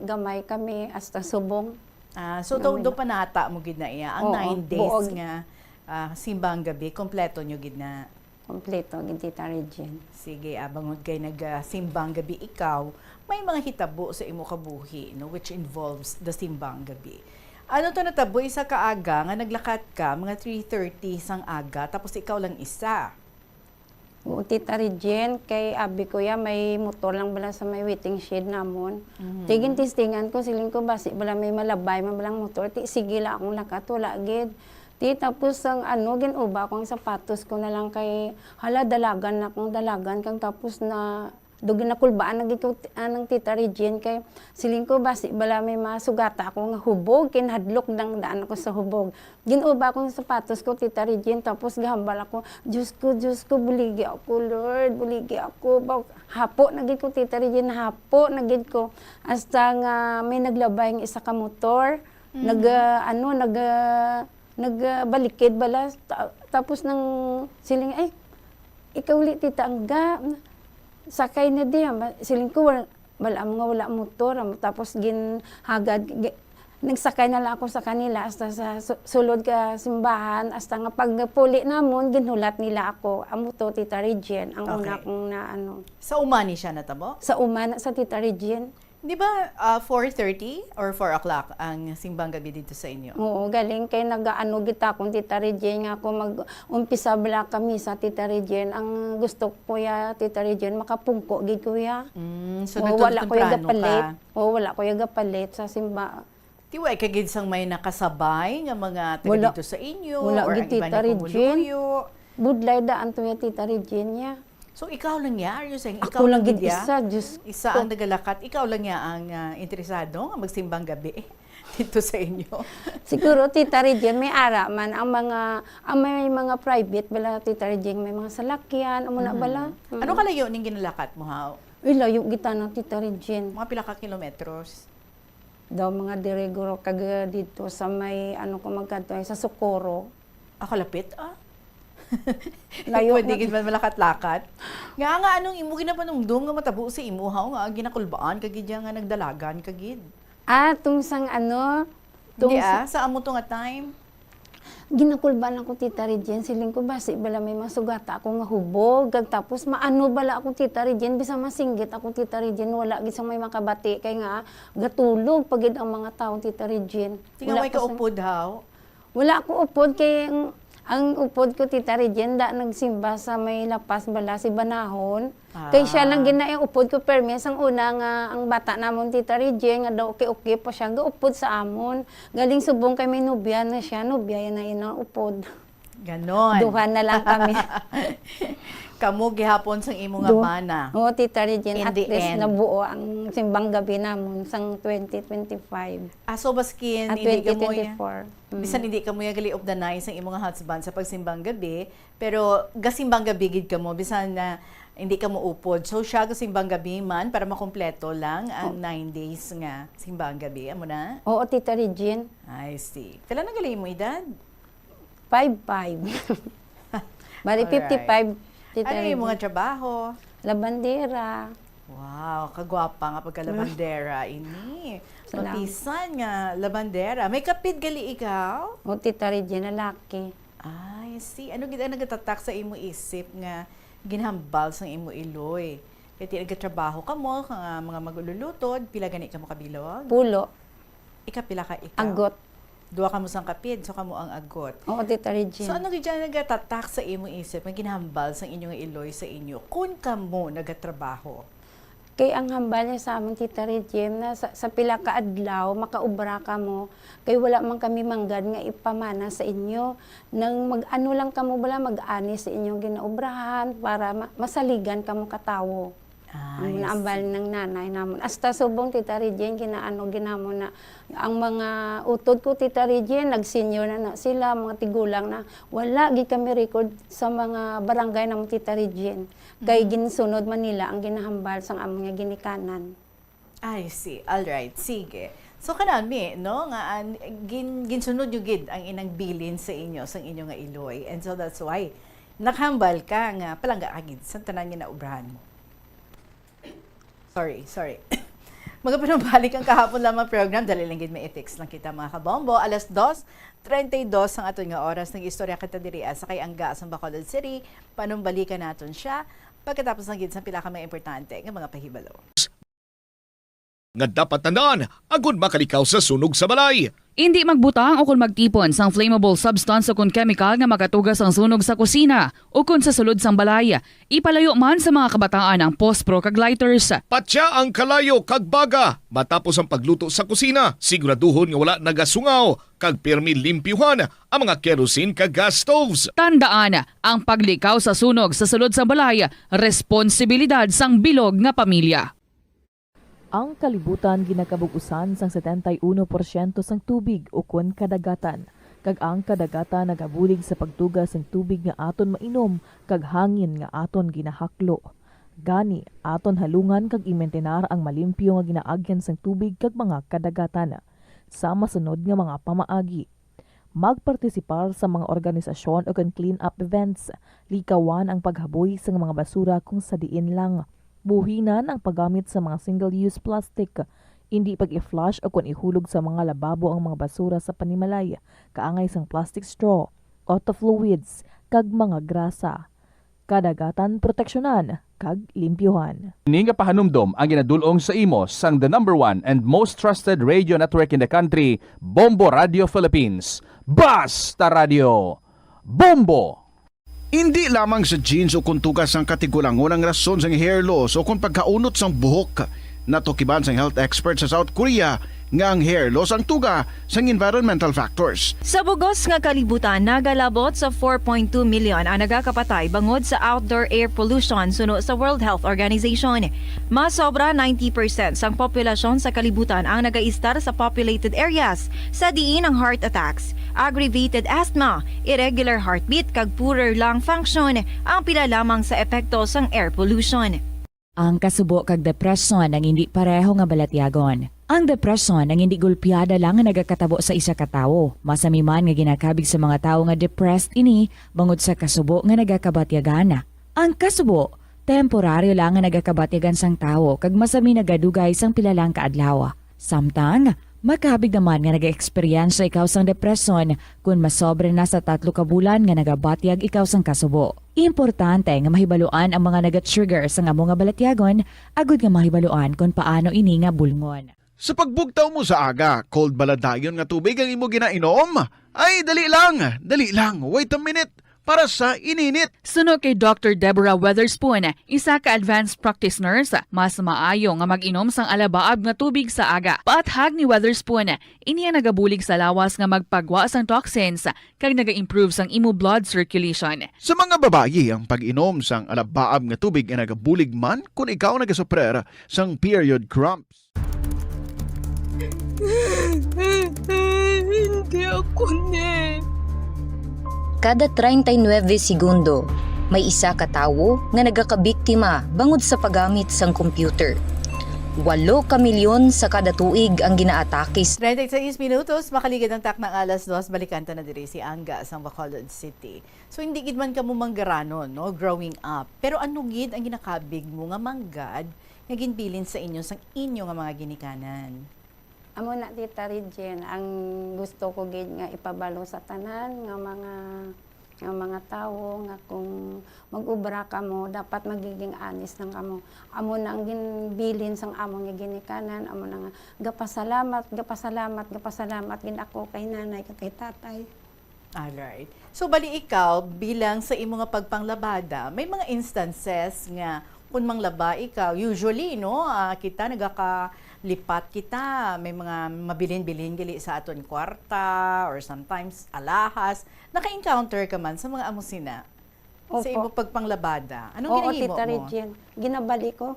gamay kami hasta subong. Ah, so, do, Gamay do na. panata mo gid na iya, ang Oo, nine days buog. nga, ah, Simbang Gabi, kompleto nyo gid na? Kompleto gid, Tita Regine. Sige, ah, bangod kay nag, ah, Simbang Gabi ikaw, may mga hitabo sa imo kabuhi, no, which involves the Simbang Gabi. Ano to natabo, isa ka aga nga naglakat ka, mga three thirty sang aga, tapos ikaw lang isa? Oo, Tita Regine, kay abi ko ya, may motor lang bala sa may waiting shed namon. Mhm. Tigin testingan ko, siling ko, basi bala may malabay man balang motor, ti sige la akong lakat, wala gid. Ti tapos ang ano, gin-uba ko ang sapatos ko na lang kay, hala, dalagan na akong dalagan, kag tapos na, do ginakulbaan na gid ko, anang Tita Regine, kay siling ko, basi bala may masugata ako nga hubog, kay nahadlok dang daan ako sa hubog. Gin-uba akong sapatos ko, Tita Regine, tapos gahambal ako, "Diyos ko, Diyos ko, buligi ako, Lord, buligi ako." Ba-, hapo na gid ko, Tita Regine, hapo na gid ko. Hasta nga may naglabay nga isa ka motor, Mm. nag, ah, ano, nag, ah, nag, ah, balikid bala. Ta-, tapos nang siling, "Ay, ikaw uli, Tita Angga. Sakay na di." Siling ko, "Wal-, wala, mga wala motor." Tapos ginhagad, gi-, nagsakay na lang ako sa kanila hasta sa su-, sulod ka simbahan, hasta nga pagpuli namon, ginhulat nila ako. Amo to, Tita Regine, ang una Okay. kong na, ano. Sa uma ni siya natabo? Sa uma na, sa Tita Regine. Di ba, ah, four thirty or four o'clock ang simbang gabi dito sa inyo? Oo, galing kay nagaano gid ta akong Tita Regine nga ako mag-umpisa bala kami sa Tita Regine. Ang gusto ko ya, Tita Regine, makapungko gid ko ya. Mm, so Oo, nagtulog wala ko ya temprano gapalit. ka? Oo, wala ko ya gapalit sa simba. Ti wa ka gid sang may nakasabay nga mga taga Wala. dito sa inyo Wala or gid, ang iba Tita ni Regine. pumuluyo? Budlay daan to ya, Tita Regine, ya. So, ikaw lang ya? Are you saying Ako ikaw lang lang gid gid ya? isa, Diyos Isa ko. ang nagalakat, ikaw lang ya ang, ah, interesado nga magsimbang gabi dito sa inyo? Siguro, Tita Regine, may ara man ang mga, ang may mga private bala, Tita Regine, may mga salakyan, amo na Mhm. bala. Ano Mm. kalayo ning ginalakat mo, haw? Uy, layo gid tana, Tita Regine. Mga pila ka kilometros? Daw mga diri guro kag dito sa may, ano, ko magkadto, sa Socorro. Ah, kalapit, ah. Layo Pwede na. gid man malakat-lakat. Nga, nga, anong imo ginapanumdom nga matabo sa imo, haw, nga ginakulbaan ka gid ya nga nagdalagan ka gid? Ah, tong sang ano, Hindi, tong sa ah, sa amo to nga time? Ginakulbaan ako, Tita Regine, siling ko, basi bala may masugata ako nga hubog, kag tapos maano bala ako, Tita Regine, bisan masinggit ako, Tita Regine, wala gid sang may makabati, kay nga gatulog pa gid ang mga tawo, Tita Regine. Tinga Wala may pa sa kaupod, haw? Wala ko upod kay ang, ang upod ko, Tita Regine, da nagsimba sa may lapas bala si Banahon. Kay siya lang Ah. gid na yung upod ko, permi sang una nga ang bata namon, Tita Regine, nga daw okay-okay pa siya, gaupod sa amon. Galing subong kay may nobya na siya, nobya na yun ang upod. Ganon. Duha na lang kami. Kamo gihapon sang imo nga Du-, bana. Oo, Tita Regine, In at the least end. nabuo ang simbang gabi namon sang twenty twenty-five. Ah, so baskin At hindi ka mo ya-, twenty twenty-four. Mm. bisan hindi ka mo ya gali of the night sang imo nga husband sa pagsimbang gabi, pero gasimbang gabi gid ka mo, bisan na hindi ka mo upod. So siya gasimbang gabi man para makompleto lang ang Oh. nine days nga simbang gabi. Amo na? Oo, Tita Regine. I see. Pila na gali mo edad? Five five. Bali, Alright. fifty-five, Tita Ano yung mga Regine. trabaho? Labandera. Wow, kagwapa nga pagka-labandera ini. Salamat. Mapisan nga labandera. May kapid gali ikaw? O, Tita Regine, lalaki. Ay, see. Ano gid ang nagatatak sa imo isip nga ginhambal sang imo iloy? Kay ti nagatrabaho ka mo, nga mga mag-ululutod, pila gani ka mo kabilog? Pulo. Ikapila ka ikaw? Agot. Duha ka mo sang kapid, so kamo ang agot. Oo, Tita Regine. So, ano gid ang nagatatak sa imo isip nga ginhambal sang inyo nga iloy sa inyo kun kamo nagatrabaho? Kay ang hambal niya sa amon, Tita Regine, na sa, sa pila ka adlaw, makaobra kamo, kay wala man kami manggad nga ipamana sa inyo. Nang mag-ano lang kamo bala, mag-ani sa inyong ginaobrahan para ma-, masaligan kamo ka tawo. Ah, Ang I naambal see. ng nanay namon. Hasta subong, Tita Regine, ginaano, ginamo na ang mga utod ko, Tita Regine, nag-senior na na sila, mga tigulang na. Wala gid kami record sa mga barangay namon, Tita Regine. Kay Mhm. ginsunod man nila ang ginahambal sang amon nga ginikanan. I see. All right. Sige. So, kanami, no, nga an-, gin-, ginsunod nyo gid ang inang bilin sa inyo, sang inyo nga iloy. And so that's why nakahambal ka nga palangga ka gid sa tanan nga naobrahan mo. Sorry, sorry. Magapanumbalik ang kahapon lamang program. Dali lang gid, may ethics lang kita, mga kabombo. Alas dos treinta y dos ang aton nga oras. Nag-istorya kita diri, ah, sa kay Angga sa Bacolod City. Panumbalikan naton siya pagkatapos lang gid sa pila ka mga importante nga mga pahibalo. Nga dapat tandaan agud makalikaw sa sunog sa balay. Indi magbutang o kon magtipon sang flammable substance o kon chemical nga makatuga sang sunog sa kusina o kon sa sulod sang balay. Ipalayo man sa mga kabataan ang pospro kag lighters. Patya ang kalayo kag baga matapos ang pagluto sa kusina. Siguraduhon nga wala nagasungaw kag pirmi limpyuhan ang mga kerosene kag gas stoves. Tandaan, ang paglikaw sa sunog sa sulod sang balay responsibilidad sang bilog nga pamilya. Ang kalibutan ginakabug-usan sang setenta y uno porsyento sang tubig ukon kadagatan, kag ang kadagatan nagabulig sa pagtuga sang tubig nga aton mainom kag hangin nga aton ginahaklo. Gani, aton halungan kag imintenar ang malimpyo nga ginaagyan sang tubig kag mga kadagatan. Sa masunod nga mga pamaagi, magpartisipar sa mga organisasyon o kon clean-up events. Likawan ang paghaboy sang mga basura kung sa diin lang. Buhinan ang paggamit sa mga single-use plastic. Indi pag-i-flush o kon ihulog sa mga lababo ang mga basura sa panimalay, kaangay sang plastic straw, auto fluids, kag mga grasa. Kadagatan proteksyonan kag limpyuhan. Ini nga pahanumdom ang ginadul-ong sa imo sang the number one and most trusted radio network in the country, Bombo Radio Philippines. Basta Radio, Bombo! Indi lamang sa genes o kon tugas sang katigulangon ang rason sang hair loss o kon pagkaunot sang buhok. Natukiban sang health expert sa South Korea nga ang hair loss ang tuga sang environmental factors. Sa bugos nga kalibutan, nagalabot sa four point two million ang nagakapatay bangod sa outdoor air pollution suno sa World Health Organization. Mas sobra ninety percent sang populasyon sa kalibutan ang nagaistar sa populated areas, sa diin ang heart attacks, aggravated asthma, irregular heartbeat, kag poorer lung function ang pila lamang sa epekto sang air pollution. Ang kasubo kag depresyon ang indi pareho nga balatyagon. Ang depresyon ang indi gulpiada lang nga nagakatabo sa isa ka tawo. Masami man nga ginakabig sa mga tawo nga depressed ini bangod sa kasubo nga nagakabatyagan. Ang kasubo, temporaryo lang nga nagakabatyagan sang tawo kag masami nagadugay sang pila lang ka adlaw. Samtang, makabig naman nga nag-eksperyensya ikaw sang depresyon kon masobra na sa tatlo ka bulan nga nagabatyag ikaw sang kasubo. Importante nga mahibaluan ang mga naga-trigger sang amo nga balatyagon agud nga mahibaluan kon paano ini nga bulngon. Sa pagbugtaw mo sa aga, cold bala dayon nga tubig ang imo ginainom? Ay, dali lang, dali lang, wait a minute, para sa ininit. Suno kay Doctor Deborah Weatherspoon, isa ka advanced practice nurse, mas maayo nga mag-inom sang alabaab nga tubig sa aga. Paathag ni Weatherspoon, ini ang nagabulig sa lawas nga magpagwa sang toxins kag naga-improve sang imo blood circulation. Sa mga babayi, ang pag-inom sang alabaab nga tubig ay nagabulig man kon ikaw nagasuprer sang period cramps. Hindi ako ni. Kada treinta y nueve segundo, may isa ka tawo nga nagakabiktima bangod sa paggamit sang computer. Walo ka milyon sa kada tuig ang ginaatake sa Treinta y seis minutos, makaligad ang taknang alas dos, balikan ta na diri si Angga sang Bacolod City. So, hindi gid man kamo manggaranon, no, growing up. Pero ano gid ang ginakabig mo nga manggad nga ginbilin sa inyo sang inyo nga mga ginikanan? Amo na, Tita Regine, ang gusto ko gid nga ipabalo sa tanan nga mga, nga mga tawo nga kung mag-obra kamo, dapat magiging honest lang kamo. Amo na ang ginbilin sang amon nga ginikanan, amo na nga gapasalamat, gapasalamat, gapasalamat gid ako kay nanay kag kay tatay. Alright. So, bali ikaw, bilang sa imo nga pagpanglabada, may mga instances nga kung manglaba ikaw, usually, no, ah, kita nagakalipat kita, may mga mabilin-bilin gali sa aton kwarta or sometimes alahas. Naka-encounter ka man sa mga amo sina sa Opo. imo pagpanglabada? Anong Oo, ginahimo Tita mo? Regine, ginabali ko.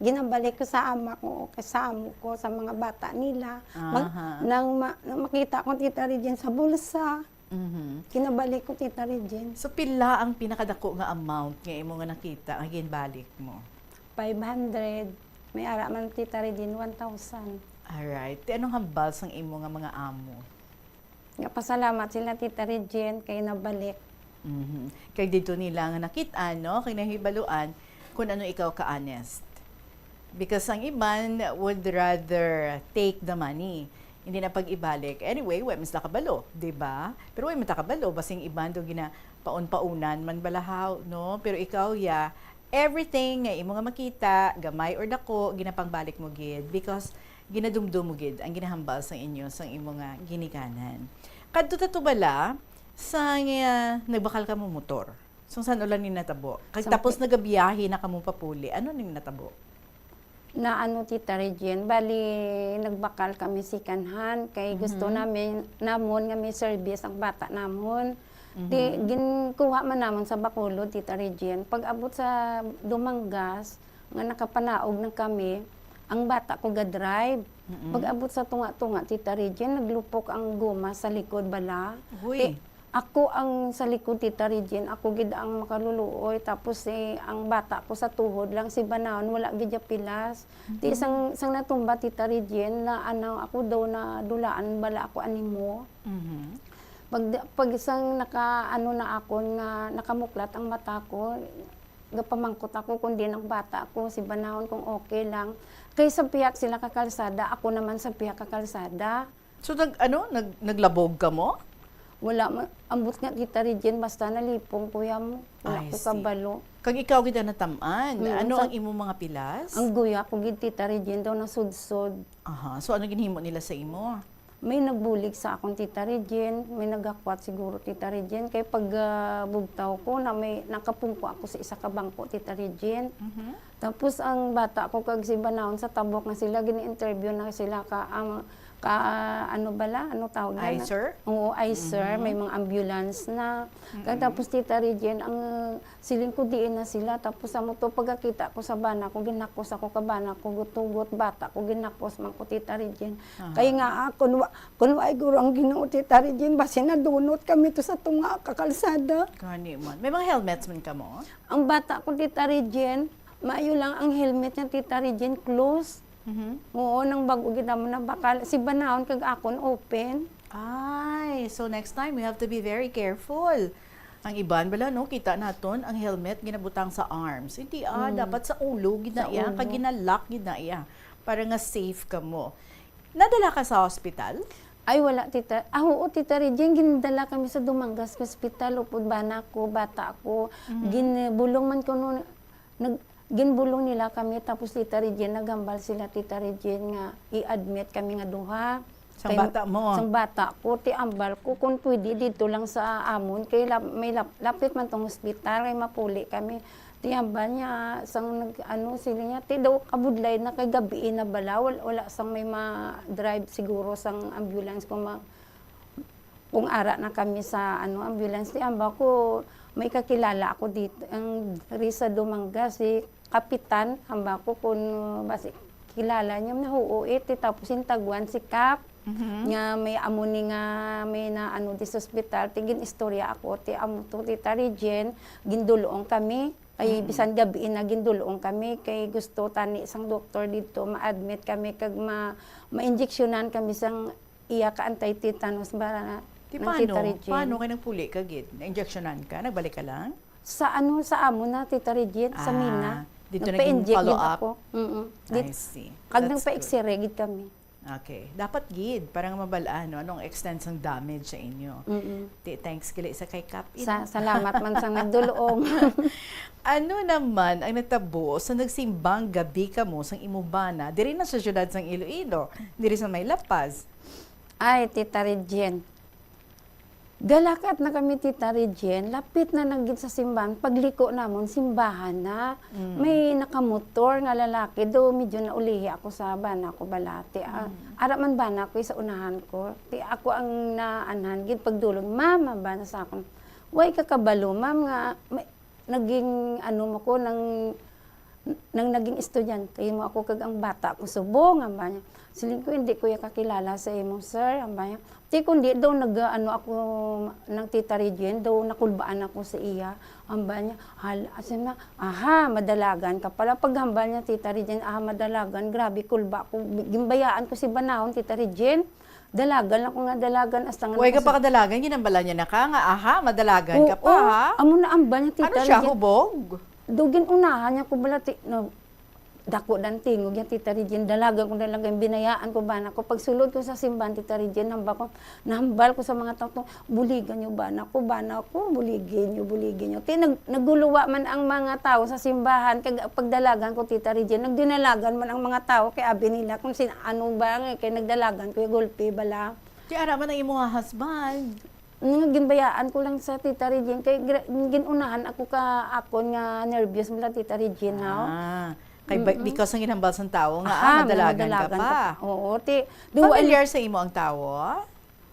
Ginabalik ko sa ama ko, o kay sa amo ko, sa mga bata nila. Mag-, Aha. nang ma-, nang makita ko, Tita Regine, sa bulsa, Mhm. ginabalik ko, Tita Regine. So, pila ang pinakadako nga amount nga imo nga nakita nga ginbalik mo? Five hundred. May ara man, Tita Regine, one thousand. Alright. Ti anong hambal sang imo nga mga amo? Nga pasalamat sila, Tita Regine, kay nabalik. Mhm. Kay dito nila nga nakit-an, no? Kay nahibaluan kung ano ikaw ka-honest. Because ang iban would rather take the money. Hindi na pag-ibalik. Anyway, wa man sila kabalo, di ba? Pero wa man ta kabalo, basing iban do gina paun-paunan man balahaw, no? Pero ikaw, ya, everything nga imo nga makita, gamay or dako, ginapangbalik mo gid because ginadumdom mo gid ang ginahambal sa inyo sang imo nga ginikanan. Kadto ta to bala sa nga nagbakal ka mo motor. So, saan ulan ni natabo? Kag Sa tapos pi- nagabiyahe na kamo papuli. Ano ning natabo? Na ano, Tita Regine, bali nagbakal kami second hand kay gusto Mhm. namin namon nga may service ang bata namon. Di Mhm. ginkuha man namon sa Bacolod, Tita Regine. Pag abot sa Dumangas nga nakapanaog na kami, ang bata ko ga-drive. Mm-mm. Pag abot sa tunga-tunga, Tita Regine, naglupok ang goma sa likod bala. Uy. Ti- ako ang sa likod, Tita Regine, ako gid ang makaluluoy, tapos si ang bata ko sa tuhod lang, si Banaon wala gid ya pilas. Ti Mhm. sang sang natumba, Tita Regine, na ano, ako daw na dulaan bala ako animo. Mhm. Pag pag sang naka ano na ako nga nakamuklat ang mata ko, gapamangkot ako kung din ang bata ko, si Banaon kung okay lang. Kay sa pihak sila ka kalsada, ako naman sa pihak ka kalsada. So, nag, ano, nag, naglabog ka mo? Wala man, ambot nga, Tita Regine, basta nalipong, kuya mo. Wala I ko see. Kabalo. Kag ikaw gid ang natamaan. Mm, Ano sa- ang imo mga pilas? Ang guya ko gid, Tita Regine, daw nasudsod. Aha. So, ano ginhimo nila sa imo? May nagbulig sa akon, Tita Regine, may nagakwat siguro, Tita Regine, kay pag ah, bugtaw ko na may nakapungko ako sa isa ka bangko, Tita Regine. Mhm. Tapos ang bata ko kag si Banaon sa tabok na sila, gini-interview na sila ka, ang, ka, ano bala? Ano tawag na? Ay, sir? Oo, ay, sir. Mhm. May mga ambulance na. Kag Mm-mm. tapos, Tita Regine, ang siling ko diin na sila. Tapos sa moto, pagkakita ko sa bana ko, ginakos ako ka bana ko, gutugot, bata ko, ginakos man ko, Tita Regine. Aha. Kay nga, ah, kun wa, kun wa, guro ang Ginoo, Tita Regine, basi nadunot kami to sa tunga ka kalsada. Gani man. May mga helmets man ka mo? Ang bata ko, Tita Regine, maayo lang ang helmet niya, Tita Regine, close. Mhm. Oo, nang bago gid namo nabakal. Si Banaon kag akon open. Ay, so next time, we have to be very careful. Ang iban bala, no, kita naton, ang helmet ginabutang sa arms. Hindi, ah, Mm. dapat sa ulo gid na Sa iya, ulo. kag ginalock gid na iya, para nga safe ka mo. Nadala ka sa hospital? Ay, wala, Tita. Ah, oo, Tita Regine, gindala kami sa Dumangas Hospital, upod bana ko, bata ko. Mhm. Ginbulong man ko nun, nag, ginbulong nila kami, tapos, Tita Regine, naghambal sila, Tita Regine, nga i-admit kami nga duha. Sang bata mo? Sang bata ko, ti ambal ko, kung pwede dito lang sa amon, kay lap, may lap, lapit man tong hospital, kay mapuli kami. Ti ambal niya, sang nag, ano, sila niya, ti daw kabudlay na kay gabi na bala, wal, wala sang may ma-drive siguro sang ambulance kung ma, kung ara na kami sa, ano, ambulance. Ti ambal ko, may kakilala ako dito, ang Risa Dumanga, si Kapitan, ambal ko kung, uh, basi, kilala niya, nahuo, eh, ti tapos yung tagwan, si Kap, Mhm. nga may amo ni nga, may na, ano, di sa ospital, ti gin-istorya ako, ti amo to, Tita Regine, ginduloong kami, ay, Mm. bisan gabi na, ginduloong kami, kay gusto tani sang doktor dito, ma-admit kami, kag ma, ma-injeksyonan kami sang iya ka anti-tetanus ba, Ti ng paano? Tita Regine. Paano kay nagpuli ka gid? Na-injectionan ka? Nagbalik ka lang? Sa ano, sa amo na, Tita Regine, sa Ah, Mina. dito Nagpa-inject naging gid follow-up? ako. Mm-mm. I Dit-, see. Kag That's nagpa-X-ray gid kami. Okay. Dapat gid, para nga mabal-an, no, anong extent sang damage sa inyo. Mm-mm. Ti, thanks gali sa kay Kap. Sa, salamat man sa nagduloong. Ano naman ang natabo sa nagsimbang gabi kamo sang imo bana diri na sa siyudad sang Iloilo, diri sa may La Paz? Ay, Tita Regine. Galakat na kami, Tita Regine. Lapit na nagid sa simbahan. Pagliko namon, simbahan na. Mm. May nakamotor nga lalaki. Do, medyo naulihi ako sa bana ko balati. Ah, Mm. ara man bana ko sa unahan ko. Ti ako ang naanhan gid pagdulong. Mama, bana sa akon. Way ka kabalo, ma'am, nga may, naging ano mo ko, nang nang naging estudyante mo ako kag ang bata ko subong, hamba niya. Siling ko, "Hindi ko ya kakilala sa imo, sir," hamba niya. Ti kundi daw nag-ano ako, nang Tita Regine, daw nakulbaan ako sa iya. Hamba niya, hal-, asa na, "Aha, madalagan ka pala." Paghambal niya, Tita Regine, "Aha, madalagan." Grabe, kulba ko. Ginbayaan ko si Banahon, Tita Regine. Dalagan ako nga dalagan, hasta nga Way ka nakas- pa kadalagan, ginambalan niya na ka nga, "Aha, madalagan ka pa, Oo, ha?" Amo na ambal niya, Tita Ano siya, Regine. Hubog? Daw gin-unahan niya ko bala, ti-, no, dako dan tingog niya, Tita Regine. Dalagan ko, dalagan, binayaan ko, bana ko. Pagsulod ko sa simbahan, Tita Regine, hamba ko, nahambal ko sa mga tao to, "Buligan niyo, bana ko, bana ko, buligin niyo, buligin niyo." Ti, nag-, naguluwa man ang mga tao sa simbahan, kag pagdalagan ko, Tita Regine, nagdinalagan man ang mga tao, kay abi nila kung sin-, ano ba, kay nagdalagan ko, yung gulpi bala. Ti ara man ang imo nga husband. Nga ginbayaan ko lang sa Tita Regine, kay gra-, gin-unahan ako ka akon nga nervyos mo lang, Tita Regine, ha? Ah, kay ba-, Mm-mm. because ang ginhambal sang tawo nga, Aha, ah, nga madalagan ka madalagan ka pa. pa. Oo, ti-, duwa Familiar sa imo ang tawo?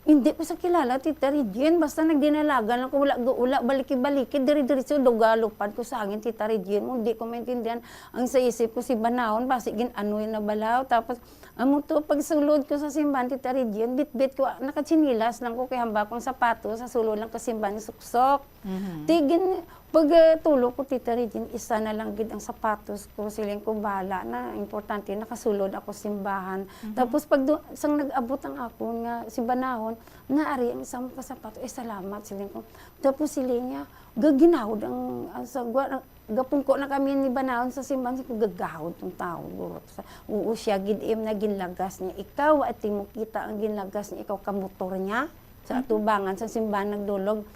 Hindi ko sa kilala, Tita Regine. Basta nagdinalagan lang ko, wala, wala baliki-baliki, diri-diretso, daw galupad ko sa hangin, Tita Regine. Mo, di ko maintindihan. Ang sa isip ko, si Banahon, basi gin-ano yun na balaw. Tapos, amo to, pagsulod ko sa simbahan, Tita Regine, bitbit ko, nakatsinilas lang ko, kay hamba kong sapatos, sa sulod lang ka simbahan, suksok. Mhm. Ti gin-, pag, ah, tulog ko, Tita Regine, isa na lang gid ang sapatos ko. Siling ko, "Bahala na, importante, nakasulod ako simbahan." Mhm. Tapos, pag du-, sang nag-abot ang akon nga simbanahon, naari ang isa mo ka sapatos. "Eh, salamat," siling ko. Tapos, siling niya, gaginawod ang, ang sagwa, gapungko na kami ni Banahon sa simbahan, siling ko, "Gagahod tong tawo, guro." Sa, oo, siya gid, im, na ginlagas niya. Ikaw, ati mo kita ang ginlagas niya, ikaw ka motor niya. Sa Mhm. atubangan, sa simbahan, nagdulog.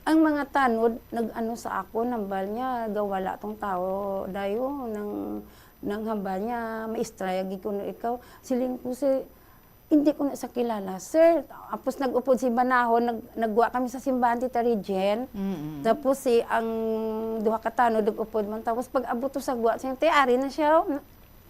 Ang mga tanod nag-ano sa akon, hambal niya, "Gawala tong tawo, dayo, nang, nang hambal niya, maestra ya gid kuno ikaw." Siling ko, "Si, hindi ko na sa kilala, sir." Tapos nag-upod si Banahon, nag-, nagwa kami sa simbahan, Tita Regine. Mm-mm. Tapos si, ang duha ka tanod nag-upod man. Tapos pag-abot to sa gwa, siya, "Te, ari na siya, oh.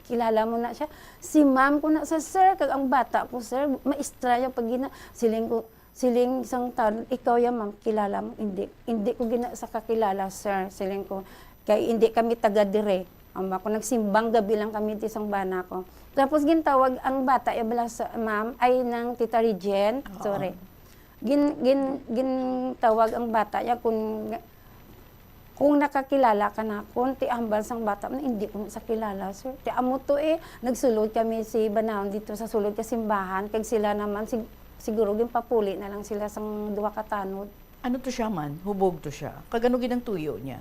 Kilala mo na siya?" "Si ma'am ko na sa, sir, kag ang bata ko, sir, maestra ya pag gina-," siling ko, Siling sang tan-, "Ikaw ya, ma'am, kilala mo?" "Hindi, hindi ko gina sa kakilala, sir," siling ko. "Kay hindi kami taga dire." Amo ako, nagsimbang gabi lang kami ti sang bana ko. Tapos gintawag ang bata, ya bala sa, ma'am, ay, nang Tita Regine, Oo. sorry. Gin-, gin-, gintawag ang bata, ya, kung Kung nakakilala ka nakon, ti hambal sang bata, "Hindi ko na sa kilala, sir." Ti amo to, eh, nagsulod kami si Banahon dito sa sulod ka simbahan, kag sila naman, sig-, siguro ginpapuli na lang sila sang duha ka tanod. Ano to siya man? Hubog to siya? Kag ano gid ang tuyo niya?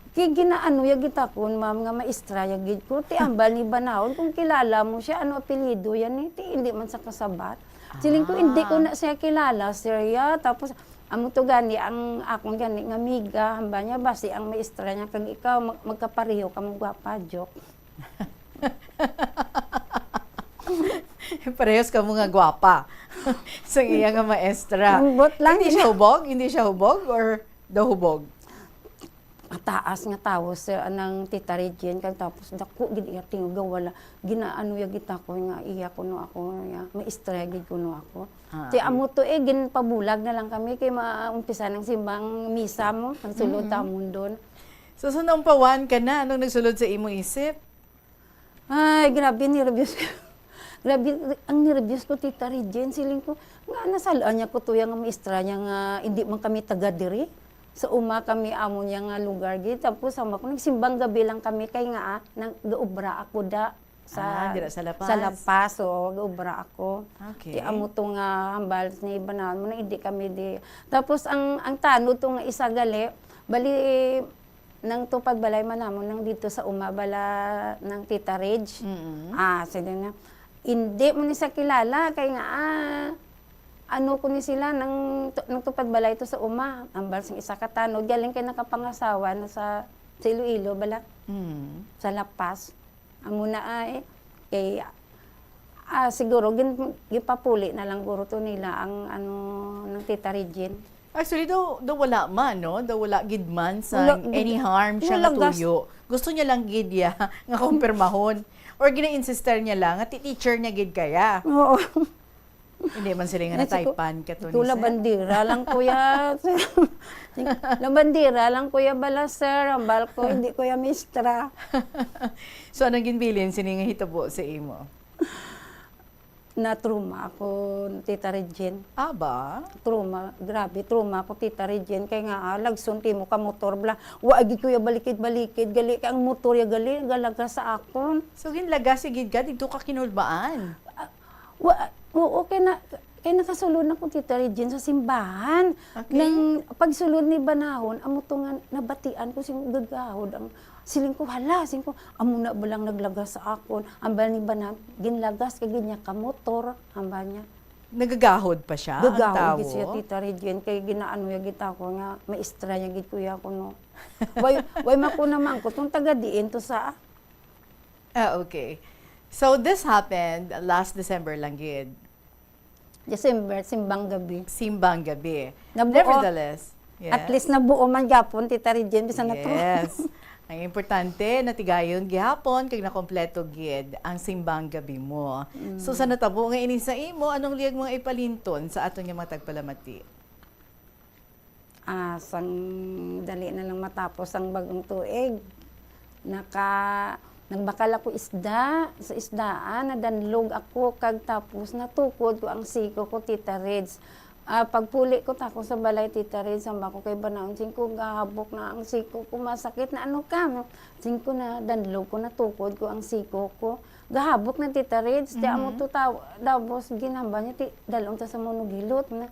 Kay ginaano ya gid akon, ma'am, nga maestra ya gid ko. Ti hambal ni Banahon, kung kilala mo siya, ano apelyido yan, eh? Ti hindi man sa kasabat. Siling ko, "Hindi ko Ah. na siya kilala, sir, ya." Tapos, amo to gani ang akon gani nga amiga, hamba niya, "Basi ang maestra niya kag ikaw, mag-, magkapareho kamo gwapa," joke. Parehas kamo nga gwapa. Sa iya nga maestra. Ambot lang. Hindi siya hubog? Hindi siya hubog or daw hubog? Mataas nga tawo, sir, anang Tita Regine, kag tapos dako gid iya tingog, wala. Ginaano ya gid ako nga iya kuno ako, ya, maestra gid kuno ako. Ah, Ti okay. amo to, eh, ginpabulag na lang kami kay maumpisa ng simbang misa mo, ang sulod Mm-hmm. ta amon doon. So, sa naumpawan ka na, anong nagsulod sa imo isip? Ay, grabe, nervyos. Grabe, ang nervyos ko, Tita Regine. Siling ko, nga, nasalaan niya ko to, yang maestra niya nga, hindi man kami taga diri. Sa uma kami, amo niya nga lugar, gid. Tapos, sama ko, nagsimbang gabi lang kami, kay nga, ah, nag-gaobra ako da sa, Ah, dira sa La Paz. sa La Paz, oo, gaobra ako. Okay. Ti amo to nga, hambal ni Banahon mo na, hindi kami di. Tapos, ang, ang tanod to nga isa gali, bali, nang tupad balay man namon nang dito sa uma bala nang Tita Reg. Mm. Ah, sige na. Hindi mo ni sa kilala, kay nga, ah, ano ko ni sila, nang tu-, nang tupad balay to sa uma, ambal sing isa ka tanod, galing kay nakapangasawa na sa, sa Iloilo bala, Mm. sa La Paz. Amo na ay, kay, ah, siguro, gin-, gipapuli na lang guro to nila ang, ano, ng Tita Regine. Actually, daw, daw wala man, no? Daw wala gid man sa Wala gid. any harm siya Wala nga gas- tuyo. Gusto niya lang gid ya nga kumpirmahon. Or gina-insister niya lang nga ti-, teacher niya gid kaya. Oo. Hindi man sila nga Yan si ku-, nataypan ka to ku-, ni sir. Labandera lang, kuya. Labandera lang, kuya, bala, sir. Hambal ko, hindi, kuya, mistra. So, anong ginbilin sini nga hitabo sa imo? Na-trauma ako, Tita Regine. Aba? Trauma, grabe, trauma ako, Tita Regine. Kay nga, ah, lagson kay mo ka motor, bla. Wa, agi, kuya, balikid-balikid. Gali, kay ang motor ya gali, galaga sa akon. So, ginlagas si gid ka, dito ka kinulbaan? Wa, oo, kay na, kay nakasulod na ko, Tita Regine, sa simbahan. Okay. Nang pagsulod ni Banahon, amo to nga nabatian ko sing gagahod ang siling ko, "Hala," sing ko, "Amo na ba lang naglagas sa akon?" Hambal ni Banahon, "Ginlagas ka gid niya ka motor," hambal niya. Nagagahod pa siya, ang Gagahod tawo? Gid siya, Tita Regine, kay ginaano ya gid ako nga maestra niya gid, kuya, ko, no. Way, way man ko namangkot kung taga diin to sa Ah, okay. So, this happened last December lang gid. December, simbang gabi. Simbang gabi. Nabuo. Nevertheless, yes. At least nabuo man gapon, Tita Regine, bisan na to. Yes. Ang importante, natigayon gihapon kag nakompleto gid ang simbang gabi mo. So, sa natabo nga ini sa imo, anong liyag mo nga ipalinton sa aton nga mga tagpalamati? Ah, sang dali na lang matapos ang bagong tuig, naka, nagbakal ako isda. Sa isdaan, nadanlog ako, kag tapos natukod ko ang siko ko, Tita Reds. Ah, pagpuli ko tako sa balay, Tita Reds, ang bako kay banaon, sing ko, "Gahabok na ang siko ko, masakit na." "Ano ka?" Sing ko, "Nadanlog ko, natukod ko ang siko ko." Gahabok na, Tita Reds, ti amo to taw-, tapos ginhambal niya, ti, dalon ta sa Monogilot na.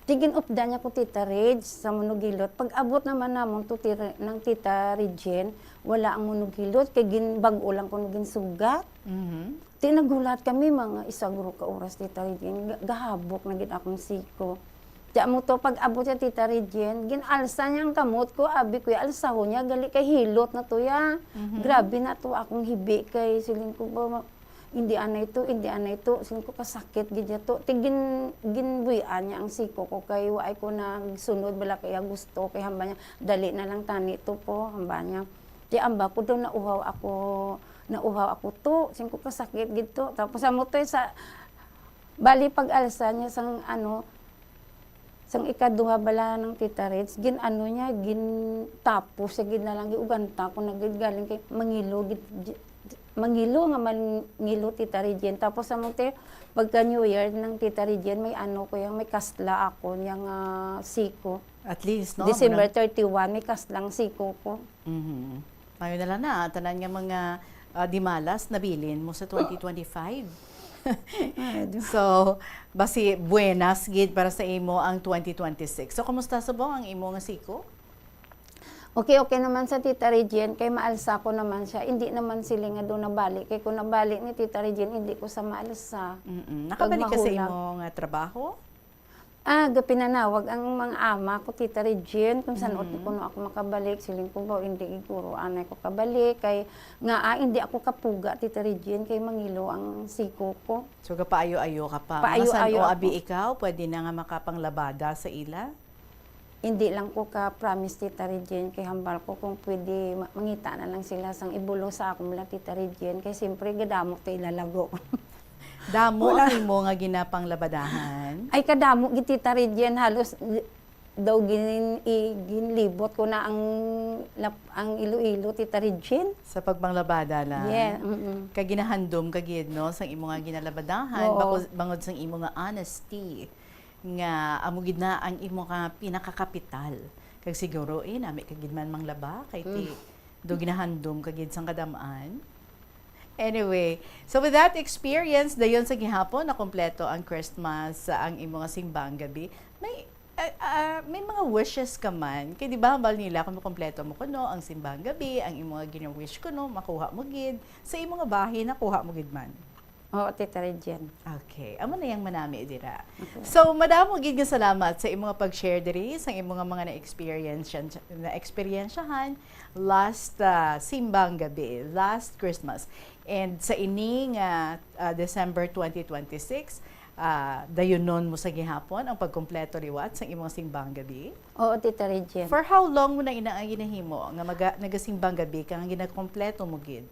Ti gin-updan niya ko, Tita Reg, sa Monogilot. Pag-abot naman namon to, tira-, nang Tita Regine, wala ang Monogilot, kay gin-, bag-o lang kuno ginsugat. Mhm. Ti naghulat kami, mga isa guro ka oras, Tita Regine. Ga-, gahabok na gid akong siko. Ti amo to, pag-abot niya, Tita Regine, gin-alsa niya ang kamot ko. Abi ko, "Alsahon niya, gali kay hilot na to, ya." Grabe na to akong hibi, kay siling ko ba, ma-, "Hindi anay to, hindi anay to." Siling ko, "Kasakit gid niya to." Ti gin-, ginbuy-an niya ang siko ko, kay waay ko nagsunod, bala kaya gusto, kay hambal niya, "Dali na lang tani to po," hambal niya. Ti amba ko daw, "Nauhaw ako, nauhaw ako to." Siling ko, "Kasakit gid to." Tapos amo to, sa, bali, pag-alsa niya sang, ano, sang ikaduha bala ng Tita Reds, gin-ano niya, gin-, tapos siya gid na lang, giuganta ko na gid galing kay mangilo gid, mangilo nga mangilo, Tita Regine. Tapos sa mga, pagka New Year ng Tita Regine, may ano ko yang, may kasla ako yang, ah, siko. At least, no? December Murag- thirty-one, may kaslang siko ko. Mhm. Mayo na lang na, tanan nga mga, ah, dimalas nabilin mo sa twenty twenty-five. Ay, di- So, basi buenas gid para sa imo ang twenty twenty-six. So, kumusta subong ang imo nga siko? Okay, okay naman sa Tita Regine, kay maalsa ko naman siya. Hindi naman sila nga doon nabalik. Kay kung nabalik ni Tita Regine, hindi ko sa maalsa. Mm-mm. Pag Nakabalik ka sa mahulag. Imo nga trabaho? Ah, gapinanawag ang mga ama ko, Tita Regine, kung saan Mm. kuno ako makabalik. Siling ko ba, hindi guro anay ko kabalik. Kay nga, ah, hindi ako kapuga, Tita Regine, kay mangilo ang siko ko. So, gapaayo-ayo ka pa. Mga Paayo-ayo san-o, ako. Abi, ikaw, pwede na nga makapanglabada sa ila? Hindi lang ko ka-promise, Tita Regine, kay hambal ko kung pwede ma-, mangita na lang sila sang ibulo sa akong mga Tita Regine, kay siyempre gadamo to ilalago. Damo Wala. Ang imo nga ginapanglabadahan? Ay, kadamo gid, Tita Regine, halos, eh, daw gin-, i-, ginlibot ko na ang lap-, ang Iloilo, Tita Regine. Sa pagpanglabada lang? Yeah, mm-mm. Kag ginahandom ka gid, no, sang imo nga ginalabadahan, Oo. bako-, bangod sang imo nga honesty, nga amo gid na ang imo nga pinakakapital. Kag siguro, eh, nami ka gid man manglaba, kay ti, Mm. do ginahandom ka gid sang kadam-an. Anyway, so with that experience, dayon sa gihapon, nakompleto ang Christmas, ang imo nga simbang gabi. May, ah, ah, may mga wishes ka man. Kay di ba, hambal nila, kung makompleto mo kuno ang simbang gabi, ang imo nga gina-wish kuno, makuha mo gid. Sa imo nga bahin, nakuha mo gid man. Oo, Tita Regine. Okay. Amo na yang manami dira. So, madamo gid nga salamat sa imo nga pag-share diri, sa imo nga mga na-experience, na-eksperyensyahan last, ah, simbang gabi, last Christmas. And sa ini nga, ah, December twenty twenty-six, ah, dayunon mo sa gihapon ang pagkumpleto liwat sa imong simbang gabi? Oo, Tita Regine. For how long mo na ina ang ginahimo nga maga-, nagasimbang gabi ka nga ginakompleto mo gid?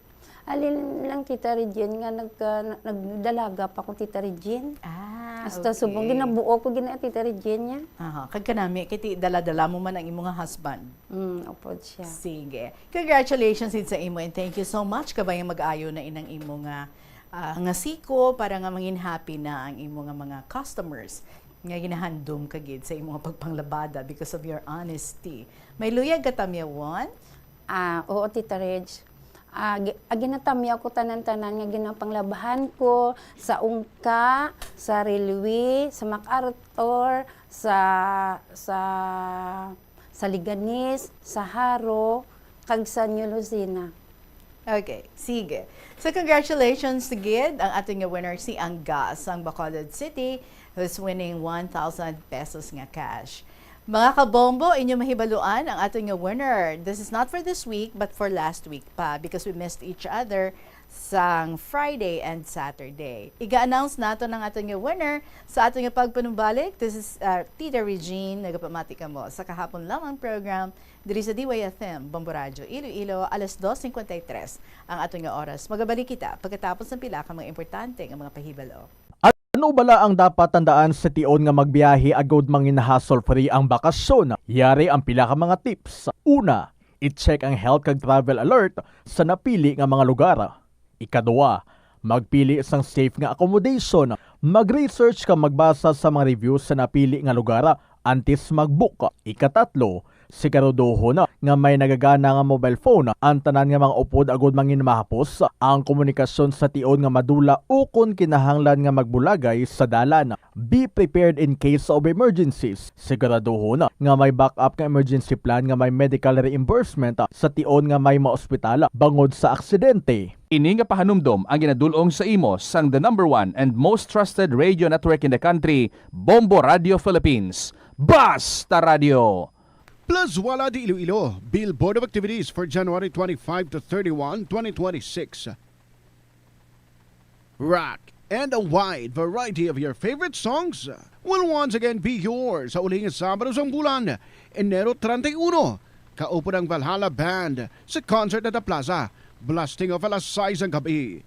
Alin lang, Tita Regine, nga nagka-, nagdalaga pa ko, Tita Regine. Ah, Hasta subong, okay, ginabuo ko gina, Tita Regina. Aha, kag kanami, kay ti, dala-dala mo man ang imo nga husband. Mm, opo siya. Sige. Congratulations sa imo and thank you so much. Kabayang mag-ayo na inang imo nga, ah, nga siko para nga mangin happy na ang imo nga mga customers nga ginahandom ka gid sa imo nga pagpanglabada because of your honesty. May luyag ka tamyawon? Ah, oo, Tita Reg. Ah, gi- ah, ginatamyaw ko tanan-tanan nga ginapanglabahan ko sa ungka, sa railway, sa MacArthur, sa sa sa Leganes, sa Jaro, kag sa New Lucena. Okay, sige. So congratulations gid ang aton nga winner si Angga sang Bacolod City, who's winning one thousand pesos nga cash. Mga kabombo, inyo mahibaluan ang aton nga winner. This is not for this week, but for last week pa, because we missed each other sang Friday and Saturday. Iga-announce nato ang aton nga winner sa aton nga pagpanumbalik. This is uh, Tita Regine, nagapamati kamo sa kahapon lamang program diri sa D Y F M, Bombo Radyo, Iloilo, alas dos cincuenta y tres ang aton nga oras. Magabalik kita pagkatapos ng pila ka mga importante nga mga pahibalo. Ano bala ang dapat tandaan sa tion nga magbiyahe agud mangin hassle-free ang bakasyon? Yari ang pila ka mga tips. Una, i-check ang health kag travel alert sa napili nga mga lugar. Ikaduha, magpili sang safe nga accommodation. Mag-research kag magbasa sa mga reviews sa napili nga lugar antes mag-book. Ikatatlo, siguraduhon nga may nagagana nga mobile phone ang tanan nga mga upod agud mangin mahapos ang komunikasyon sa tion nga madula ukon kinahanglan nga magbulagay sa dalan. Be prepared in case of emergencies. Siguraduhon nga may backup nga emergency plan nga may medical reimbursement sa tion nga may maospital bangod sa aksidente. Ini nga pahanumdom ang ginadul-ong sa imo sang the number one and most trusted radio network in the country, Bombo Radio Philippines. Basta Radio! Plazuela de Iloilo, Billboard of Activities for January twenty-five to thirty-one, twenty twenty-six. Rock and a wide variety of your favorite songs will once again be yours sa uling Sabado sang bulan, Enero treinta y uno, kaupod ang Valhalla Band sa concert at the Plaza, blasting off alas sais sang gabi.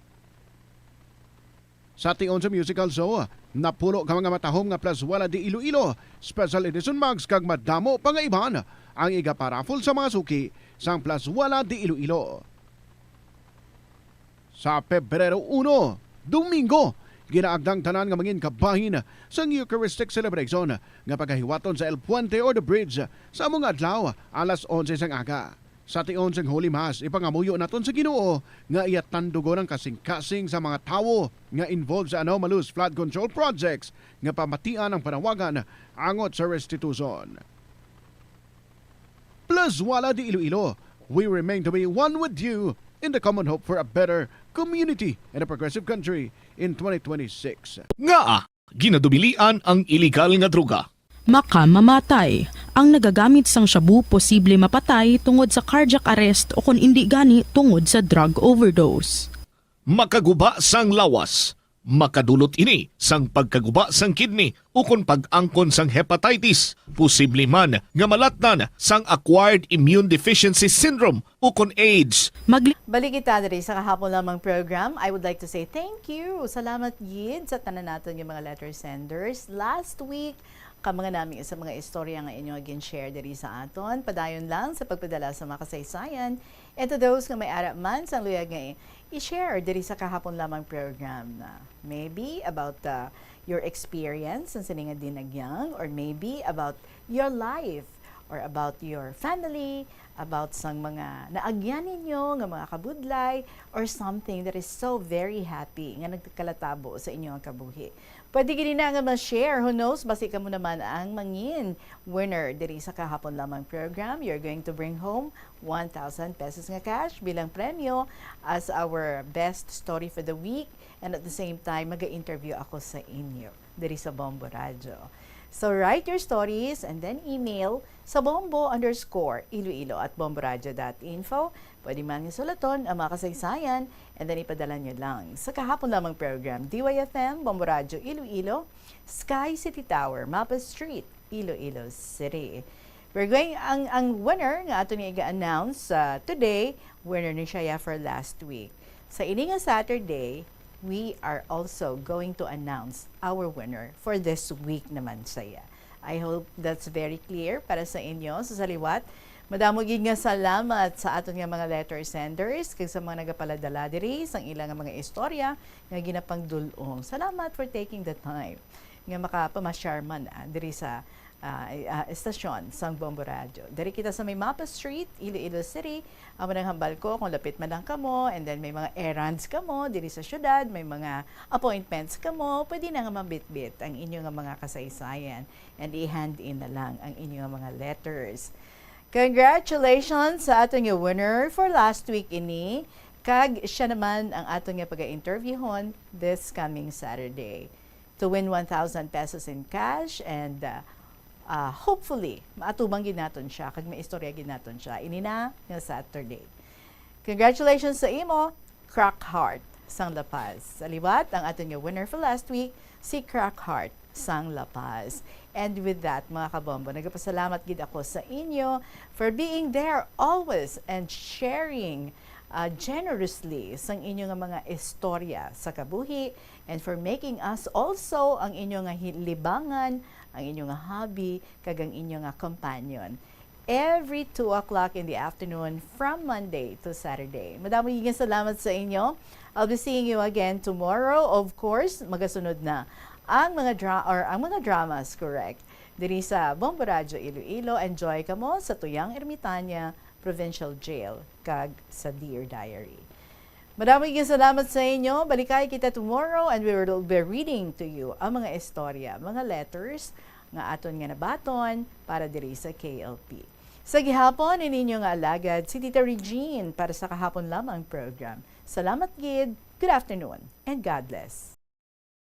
Sa tion sa musical show, napulo ka mga matahom nga Plazuela de Iloilo Special Edition mugs kag madamo pa nga iban ang igaparaffle sa mga suki sang Plazuela de Iloilo. Sa Pebrero uno, Domingo, ginaagdang tanan nga mangin kabahin sang Eucharistic Celebration nga pagahiwaton sa El Puente or The Bridge sa amo nga adlaw alas onse sang aga. Sa tion sang Holy Mass, ipangamuyo naton sa Ginoo nga iya tandugon ang kasingkasing sa mga tawo nga involved sa anomalous flood control projects nga pamatian ang panawagan angot sa restitution. Plazuela de Iloilo, we remain to be one with you in the common hope for a better community and a progressive country in twenty twenty-six. Ngaa ginadubilian ang iligal nga droga? Makamamatay. Ang nagagamit sang shabu posible mapatay tungod sa cardiac arrest o kon indi gani tungod sa drug overdose. Makaguba sang lawas. Makadulot ini sang pagkaguba sang kidney ukon pag-angkon sang hepatitis, posible man nga malatnan sang acquired immune deficiency syndrome ukon AIDS. Magli- Balik kita diri sa kahapon lamang program. I would like to say thank you. Salamat gid sa tanan naton nga mga letter senders. Last week, ka mga nami sa mga istorya nga inyo gin-share diri sa aton. Padayon lang sa pagpadala sa mga kasaysayan. And to those nga may ara man sang luyag nga i-, i-share diri sa kahapon lamang program na maybe about uh, your experience sa sini nga dinagyang, or maybe about your life, or about your family, about sang mga naagyan ninyo nga mga kabudlay, or something that is so very happy nga nagkalatabo sa inyo ang kabuhi. Pwede gid na nga ma-share. Who knows, basi kamo naman ang mangin winner diri sa kahapon lamang program. You're going to bring home one thousand pesos nga cash bilang premyo as our best story for the week. And at the same time, maga-interview ako sa inyo diri sa Bombo Radyo. So write your stories and then email sa bombo underscore iloilo at bomboradyo dot info. Pwede man nga sulaton ang mga kasaysayan and then ipadala nyo lang sa kahapon lamang program, D Y F M, Bombo Radyo Iloilo, Sky City Tower, Mapa Street, Iloilo City. We're going, ang, ang winner nga ato nga iga-announce uh, today, winner ni siya for last week. Sa ini nga Saturday, we are also going to announce our winner for this week naman, saya. I hope that's very clear para sa inyo. So, sa liwat, madamo gid nga salamat sa aton nga mga letter senders kag sa mga nagapaladala diri sang ila nga mga istorya nga ginapangdul-ong. Salamat for taking the time nga makapamasyar man, ah, diri sa, ah, ah, estasyon sang Bombo Radyo. Diri kita sa may Mapa Street, Iloilo City. Amo nang hambal ko kung lapit man lang kamo, and then may mga errands kamo diri sa syudad, may mga appointments kamo, pwede na nga mabitbit ang inyo nga mga kasaysayan and i-hand in na lang ang inyo nga mga letters. Congratulations sa aton nga winner for last week ini, kag siya naman ang aton nga pag-interviewhon this coming Saturday to win one thousand pesos in cash and, uh, uh, hopefully maatubang gid naton siya kag maistorya gid naton siya ini na nga Saturday. Congratulations sa imo, Crack Heart sang La Paz. Sa liwat, ang aton nga winner for last week, si Crack Heart sang La Paz. And with that, mga kabombo, nagapasalamat gid ako sa inyo for being there always and sharing, uh, generously sang inyo nga mga istorya sa kabuhi, and for making us also ang inyo nga hi-, libangan, ang inyo nga hobby, kag ang inyo nga companion every two o'clock in the afternoon from Monday to Saturday. Madamo gid nga salamat sa inyo. I'll be seeing you again tomorrow. Of course, magasunod na ang mga dra-, or ang mga dramas, correct, diri sa Bombo Radyo Iloilo. Enjoy kamo sa Tuyang Ermitaña Provincial Jail kag sa Dear Diary. Madamo gid salamat sa inyo. Balikay kita tomorrow and we will be reading to you ang mga istorya, mga letters nga aton nga nabaton para diri sa K L P. Sa gihapon, ini inyo nga alagad, si Tita Regine para sa kahapon lamang program. Salamat gid. Good afternoon and God bless.